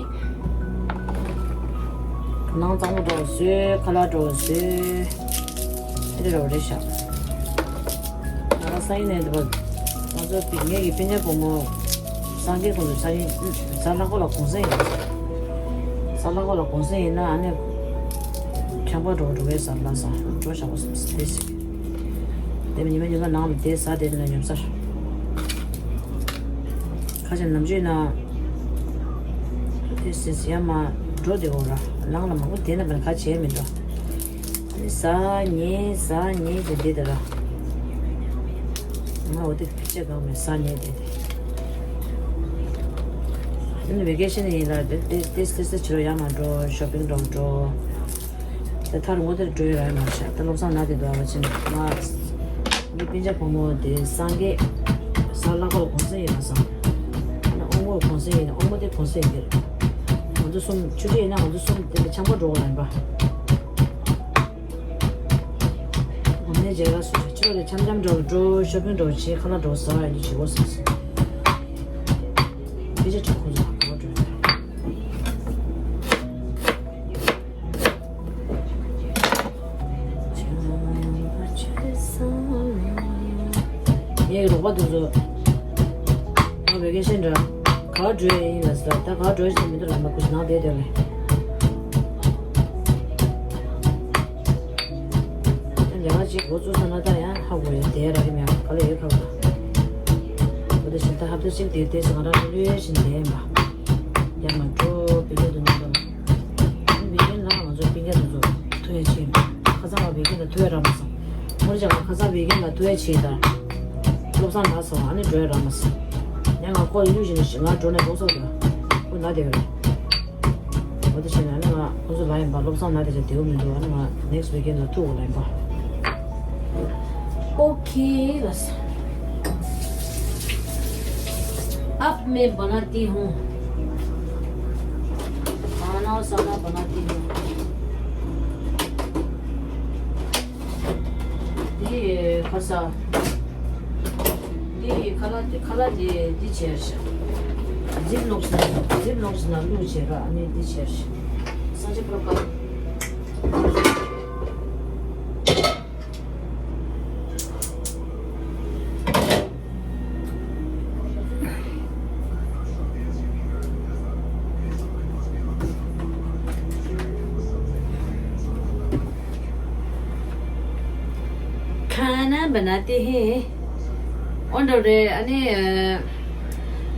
ནང་གཙང་མ་འགྲོ་བཟོས། ཁ་ལག་འགྲོ་བཟོས། ཨེ་རེ་རོ་རེ་ཤག་ང་རང་སང་ཉིན་ནས་འདི་པ་ང་ཚོ་པི་ངེད་ཀྱི་སྤུན་ཀྱག་བུ་མོ་སངས་རྒྱས་ཁོང་ཚོ་ས་ཡིན་ས་ལྷ་ཁོ་ལ་གུང་སེང་ཡིན། ས་ལྷ་ཁོ་ལ་གུང་སེང་ཡིན་ན་ཨ་ནི་ཆང་པ་འགྲོ་འགྲོ་བའི་ས་ལ་ས་འགྲོ་བཞག་པ་སོང་ཟེར་ཟེར། དེ་མིན་ཉི་མ་ཉི་མ་ནང་ལ་བསྡད་ཟ་བསྡད་དེ་ན་ཉོབ་སར། ཁ་ཅིག་ནམ་རྒྱུན་ན་དེ་སྲིད་ཡ་མ་འགྲོ་དེ་འོ་ར། ནང་ལ་མང་པོ་བསྡད་ན་མིན་ཁ་བྱས་མི་འགྲོ། ཨ་ནི་ཟ་ཉེ་ཟ་ཉེ་ཟེར་བསྡད་དེ་ར། ང་འོ་དེ་ཕི་ཆ་གང་མེད་ཟ་ཉེ་བསྡད་དེ། ཨ་ནི་ཝེ་ཀེ་ཤན་ཡིན་ལ་དེ་དེ་དེ་སྲིད་སྲིད་ཕྱི་ལོགས་ཡ་མ་འགྲོ། ཤོ་པིང་འགྲོ་འགྲོ། ད་ཐར་ངོ་དེར་འགྲོ་ཡི་ར་ཡ་མ་ཤ་ད་བློ་བཟང་ན་དེ་འདུག་ཨ་བ་ཆེན་ང་ངའི་སྤུན་ཀྱག་བུ་མོ་དེ་སངས་རྒྱས་ས་ལ་ཁོ་གུང་སེང་ཡིན་པ་སང་། ཨ་ནི་དབང་མོ་གུང་སེང་ཡིན་ན་དབང་མོ་དེ་གུང་སེང་ཡིན་དེ་རེད། ང་ཚོ་གསུམ་ཆུ་ཚོད་ཡིན་ན་ང་ཚོ་གསུམ་དེ་ལ་འཆམ་པོ་འགྲོ་དགོས་ཡིན་པ། ངོ་མའི་རྗེས་ལ་སུ་ཆུ་ཚོད་ལ་འཆམ་འཆམ་འགྲོ་འགྲོ་ཤོ་པིང་འགྲོ་བྱེད་ཁ་ལག་འགྲོ་ཟ་ཡ་འདི་བྱེད་དགོས་ཟེར་ཟེར། དེ་ཆ་ཁྲག་ཁོང་ཚོ་ག་པར་འགྲོ་ཡ། ངའི་རོགས་པ་དེ་ཚོ་ང་ཝེ་ཀེ་ཤན་འདྲ་ག་པར་འགྲོ་ཡ་ཡིན་ལ་ཟེར། ད་ག་པར་འགྲོ་ཡ་ཞིག་མི་འདུག་ལ་མ་ཁུ་ཞིག་ནང་བསྡད་དེ་ལས། ད་ལས་ཀ་ཅིག་འགོ་བཙུགས་ས་ན་ད་ཡང་ཧ་གོ་ཡ་དེ་ར་གི་མེད་ག་ལ་ཡོད་ཁ་བ། འོ་དེ་བཞིན་ད་ཧབ་ཏ་གཅིག་དེ་དེ་ང་རང་ལུས་བཞིན་དེ་ཡིན་པ། ཡང་ང་འགྲོ་བི་ལོ་དུ་ནང་དུ། བི་ཀན་ལ་ང་ཚོ་སྤུན་ཀྱག་དེ་ཚོ་ཐུག་ཡ་ཆེ་ཡིན། ཁ་སང་ང་བི་ཀན་ལ་ཐུག་ཡ་རག་མ་སོང་། ཁོ་རེ་ཅག་ང་ཁ་སང་བི་ཀན་ལ་ཐུག་ཡ་ཆེ་ཡིན་ད། བློ་བཟང་ན་སོང་ཨ་ནི་འགྲོ་ཡ་རག་མ་སོང་། ཡང་ང་ཁོ་ལུས་བཞིན་ང་འགྲོ་ནས་ལོག་སོང་དུ། ཁོ་ན་དེ་བས། ད་བྱས་ན་ང་ཁོ་ཚོ་ལ་ཡིན་པ་བློ་བཟང་ན་དེ་ཚོ་བདེ་པོ་མི་འདུག་ཨ་ནི་ང་next weekend ལ་ཐུག་གོ་ལ་ཡིན་པ། Okay ལགས། अब मैं बनाती हूँ। खाना साना बनाती हूँ। འདི་ཁ་ས། འདི་ཁ་ལག་འདི་ཁ་ལག་འདི་འདི་བྱས་ཤག Ziploc ནང་Ziploc ནང་བླུགས་བྱས་ར་ཨ་ནི་འདི་བྱས་ཤག་ས་ཆ་པར་པར། खाना बनाते हैं। འོ་འདྲ་རེད། ཨ་ནི་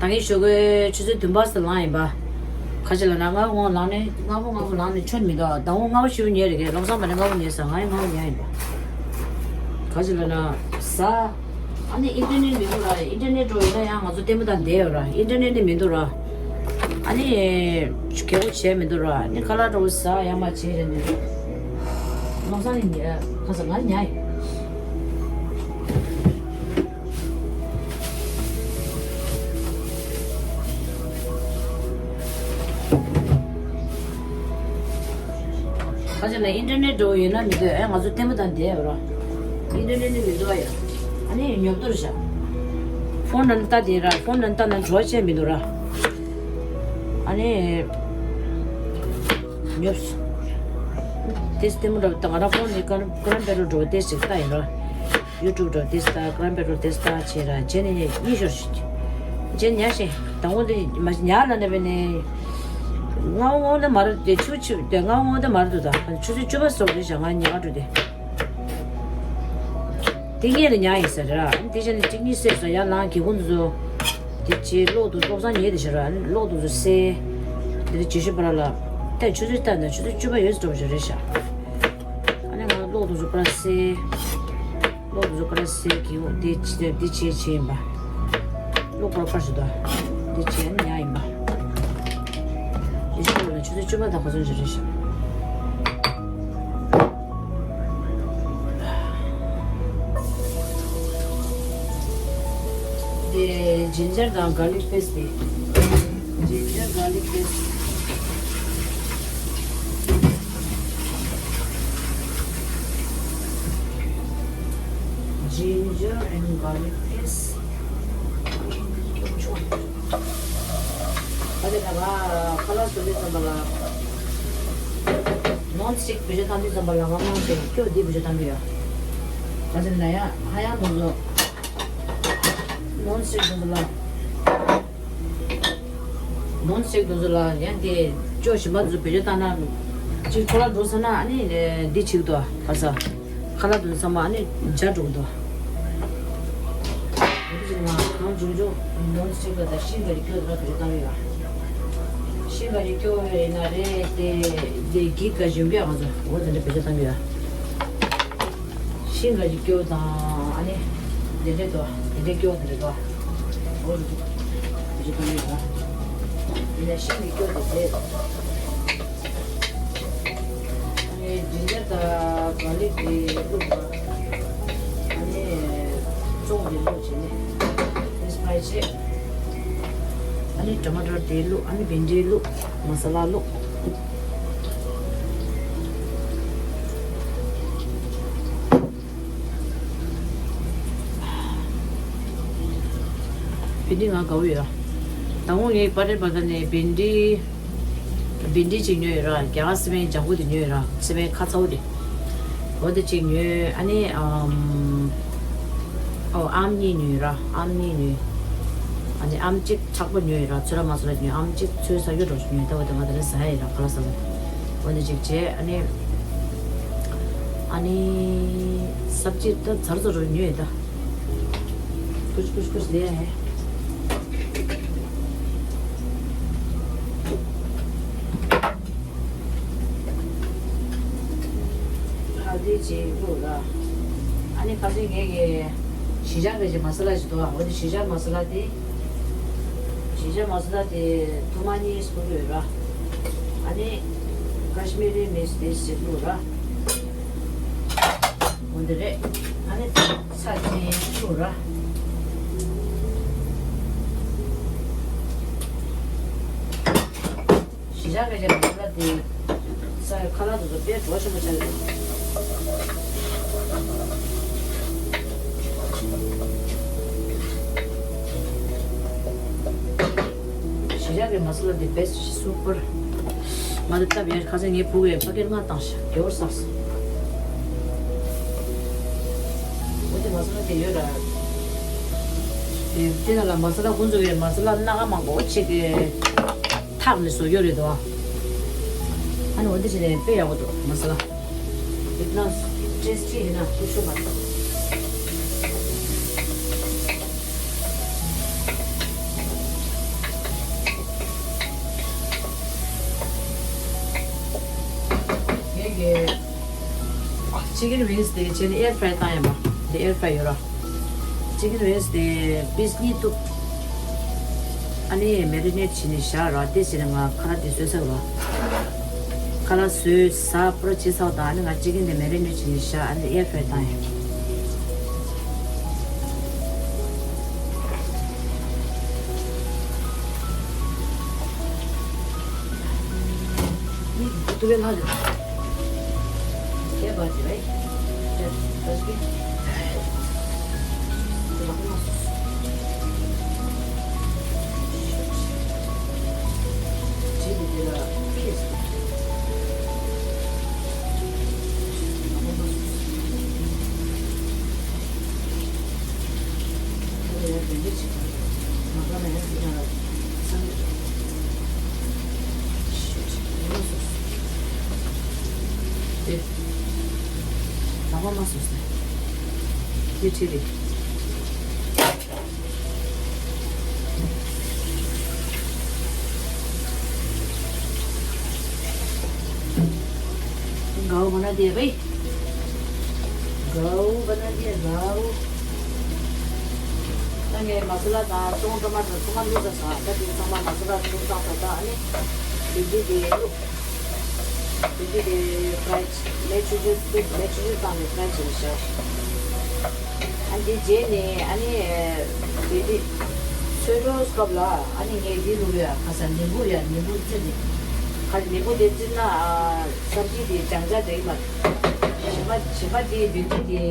ད་གིན་ཞོགས་ཀས་ཆུ་ཚོད་བདུན་པ་ཙམ་ལངས་ཡིན་པ། ཁ་ཅིག་ལ་ན་ང་ངོ་ལངས་ནས་སྔ་པོ་སྔ་པོ་ལངས་ནས་ཆོད་མི་འདུག་ཟླ་ངོ་སྔ་པོ་ཞིག་ཉལ་རེད་གས། བློ་བཟང་མ་ནས་སྔ་པོ་ཉལ་ས་ང་ཡང་སྔ་པོ་ཉལ་ཡིན་པ། ཁ་ཅིག་ལ་ན་ཟ། ཨ་ནི་ཨིན་ཊར་ནེཊ་མི་འདུག་ར། ཨིན་ཊར་ནེཊ་འགྲོ་ཡིན་ན་ཡང་ང་ཚོ་ལྟད་མོ་དང་བསྡད་ཡོད་ར། ཨིན་ཊར་ནེཊ་ནི་མི་འདུག་ར། ཨ་ནི་གལ་པོ་བྱས་མི་འདུག་ར། ཨ་ནི་ཁ་ལག་འདྲ་བོ་ཟ་ཡག་མ་བྱས་རེད་འདུག་བློ་བཟང་ནི་ཉལ་ཁ་ས་ང་ཉལ་ཡིན། ཁ་ཅིག་ལ་ཨིན་ཊར་ནེཊ་འགྲོ་ཡོད་ན་མི་འདུག་ཨེ་ང་ཚོ་ལྟད་མོ་དང་བསྡད་ཡོད་ར། ཨིན་ཊར་ནེཊ་ནི་མི་འདུག་ཨ་ཡ། ཨ་ནི་ཉོབ་ཏོ་རེད་ཤག་ཕོན་ནང་ལྟ་དེ་ར། ཕོན་ནང་ལྟ་ན་འགྲོ་བྱས་མི་འདུག་ར། ཨ་ནི་ཉོབ། ཏེས་ལྟད་མོ་འདྲ་བོ་ང་རང་ཕོན་ནས་ཀ་རམ་པེ་རོ་འདྲ་བོ་ཏེས་ཅིག་ལྟ་ཡིན་ར། ཡུ་ཊུབ་འདྲ་བོ་ཏེས་ལྟ་ཀ་རམ་པེ་རོ་ཏེས་ལྟ་བྱས་ར་བྱས་ནས་གཉིད་ཤོར་ཞིག་བྱས་ཉལ་ཞིག་དང་པོ་འདི་མ་ཉལ་ལ་ནས་པས་ནས། ང་ངོ་འདི་མ་རེད་དེ་ཆུ་ཆུ་དེ་ང་ངོ་འདི་མ་རེད་འདུག་ད་ཆུ་ཚོད་བཅུ་པ་སོགས་རེད་བཞག་ང་ཉལ་ག་འགྲོ་དེ། དེ་ངས་ལ་ཉལ་ཡིན་ཟེར་ར། དེ་བྱས་ནས་གཅིག་གཉིས་བསད་སོང་ཡར་ལངས་སྒེའུ་ཁུང་དུ་དེ་བྱས་གློག་དུ་གློག་བཟང་ཉལ་དེ་བྱས་ར། གློག་དུ་བསད། དེ་རྗེས་ཤུལ་པ་ལ་ལ་ད་ཆུ་ཚོད་ལྟ་ན་ཆུ་ཚོད་བཅུ་པ་ཡོད་ཟེར་འགྲོ་བ་ཞིག་རེད་ཤག་ཨ་ནི་ང་གློག་དུ་བསད་པ་ལ་བསད། གློག་དུ་བསད་པ་ལ་བསད་སྒེའུ་ཁུང་དེ་བྱས་དེ་བྱས་བྱས་ཡིན་པ། གློག་པར་པར་ཞིག་འདུག་དེ་བྱས་ནས་ཉལ་ཡིན་པ། དེ་ཤུལ་པ་ལ་ཆུ་ཚོད་བཅུ་པ་དང་ག་ཚོད་ཅིག་རེད་ཤག་དེ་ཇིན་ཇར་དང་གར་ལིག་པེ་སི་ཊི་དེ། ཇིན་ཇར་གར་ལིག་པེ་སི་ཊི། Ginger and garlic paste. ཨ་དེ་ན་ང་ཁ་ལག་བཟོ་དུས་ཙམ་པ་ལ་ནོན་སི་ཊིག་བེད་སྤྱོད་བཏང་དུས་ཙམ་པ་ལ་ང་མང་ཆེ་སྐྱོ་འདི་བེད་སྤྱོད་བཏང་གི་ཡོད། ཨ་དེ་ན་ཡང་ཧ་ཡང་དུ་བཟོ། ནོན་སི་ཊིག་དུ་བཟོ་ལ། ནོན་སི་ཊིག་དུ་བཟོ་ལ་ཡང་དེ་སྐྱོ་ཞིམ་པ་དུ་བེད་སྤྱོད་བཏང་ན། ཅིག་འཕྲོ་བརླག་འགྲོ་ས་ན་ཨ་ནི་འདི་ཆིག་ཏུ་ཁ་ས། ཁ་ལག་དུ་ཚང་མ་ཨ་ནི་འཇའ་འགྲོ་གི་འདུག་འདི་ཅིག་ང་གང་བྱུང་བྱུང་ནོན་སི་ཊིག་ལ་ད་ཤིང་ག་རི་སྐྱོ་ར་བེད་སྤྱོད་བཏང་ཡོད། ཤིང་ག་རི་སྐྱོ་ཡོད་ན་རེད་དེ། དེ་གི་ག་ཞིམ་པའི་ང་ཚོ་འོ་དེ་འདྲ་བེད་སྤྱོད་བཏང་གི་ཡོད། ཤིང་ག་རི་སྐྱོ་དང་ཨ་ནི་དེ་འདྲ་འདུག་དེ་འདྲ་སྐྱོ་དེ་འདྲ་འདུག་འོ་དེ་འདྲ་བེད་སྤྱོད་བཏང་གི་ཡོད། དེ་ནས་ཤིང་གི་སྐྱོ་དེ་རེད། ཨ་ནི་ཇིན་ཇར་དང་གར་ལིག་དེ་བླུགས་པ། ཨ་ནི་བཙོང་དེ་བླུགས་བྱས་ནས་དེ་སི་པའི་སི་བྱས། ཨ་ནི་ཊོ་མ་ཊོ་དེ་བླུགས། ཨ་ནི་བྷིན་ཌི་བླུགས། མ་ས་ལ་བླུགས། བྷིན་ཌི་ང་དགའ་པོ་ཡོད། ད་དུང་ངས་པ་ཊར་པ་ཊར་ནས་བྷིན་ཌི། བྷིན་ཌི་གཅིག་ཉོས་ཡོད་ར། རྒྱ་གར་སི་པན་ལྗང་ཁུ་དེ་ཉོས་ཡོད་ར། སི་པན་ཁ་ཚ་བོ་དེ། འོ་དེ་གཅིག་ཉོས། ཨ་ནི་ཨམ། ཨོ་ཨམ་གཉིས་ཉོས་ཡོད་ར། ཨམ་གཉིས་ཉོས། ཨ་ནི་ཨམ་གཅིག་ཚགས་པོ་ཉོས་ཡོད་ར། ཚོད་ར་མ་ཚོད་ར་ཉོས། ཨམ་གཅིག་ཚོད་ཟ་རྒྱུ་འདྲ་བོ་ཞིག་ཉོས། ད་འོ་དེ་ང་དེ་རིང་ཟ་ཡ་ཡིན་ར། ཁ་ལག་ཟ་བ། འོ་དེ་གཅིག་བྱས། ཨ་ནི། ཨ་ནི། སབ་ཇི་ད་ཚར་ཚོ་རུ་ཉོས་ད། ཀུཤ་ཀུཤ་ཀུཤ་ལེ་ཧེ། ཧལ་དི་ཅིག་བླུགས་ལ། ཨ་ནི་ཁ་སང་ངས་ཀྱི་ཞི་ཅང་གི་མ་ས་ལ་ཞིག་འདུག་འོ་དེ་ཞི་ཅང་མ་ས་ལ་དེ། ཞི་ཅང་མ་ས་ལ་དེ་ཐུར་མ་གཉིས་བླུགས་ཡོད་ར། ཨ་ནི་ཀ་ཤི་མི་རི་མིར་ཅི་དེ་ཞིག་བླུགས་ར། འོ་འདི་རེད། ཨ་ནི་ཚྭ་ཅན་བླུགས་ར། གཞིས་ཆགས་ཀྱི་རེད་པ། ཁ་ལག་དེ་ས་ཁ་ལག་དེ་ཚོ་དཔེ་བྲོ་ཆེན་པོ་ཆགས་ཡོད། གཞིས་ཆགས་ཀྱི་མ་ས་ལ་དེ་བེ་སི་ཊི། སུ་པར། ང་དེ་སྟབས་ཡག་ཁ་སང་ངའི་བུ་གིས་ཕ་གིར་ལྔ་བཏང་ཤག་དགེ་བར་བསགས་སོང་། འོ་དེ་མ་ས་ལ་དེ་ཡོད་ར། དེ་དེ་ནང་ལ་མ་ས་ལ་ཁོང་ཚོ་གིས་མ་ས་ལ་སྣ་ཁ་མང་པོ་ཅིག་གི་ཐག་ནས་བཟོ་རྒྱུ་རེད་དོ། ཨ་ནི་འོ་འདི་བྱས་ནས་དཔེ་ཡག་པོ་འདུག་མ་ས་ལ། ཡིན་ན་ཊེ་སི་ཊི་ཡིན་ན་སྐྱིད་ཤོས་མ་རེད། ངས་ཀྱི་ཅི་ཀན་ཝིང་སི་དེ་བྱས་ནས་ཨེར་ཕ་རའི་བཏང་ཡིན་པ། དེ་ཨེར་ཕ་རའི་ཡོད་ར། ཅི་ཀན་ཝིང་སི་དེ་པིས་གཉིས་གཏུབ། ཨ་ནི་མེ་རི་ནེཊ་བྱས་ནས་བཞག་ར། དེ་བྱས་ནས་ང་ཁ་ལག་དེ་བཟོས་ཚར་ར། ཁ་ལག་བཟོས་ཟ་པུ་ར་བྱས་ཚར་བ་དང་། ཨ་ནི་ང་ཅི་ཀན་དེ་མེ་རི་ནེཊ་བྱས་ནས་བཞག་ཨ་ནི་ཨེར་ཕ་རའི་བཏང་ཡིན། ཡིག་ཏུ་བའི་ལྷ་རེད། ཁྱད་པར་ཅི་རེད། ཅེས་ད་ཅི། ཅི་ལ་ཁོ་ན་སོ། ཅི་ནི་དེ་ལ་ཁེས། ལ་ཁོ་ན་སོ། ཁོ་ལ་ཡང་དེ་འདྲ་ཅིག་མ་ག་ན་ཡང་དེ་ལ་སང་། ཤེས་ཡོད་སོ། དེ། ལ་ཁོ་ན་སོ་སོ། དེ་ཁྲིད་རེད། गाओ बना दिया भाई। गाओ बना दिया गाओ। ད་ངས་མ་ས་ལ་དང་ཚོང་ཊ་མ་ཊར་ཚང་མ་བླུགས་ཚར་སོང་། ད་དེ་ཚང་མ་མ་ས་ལ་བླུགས་ཚར་ད། ད་ཨ་ནི་དེ་འདི་དེ་བླུགས། དེ་འདི་དེ་ཕ་རའི་ལས་ཆུ་ཆུ་བླུགས། ལས་ཆུ་ཆུ་བཏང་ནས་ཕ་རའི་བྱས་ནས་བཞག་ཨ་འདི་རྗེས་ནས་ཨ་ནི་དེ་འདི་ཚོད་འགྲོ་སྐབས་ལ་ཨ་ནི་ངས་འདི་བླུགས་ཡ། ཁ་སང་ནིམ་བུ་ཡ། ནིམ་བུ་བཙིར་ནས། ཁ་ནིམ་བུ་དེ་བཙིར་ན་ཨ་སབ་ཇི་དེ་ལྗང་ལྗང་འདྲ་ཡིན་མ་རེད། ཞིམ་པ་ཞིམ་པ་དེ་བིན་ཌི་དེ།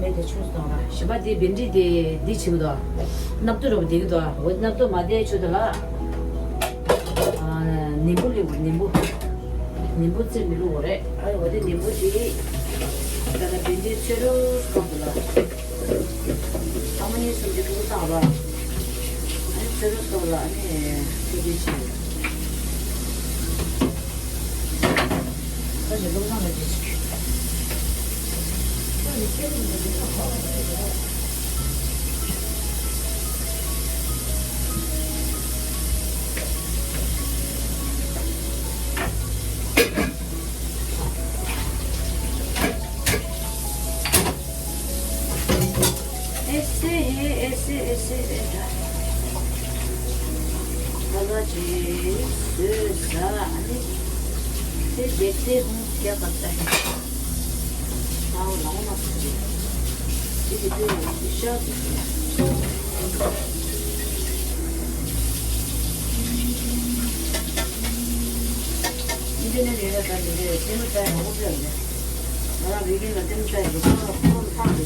མེ་དེ་ཆུ་གཏོང་ར། ཞིམ་པ་དེ་བིན་ཌི་དེ་འདི་བྱེད་ཀྱི་འདུག་སྣབས་ཏོ་རོ་བསྡད་ཀྱི་འདུག་འོ་སྣབས་ཏོ་མ་བསྡད་ཆུ་དེ་ལ་ཨ་ནིམ་བུ་བླུགས། ནིམ་བུ། ནིམ་བུ་བཙིར་ནས་བླུགས་དགོས་རེད། ཨ་འོ་དེ་ནིམ་བུ་དེ་ད་ལྟ་བིན་ཌི་ཚོད་འགྲོ་སྐབས་དེ་ལ། ཨ་མ་ནི་སུམ་ཅུ་དྲུག་བཏང་བ། ཨ་ནི་ཚོད་རོ་སོགས་ལ་ཨ་ནི་ཐུགས་རྗེ་ཆེ། ཁ་ཅིག་སློབ་སྦྱོང་ལ་བྱེད་ཅིག ऐसे है, ऐसे, ऐसे है। दादाजी, सुजा, अरे, फिर देखते हूँ क्या करता है। आओ, लाओ ना। ये देखो, ये शर्ट। इंटरनेट है, सर, ये तीनों चाहे बहुत जल्द है। ང་རང་རིག་གནས་ལ་ལྟད་མོ་ལྟ་ཡི་ཁོ་ཁོ་ལ་ཕངས་ཏེ།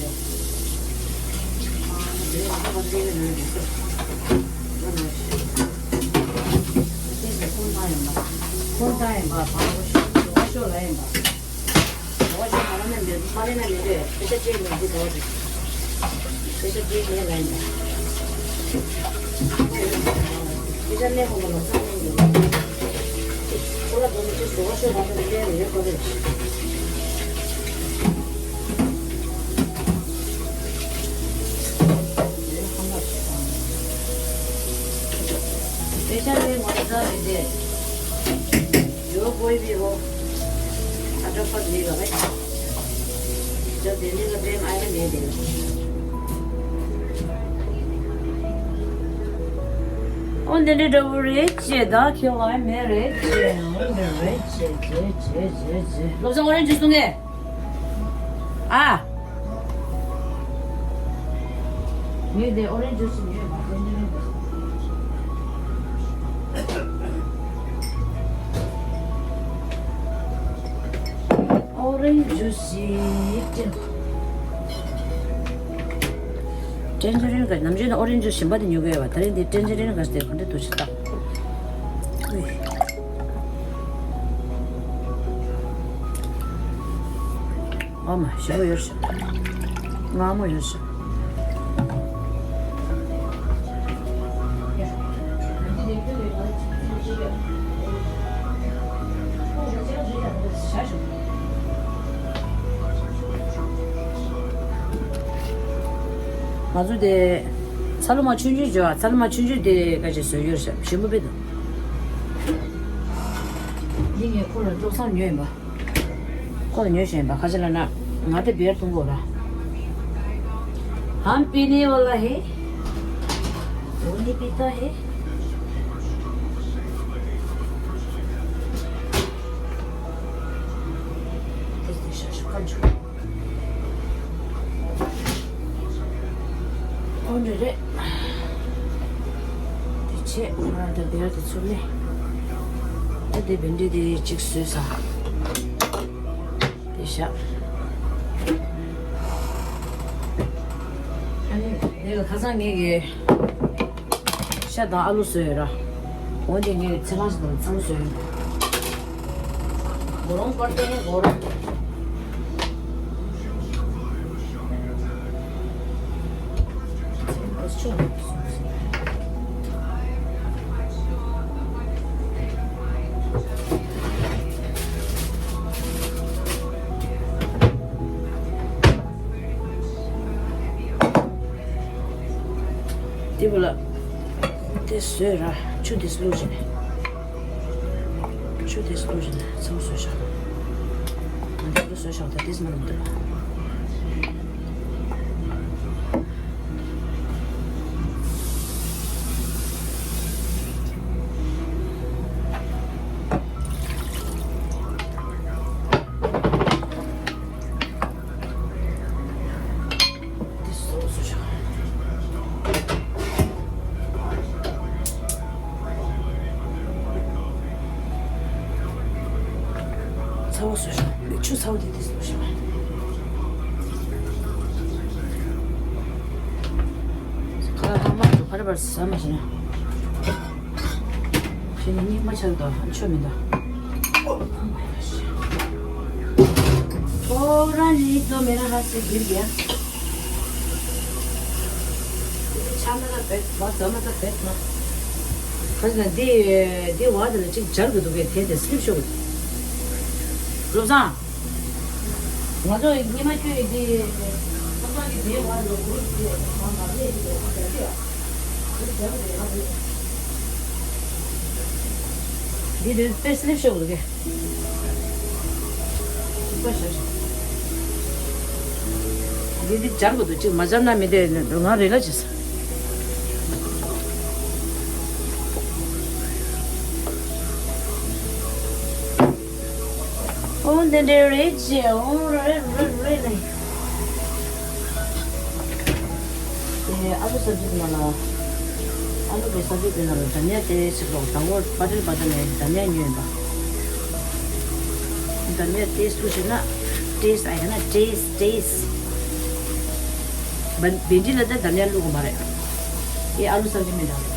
ཨ་དེ་ང་ཚོ་ཕ་ཚོ་ལས་ནང་གི་ཁོ་ཁོ་ནང་ཞིག་ཁོ་ནང་ཡིན་པ། ཁོ་ལྟ་ཡིན་པ་ཕངས་པོ་ཞིག་ཁོ་ཤོག་ལ་ཡིན་པ། ཁོ་ཤོག་མ་ལ་ནས་མི་མ་ལས་ན་མི་འདོད་པེ་ཤ་ཅིག་མི་འདི་ཁོ་ཅིག་པེ་ཤ་ཅིག་མེད་ལ་ཡིན་པ། ཁོ་ཡོད་པེ་ཤ་ལས་ཁོ་མ་ལ་ཚང་མི་འདི་ཁོ་ལ་དོན་ཅིག་ཁོ་ཤོག་མ་ལ་ནས་མི་འདོད་པེ་ཤ། पैसा में मजा है दे। जो कोई भी हो, फटाफट लेगा भाई। जब देने का टाइम आएगा, नहीं देगा। འོ་འདི་འདྲ་འདྲ་བོ་རེད་ཅེས། ད་ཁྱེད་ལ་མེད་རེད་ཅེས། འོ་འདི་རེད་ཅེས་ཅེས་ཅེས་ཅེས། བློ་བཟང་ཨོ་རེན་ཇུས་འཐུང་ངས། ཨ། ངས་དེ་ཨོ་རེན་ཇུས་ཉོས་མ་རེད། ཨོ་རེན་ཇུས་ཞིག་སྤྲད། ཏན་ཏན་ག་ནམ་རྒྱུན་ཨོ་རེན་ཇུས་གཞན་པ་དེ་ཉོ་གི་ཡོད་པ། ད་རིང་འདི་ཏན་ཏན་ག་དེ་ག་འདྲ་འདུག་ཅིག་ལྟ། ཨ་མ་ཞེ་པོ་ཡོད་ཤག་མངར་མོ་ཡོད་ཤག་ང་ཚོ་དེ་ཚ་ལུ་མ་ཆུང་ཆུང་བྱོས། ཚ་ལུ་མ་ཆུང་ཆུང་དེ་ག་ཅིག་བཟོས་ཡོད་ཤག་ཞིམ་པོ་དཔེ་འདུག་འདི་ངས་ཁོ་ལ་བློ་བཟང་ཉོས་ཡིན་པ། ཁོ་ལ་ཉོས་བཞིན་པ་ག་ཅི་ལབ་ན། ང་དེ་བེར་གཏོང་གོ་ར། हम पीने वाला है, वो नहीं पीता है। འོ་འདྲ་རེད། དེ་བྱས་ང་རང་ད་བེར་དེ་ཚུར་ལེན། ད་དེ་བེན་ཌི་དེ་གཅིག་བཟོས་ས། དེ་བཞག་ཨ་ནི་དེ་ལ་ཁ་སང་ངེད་ཀྱིས་ཤ་དང་ཨ་ལུ་བཟོས་ཡོད་ར། འོ་དེ་ངས་ཚེ་རང་ཞིག་དང་ཚང་བཟོས་ཡོད། གོ་རོང་པར་ཏེ་གོ་རོང་། དེ་བུ་ལ་དེ་བཟོས་ར། ཆུ་དེ་བླུགས་བྱས་ནས། ཆུ་དེ་བླུགས་བྱས་ནས་ཚ་བོ་བཟོས་ཤག་ང་དེ་བུ་བཟོས་ཤག་ད་དེ་ཟིན་མ་ལུམ་དེ། ཚ་བོ་བཟོས་ཤག་ཆུ་ཚ་བོ་དེ་དེ་བཟོས་ཤག་ཁ་ལག་ལྷག་མ་འདུག་ཕར་ཕར་ཟ་མ་བྱས་ན། ཁྱེད་ནི་སྙིགས་མ་ཆགས་དང་ཆོ་མི་འདུག་ཁོ་རང་ནི་ཏོ་མེ་ར་ཧ་སེ་གིར་གྱ། ཆ་མ་ད་བེད་བ་ཟ་མ་ད་བེད་ན། ཁ་ཟ་འདི་འདི་བ་དེ་ལ་ཅིག་སྦྱར་གི་འདུག་གས། དེ་དེ་སླེབས་ཤོག་བློ་བཟང་། ང་ཚོ་ཉི་མ་ཁྱོད་ཀྱི་འདི་ཁོང་ཚང་གི་འདིའི་བར་ལ་གུ་རུབ་ཀྱི་ཁང་བར་ལས་ཀྱི་ལས་ཀ་བྱ་རྒྱུ་ཡ། གུ་རུབ་བྱ་རྒྱུ་ལས་ཀ་བྱེད། འདི་དུས་དཔེ་སླེབས་ཤོག་གི་འདུག་གས། ཚིག་པ་བཞག་ཤོག་འདི་འདི་སྦྱར་དགོས་འདུག་ཅིག་མ་སྦྱར་ན་མི་བདེ། ང་རེ་ལ་བྱེད་ས། འོ་འདི་འདྲ་རེད་ཅེས། འོ་རེད་རེད་རེད་ལེ། དེ་ཨ་ལུ་སབ་ཇི་ནང་ལ། ཨ་ལུ་གི་སབ་ཇི་དེ་ནང་ལ་དམ་ཡ་དེ་ཞིག་ལོག་དང་པོ་པ་ཏིལ་པ་ཏིལ་ནས་དམ་ཡ་ཉོས་ཡིན་པ། དམ་ཡ་ཏེས་ལུ་ཞིག་ན་ཏེས་ཨ་ཡ་ན་ཏེས་ཏེས། བན་བན་ཌི་ལ་ད་དམ་ཡ་བླུག་གི་མ་རེད། དེ་ཨ་ལུ་སབ་ཇི་མི་འདྲ་རེད།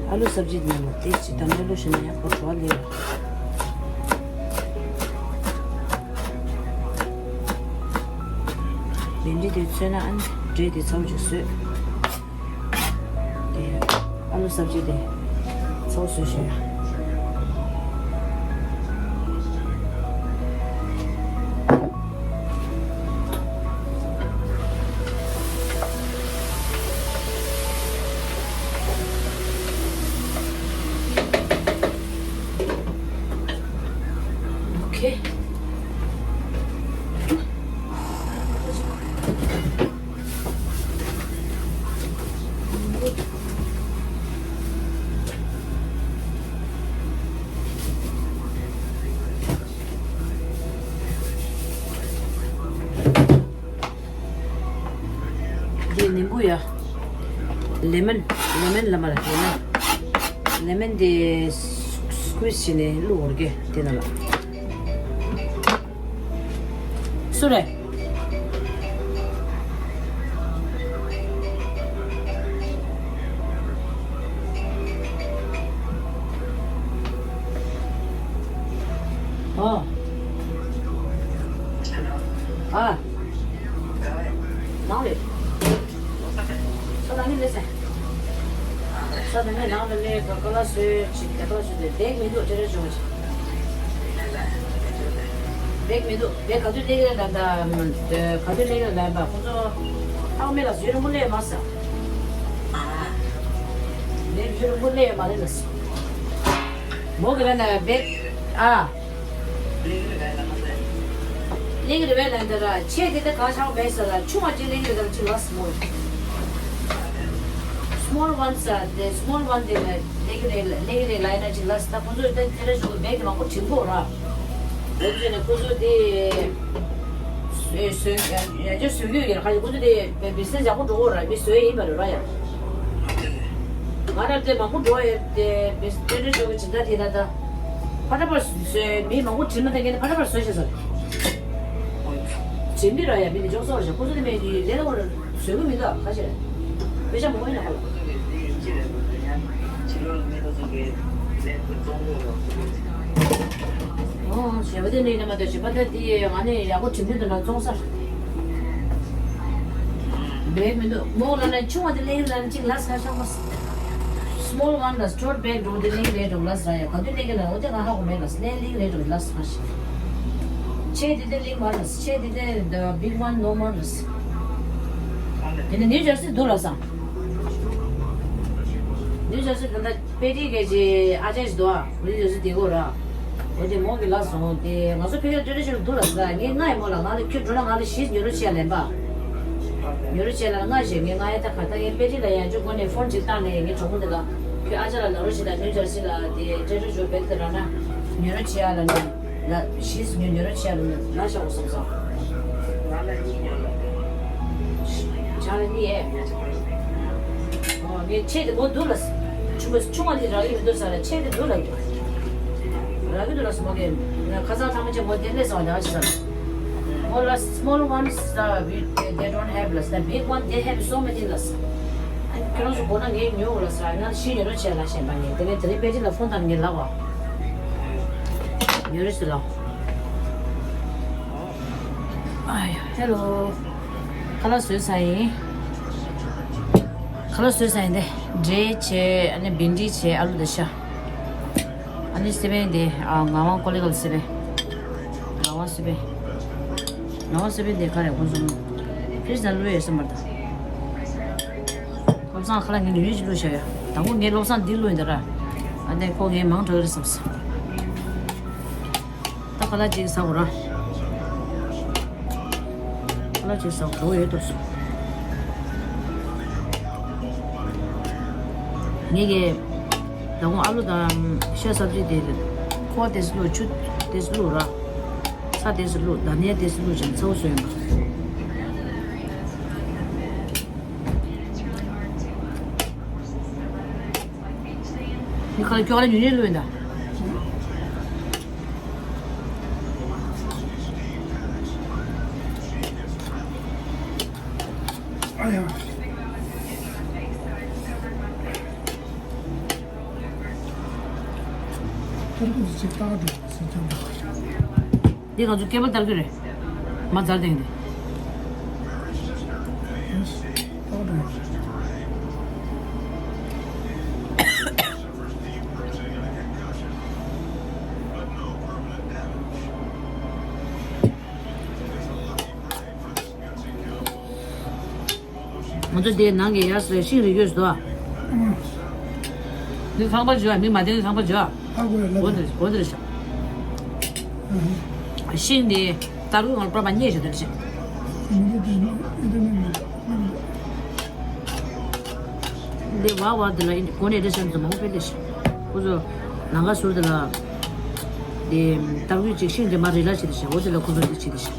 ཨ་ལུ་སབ་ཇི་ནང་ལ་ཏེས་ཅིག་དམ་ཡ་བླུགས་ཤེ་ན་ཡག་པོ་བྲོ་བ་ལེགས། བན་ཌི་དེ་ཚོས་ན་ཨ་ནི་འབྲས་དེ་ཚ་བོ་ཅིག་བཟོས། དེ་ཨ་ལུ་སབ་ཇི་དེ་ཚ་བོ་བཟོས་ཤོག་ཡ། ཡ། ལེ་མོན། ལེ་མོན་ལ་མ་ལ་ལེ་མོན། ལེ་མོན་དེ་སྐུ་ཝིས་བྱས་ནས་བླུགས་འོར་གེ་དེ་ནང་ལ། སུ་རེད། ཨོ། ཨ། ནང་རེད། ས་ལ་ངས་ལས་ཟེར། ས་ལ་ངས་ནང་ལ་ལས་ཀ་ཀ་ལ་སོས་ཅིག་དེ་ཀ་ལ་སོས་ཏེ་བེག་མི་འདུག་ཅེ་རེ་བྱུང་ཅིག་བེག་མི་འདུག་བེག་ག་དུས་ལས་ཀ་ལ་ད་ག་དུས་ལས་ཀ་ལ་ད་ཁོ་ཚོ་ཧ་མེ་ལ་ཟུར་མོ་ལས་མ་ས། ལས་ཟུར་མོ་ལས་མ་ལས་ལ་ས། མོ་གི་ལ་ན་བེག་ཨ། གླིང་རི་བའི་ལ་འདི་ར་ཆེ་དེ་དེ་གང་ཆགས་མེད་ཟེར་ལ་ཆུང་བ་ཅིག་གླིང་རི་དང་ཅི་ལ་སི་མོལ། སི་མོལ་ཝན་ཟེར་དེ་སི་མོལ་ཝན་དེ་ལ་གླིང་རི་གླིང་རི་ལ་ཡིན་ན་ཅི་ལ་སི་ད་ཁོ་ཚོས་དེ་དེ་ར་ཞོག་གི་བེག་དེ་མང་པོ་བྲིན་གོ་ར། བེག་བྲིན་ནས་ཁོ་ཚོས་དེ་བཟོས་བཟོས་ཡ་ཅོ་བཟོས་རྒྱུ་ཡིན་ར་ཁ་ཅིག་ཁོ་ཚོས་དེ་བེ་བི་སི་ནེ་སི་ཡག་པོ་འགྲོ་གོ་ར་མི་བཟོས་ཡིན་པ་རེད་ར་ཡ། ང་ར་དེ་མང་པོ་འགྲོ་ཡ་དེ་བེ་སི་དེ་ར་ཞོག་གི་ཇི་ལྟར་དེ་ན་ད། ཕ་ཏྲ་པར་བཟོས་མི་མང་པོ་བྲིས་མ་ཐག་ངས་ནི་ཕ་ཏྲ་པར་བཟོས་ཤེས་ཟེར། བྲིས་མི་ར་ཡ་མི་ནི་ཅོག་སོར་ཞེས་ཁོ་ཚོ་ནི་མེད་ཀྱི་ལས་ལ་བར་བཟོས་གི་མི་འདུག་ཁ་ཤས་དཔེ་ཆ་མང་པོ་ཡིན་ན་ཧ་ལ། ཨོ་ཞེས་པ་དེ་ནི་ནི་མ་གཏོགས་ཞེས་པ་དེ་དེ་ང་ནི་ཡག་པོ་བྲིས་མི་འདུག་ན་བཙོང་ས། བེག་མི་འདུག་མོ་ལ་ན་ཆུང་བ་དེ་ལེན་ལ་ན་གཅིག་ལ་ས་ཤོག་པ། སི་མོལ་ཝན་དང་སི་ཊོར་བེག་འགྲོ་དེ་ལིང་རེད་འགྲོ་ལ་ས་ཡ་ག་དུས་ལིང་གི་ལ་འོ་དེ་ང་ཧ་གོ་མེད་ལ་ས་ལེན་ལིང་རེད་འགྲོ་ལ་ས་ཤི། ཆེ་དེ་དེ་ལིང་མ་ལ་ས་ཆེ་དེ་དེ་the big one no more ལ་ས། དེ་ནི་ནིའུ་ཇར་སི་འདུག་ལ་ས། ནིའུ་ཇར་སི་ད་ལྟ་པེ་ཏི་གེ་ཅི་ཨ་ཅེ་ཅི་འདུག་ཨ་ནིའུ་ཇར་སི་དེ་གོ་ར། འོ་དེ་མོ་གི་ལ་སོང་དེ་ང་ཚོ་ཕེ་ཁེ་ཏྲེ་ཏྲེ་ཤོར་འདུག་ལ་ས་ངས་ང་ཡི་མོ་ལ་ང་ལ་ཁྱོད་འགྲོ་ན་ང་ལ་ཤིས་ཉོ་རོགས་བྱེད་ལན་པ། ཉོ་རོགས་བྱེད་ལ་ང་ཞེས་ངས་ང་ཡི་ད་ག་ད་ངས་པེ་ཏི་ལ་ཡང་ཅུ་གོ་ནས་ཕོན་ཅིག་བཏང་ནས་ངས་གྲོགས་མོ་འདི་ལ་ཁྱོད་ཨ་ཅག་ལ་ལ་རོགས་བྱེད་ད་ནིའུ་ཇར་སི་ལ་དེ་ཏྲེ་ཏྲེ་ཤོར་བེད་དེ་ར་ན་ཉོ་རོགས་བྱེད་ལ་ནི་ལ་ཤིས་ཉོ་ཉོ་རོགས་བྱེད་ལ་ནི་ལ་ཤ་འོ་སོང་སོང་། ང་ལ་གཉིས་ཉོ་ལ། ཆ་ལ་གཉིས་ཨེ། ངས་ཆེད་དུ་མོ་འདུག་ལ། ཆུང་མ་ཆུང་མ་དེ་རག་གི་མི་འདུག་ས་ལ་ཆེད་དུ་འདུག་ལ། རག་གི་འདུག་ལ་སོ་མ་གས། ཁ་སང་ཐང་མ་ཆེ་མོ་དེ་སླེབས་སོང་བ་ཞིག་ས། མོ་ལ་small ones the we they don't have ལ་ས་big one they have so many ལ་ས། ཁྱོད་རང་ཚོ་དགོས་ན་ངས་ཉོ་འོ་ལ་ས་ང་ཤི་ཉོ་རོགས་བྱས་ལ་ཞེན་པ་ངས་དེ་ནས་དེ་རིང་པེ་ཅིན་ལ་ཕོན་བཏང་ངས་ལབ་བ། ཉོ་རོགས་ཞུ་ལ། ཨ་ཡ་ཧེ་ལོ། ཁ་ལག་བཟོས་ཚར་ཡིན། ཁ་ལག་བཟོས་ཚར་ཡིན་ཏེ། འབྲས་བྱས་ཨ་ནི་བིན་ཌི་བྱས་ཨ་ལུ་དང་ཤ། ཨ་ནི་སི་པན་དེ་ཨ་ངག་དབང་ཀོ་ལི་གལ་སི་པན། ངག་དབང་སི་པན། ངག་དབང་སི་པན་དེ་ག་རེ་ཁོང་ཚོ་ཕི་རིཇ་ནང་བླུགས་ཡོད་བསམ་པར་ད། བློ་བཟང་ཁ་ལག་ངས་ཉུང་ཉུང་ཅིག་བླུགས་བཞག་ཡོད། དང་པོ་ངས་བློ་བཟང་འདི་བླུགས་ཡིན་ད་ར། ཨ་ནི་ཁོ་ངས་མང་དྲགས་རེད་བསམ་སོང་། ད་ཁ་ལག་ཅིག་ཟ་དགོས་ར། ཁ་ལག་ཅིག་ཟ་དགོས་ཡོད་དོ། ངས་ཀྱི་ད་དགོང་ཨ་ལུ་དང་ཤ་སབ་ཇི་དེ་ཁོ་དེ་སུ་བླུགས་ཆུ་དེ་སུ་བླུགས་ར། ཚྭ་དེ་སུ་བླུགས་དཱ་ནི་ཡ་དེ་སུ་བླུགས་བྱས་ཚ་བོ་བཟོས་ཡིན་པ། ངས་ཁ་ལག་ཀྱོག་ལ་ཉུང་ཉུང་བླུགས་ཡིན་ད། ཨ་ཡ། ཏར་ཀུ་ཅིག་བཏགས་འགྲོ་ཟེར་ཀྱང་། འདི་ང་ཚོ་ཀེ་བལ་ཏར་ཀུ་རེད། མ་ཛར་དེང་དེ། ཡེས། བཏགས་འགྲོ། ང་ཚོ་དེའི་ནང་གི་ཡར་སོ་ཤིང་རིགས་ཡོད་སོ། མི་ཁང་པ་བྱོས། མི་མ་བསྡད་ཁང་པ་བྱོས། ཨ་གོ་ཡ་ལ་འོ་དེ་འོ་དེ་རེད་ཤག་ཤིང་དེ་ཏར་ཀུ་ང་ལ་པར་མ་རྙེད་ཤག་དེ་རེད་ཤག་འདི་བ་བ་དེ་ལ་ཨིན་གོ་ནས་རེད་ཤག་ཚོ་མང་པོ་ཕེབས་ཤག་ཁོ་ཚོ་ལང་ཀ་ཟུར་དེ་ལ་དེ་ཏར་ཀུ་ཅིག་ཤིང་དེ་མ་རི་ལ་བྱེད་དེ་ཤག་འོ་དེ་ལ་ཁོ་ཚོ་དེ་བྱེད་དེ་ཤག་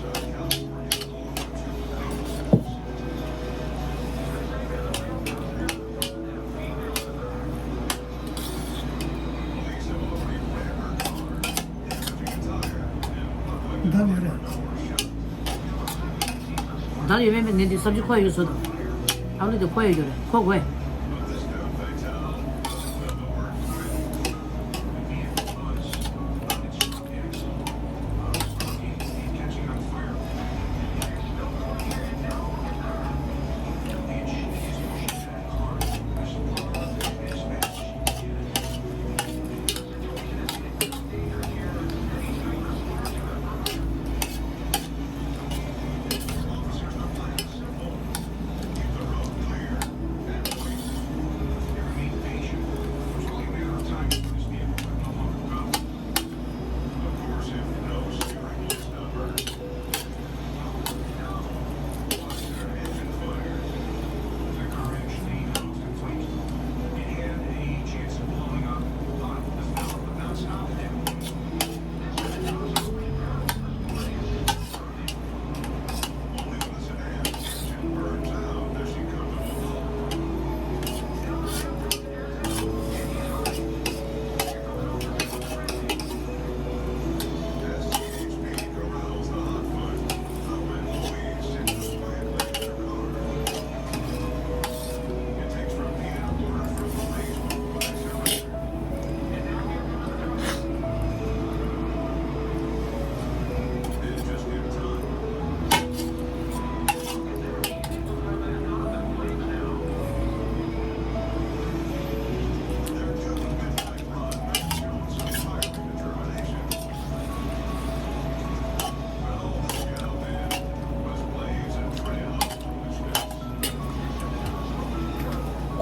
ཟ་ཡོད་མེད་མེད་ངས་འདི་སབ་ཇི་ཁོ་ཡོད་བཟོ་དང་། ཨ་ལུ་དེ་ཁོ་ཡོད་རྒྱུ་རེད། ཁོ་དགོས།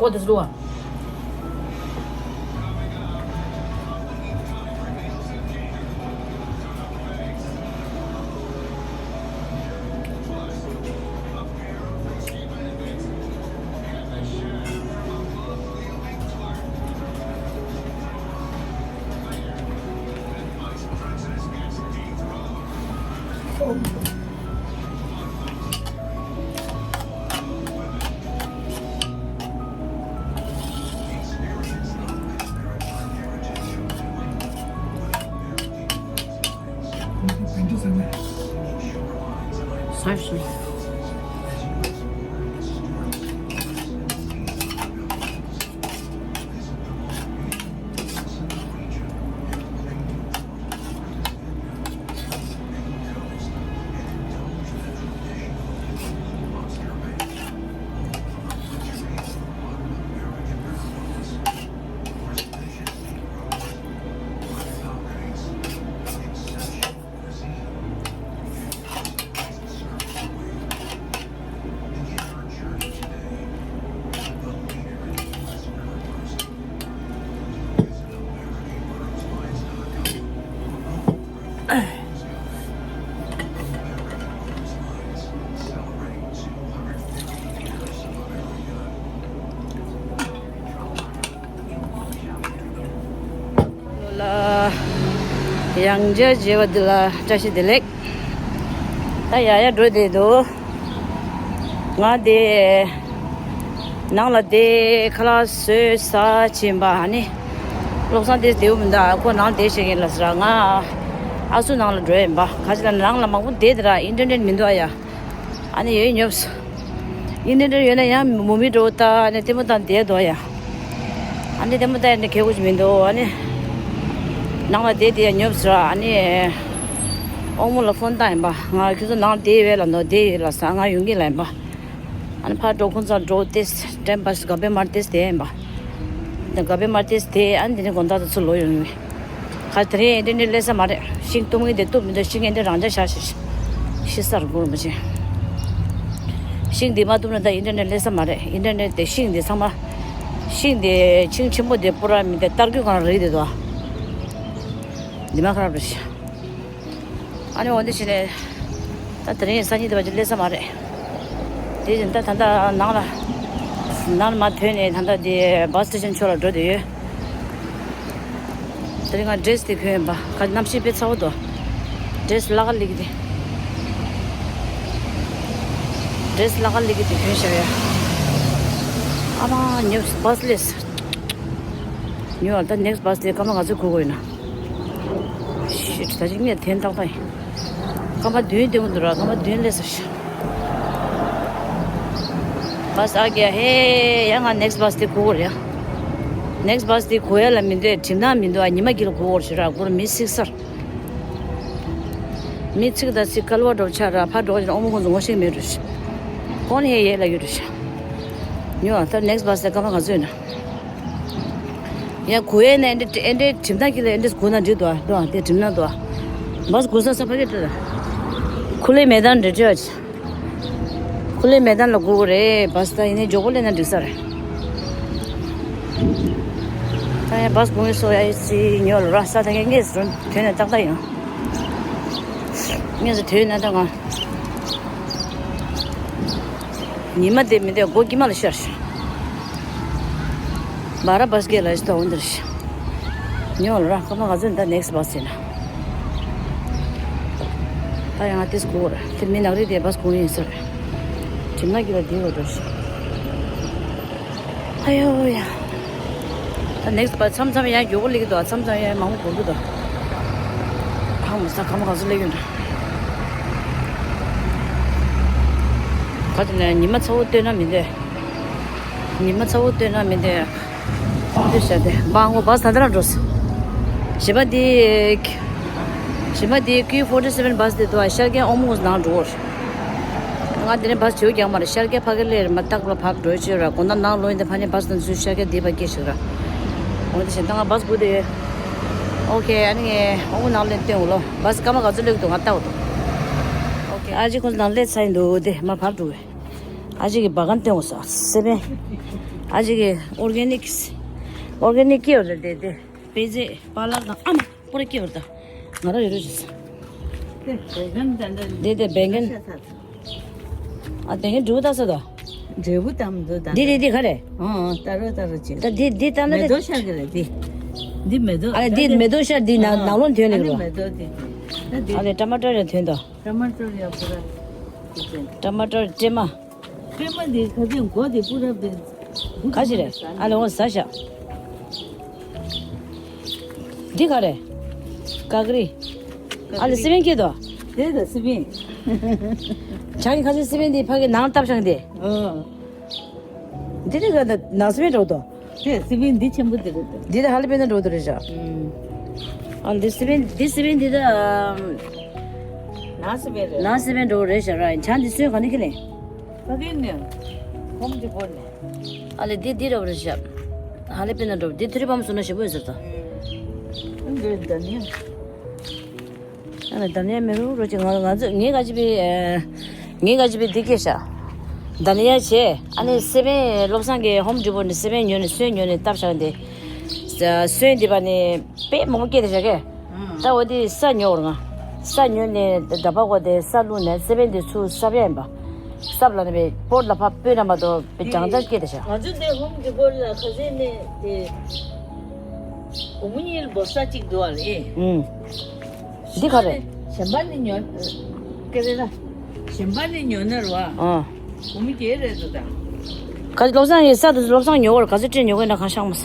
What is doing? ལ། ཡང་བསྐྱར་མཇལ་བ་འདི་ལ་བཀྲ་ཤིས་བདེ་ལེགས། ད་ཡར་ཡར་འགྲོ་བསྡད་འདུག་ང་དེ་ནང་ལ་དེ་ཁ་ལག་བཟོས་ཟ་ཕྱིན་པ། ཨ་ནི་བློ་བཟང་དེ་བདེ་པོ་མི་འདུག་ཁོ་ནང་བསྡད་བྱེད་ཀྱིན་ལ་ཟེར། ང་ཨ་སུ་ནང་ལ་འགྲོ་ཡིན་པ། ག་ཅི་ལ་ནང་ལ་མང་པོ་བསྡད་དེ་ར་ཨིན་ཊར་ནེཊ་མི་འདུག་ཨ་ཡ། ཨ་ནི་ཡོད་ཉོབས། ཨིན་ཊར་ནེཊ་ཡོད་ན་ཡང་མུ་མི་འགྲོ་ད་ཨ་ནི་ལྟད་མོ་བཏང་བསྡད་འདུག་ཡ། ཨ་ནི་ལྟད་མོ་བཏང་ཡ་ནི་ཁེ་གོ་ཅིག་མི་འདུག་ཨ་ནི་ནང་ལ་བསྡད་དེ་ཡ་ཉོབས་ར། ཨ་ནི་དབང་མོ་ལ་ཕོན་བཏང་ཡིན་པ། ང་ཁྱོད་ཚོ་ནང་བསྡད་ཡོད་ལ་ནོ་བསྡད་ཡོད་ལ་ཟ། ང་ཡོང་གི་ལ་ཡིན་པ། ཨ་ནི་ཕར་འགྲོ་ཁོང་ཚོ་འགྲོ་ཏེས་ཊེམ་པ་སི་ག་པེ་མར་ཏེས་དེ་ཡིན་པ། ད་ག་པེ་མར་ཏེས་དེ་ཨ་ནི་དེ་ནི་དགོང་དག་ཏུ་ཚུར་ལོག་ཡོང་ཡོད། ག་དེ་རིང་ཨིན་ཊར་ནེཊ་སླེབས་ས་མ་རེད། ཤིང་གཏུབ་ངེས་དེ་གཏུབ་མི་འདུག་ཤིང་ཨིན་ཊར་རང་འཇགས་བཞག་ཤི་ཤི་སར་གུར་མ་ཆེ། ཤིང་འདི་མ་གཏུབ་ན་ད་ཨིན་ཊར་ནེཊ་སླེབས་ས་མ་རེད། ཨིན་ཊར་ནེཊ་དེ་ཤིང་འདི་ཚང་མ་ཤིང་འདི་ཤིང་ཆེན་པོ་དེ་པུ་ར་མི་དེ་སྟར་གུ་གང་རེད་དེ་དོ། འདི་མ་ཁ་ར་རེད། ཨ་ནི་འོ་འདི་བྱས་ནས་ད་དེ་རིང་སང་ཉིན་དེ་བར་ཅིག་སླེབས་ས་མ་རེད། དེ་བཞིན་ད་ད་ལྟ་ནང་ལ་ནང་ལ་མར་ཐོན་ནས་ད་ལྟ་དེ་བཱ་སི་སི་ཊེ་ཤན་ཕྱོགས་ལ་འགྲོ་བསྡད་ཡོད། དེ་རིང་ང་ཌི་རེ་སི་དེ་གྱོན་ཡིན་པ། ག་གནམ་གཤིས་དཔེ་ཚ་བོ་འདུག་ཌི་རེ་སི་ལ་ཀ་ལི་གི་དེ། ཌི་རེ་སི་ལ་ཀ་ལི་གི་དེ་གྱོན་བཞག་ཡོད། ཨ་མ་ཉོབས། བཱ་སི་སླེབས། ཉོ་བ་ད་ནེག་སི་བཱ་སི་དེ་སྐར་མ་ང་ཚོས་སྒུག་དགོས་ཡོད་ན། ཤིཊ། ད་ཅིག་ངས་འཐེན་ཏག་ཏག་ཡིན། སྐར་མ་བདུན་སྟོན་གྱི་འདུག་ར། སྐར་མ་བདུན་སླེབས་ཟེར་ཤག་བ་སི་ཨ་གི་ཧེ། ཡ་ང་ནེག་སི་བ་སི་དེ་སྒུག་གོ་རེད་ཡ། ནེག་སི་བ་སི་དེ་སྒུག་ཡ་ལ་མི་འདོད་གྲིམ་ནག་མི་འདུག་ཨ། ཉི་མ་དཀྱིལ་ལ་སྒུག་གོ་རེད་ཞེ་ར་སྒུག་ར་མི་ཚིག་སར། མི་ཚིག་ད་ཚིག་སྐལ་བ་འགྲོ་ཆ་ར་ཕར་འགྲོ་ཅིག་ཨོ་མོ་ཁོང་ཚོ་ངོ་ཤེས་མེད་རུ་ཤི། ཁོང་ཧེ་ཡེ་ལ་ཡོད་རུ་ཤི། ཉོ་ཨ་ད་ནེག་སི་བ་སི་དེ་སྐར་མ་ག་ཚོད་ཡིན་ན། ཡ་སྒུག་ཡས་ནས་ཨེ་འདྲས་ཨེ་འདྲས་གྲིམ་ནག་གི་ལ་ཨེ་འདྲས་སྒུག་ན་འགྲིག་འདུག་ཨ། འདུག་ཨ་དེ་གྲིམ་ནག་འདུག་ཨ། བ་སི་སྒུག་ས་ས་ཕ་གི་འགྲོ་ད། ཁུ་ལེ་མེ་དན་འདྲ་འདྲ་ཨ། ཁུ་ལེ་མེ་དན་ལ་སྒུག་གོ་རེད། བ་སི་ད་ཡིན་ནའི་མགྱོགས་པོ་སླེབས་ན་འགྲིག་ས་རེད། ད་ཡ་བ་སི་སྒུག་ངེས་སོ་ཡ་ཨི་སི་ཉོ་ལ་ར་ས་ད་ངས་ངས་སོ་དོན་ནས་ཏག་ཏག་ཡིན། ངས་སོ་དོན་ན་ད་ང་། ཉི་མ་དེ་མི་དེ་སྒོ་དཀྱིལ་མ་ལ་ཤར་ཤག་བ་ར་བ་སི་ཀེ་ལ་ཞིག་ཏོག་འདིར་ཤག་ཉོ་ལ་ར་ཁ་མ་ག་ཚོད་ད་ནེག་སི་བ་སི་ཡིན་ན། ད་ཡང་ང་ཏིས་སྒུག་ར་དེ་མི་ནག་རིགས་དེ་བ་སི་སྒུག་ཡིན་ཟེར། གྲིམ་ནག་གི་ལ་དེ་བ་འགྲོ་ཤག་ཨ་ཡོ་ཡ། ད་ནེག་སི་བ་སི་མཚམས་མཚམས་ཡང་མགྱོགས་པོ་སླེབས་ཀྱི་འདུག་མཚམས་མཚམས་ཡང་མང་པོ་འགོར་གྱི་འདུག་ཧང་མི་ས་ཁ་མ་ག་ཚོད་སླེབས་ཡོད་ན། ག་དེ་ནས་ཉི་མ་ཚ་བོ་སྟོན་ན་མི་འདོད། ཉི་མ་ཚ་བོ་སྟོན་ན་མི་འདོད། འདི་བྱ་དེ་འབའ་ངོ་བ་སི་ད་ལྟ་རང་འགྲོ་སི། གཞན་པ་འདི། གཞན་པ་འདི་ཀིའུ་ཕོར་ཊི་སེ་བན་བ་སི་དེ་འདུག་ཤར་རྒྱག་ཨོ་མོ་ནང་འགྲོ་བར། ང་འདི་ནས་བ་སི་བྱེའུ་རྒྱག་མ་རེད། ཤར་རྒྱག་ཕ་གི་ལེར་མ་ཏག་ལ་ཕབ་འགྲོ་ཅི་ར་དགོང་དག་ནང་ལོག་ཡིན་དེ་ཕ་ནས་བ་སི་དང་ཚུལ་ཤར་རྒྱག་འདི་བ་སྐྱེ་ཞིག་ར། འོ་དེ་བཞིན་ད་ང་བ་སི་སྒུག་དེ་ཡོད། ཨོ་ཁེ། ཨ་ནི་ངས་ཨོ་མོ་ནང་ལ་སྟོན་འོ་ལོ། བ་སི་སྐར་མ་ག་ཚོད་སླེབས་འདུག་ང་ལྟ་འོ་དོ། ཨོ་ཁེ། ཨ་ཅེ་ཁོང་ཚོ་ནང་སླེབས་ཚར་ཡིན་འདུག་དེ་མ་ཕབ་འགྲོ་བས། ཨ་ཅེ་གི་བ་གན་སྟོན་འོ་ས་སེ་བན། ཨ་ཅེ་གི་ཨོར་གེ་ནིག་སི། ཨོར་གེ་ནིག་སྐྱེ་ཡོད་རེད་དེ་དེ། པེ་ཙེ་པ་ལག་དང་ཨ་མ་པོ་རེ་སྐྱེ་ཡོད་རེད་ད། ང་རང་ཡོད་རེད་ཞེས། དེ་བེ་གན་དང་འདྲ། དེ་དེ་བེ་གན། ཤ་ཚ་ཚ། ཨ་བེ་གན་འབྲུ་ད་ས་ད། འབྲས་བུ་དམ་དུ་ད། འདི་འདི་འདི་ག་རེད། ཨོ་ཨོ་ད་རོ་ད་རོ་ཅེ། ད་འདི་འདི་ད་ན་མེ་དེ། ཏོག་ཤར་གི་རེད་འདི། འདི་མེ་ཏོག་ཨ་ལེ་འདི་མེ་ཏོག་ཤར་འདི་ནང་ནང་ལོགས་ཐོན་ནས་རེད་པ། མེ་ཏོག་འདི་འདི། ད་འདི། ཨ་ལེ་ཊ་མ་ཊར་རེ་ཐོན་ད། ཊ་མ་ཊར་ཡ་པུ་ར། ཊ་མ་ཊར་ཊེ་མ། ཀྲེ་མ་འདི་ཁ་ཚན་མགོ་འདི་པུ་ར་བེ། ག་ཅི་རེད། ཨ་ལེ་འོ་ཟ་ཤག་འདི་ག་རེད། ཀ་ཀ་རི། ཨ་ལེ་སི་པན་སྐྱེས་དོ། དེ་ད་སི་པན། བྱང་གི་ཁ་ཚན་སི་པན་འདི་ཕ་གི་ནང་བཏབ་ཤག་འདི། ཨོ། འདི་ནི་ག་ད་ནང་སི་པན་འགྲོ་དོ། དེ་སི་པན་འདི་ཆེན་པོ་འདི་རེད་དོ། འདི་ད་ཧ་ལེ་པན་ན་འགྲོ་དོ་རེད་ཤག་ཨ་འདི་སི་པན་འདི་སི་པན་འདི་ད། ནང་སི་པན་རེད། ནང་སི་པན་འགྲོ་རེད་ཤག་ར་བྱང་འདི་སོན་ག་ནི་ཁེ་ལེ། ཕ་གི་ནས། ཧོམ་ཌི་པོ་ནས། ཨ་ལེ་འདི་འདི་ར་བ་རེད་ཤག་ཧ་ལེ་པན་ན་འགྲོ་འདི་ཐུ་རི་བམ་སུ་ན་ཞེ་པོ་ཡོད་ཟེར་ད། ཨ་འདི་ད་ནི། ཨ་ནི་ད་ནི་མེ་རུ་རོ་ཅི་ང་ང་ཚོ་ངའི་ག་ཅི་པའི་ངའི་ག་ཅི་པའི་འདི་སྐྱེས་ཤག་ད་ནི་ཡ་བྱས་ཨ་ནི་སེ་བན་བློ་བཟང་གི་ཧོམ་ཌི་པོ་ནས་སེ་བན་ཉོས་ནས་སོན་ཉོས་ནས་བཏབ་ཤག་འདི། སོན་འདི་པ་ནི་དཔེ་མང་པོ་སྐྱེས་ཏེ་ཤག་གས། ད་འོ་དེ་ས་ཉོ་བར་ང་། ས་ཉོས་ནས་འདྲ་པ་གོ་དེ་ས་བླུགས་ནས་སེ་བན་དེ་ཚུར་སབ་ཡ་ཡིན་པ། སབ་ལ་ནི་པའི་པོར་ལ་ཕ་སྤོས་ན་མ་གཏོགས་པའི་གྱང་ལྟར་སྐྱེས་ཏེ་ཤག་ང་ཚོ་དེ་ཧོམ་ཌི་པོ་ལ་ཁ་ཟས་ནས་དེ། སྒོར་མོ་གཉིས་ལ་བོ་ས་གཅིག་འདུག་ཨ་ལེ། ཨུམ། འདི་ག་རེད། གཞན་པ་ནི་ཉོ། ཀེ་རེ་ལ། གཞན་པ་ནི་ཉོ་ན་རུ་ཨ། ཨ། སྒོར་མོ་བརྒྱད་རེད་འདུག་ད། ག་བློ་བཟང་ཡིན་ས་དུ་བློ་བཟང་ཉོ་བར་ག་ཚོད་སྤྲད་ཉོ་གི་ན་གང་ཤང་མ་ས།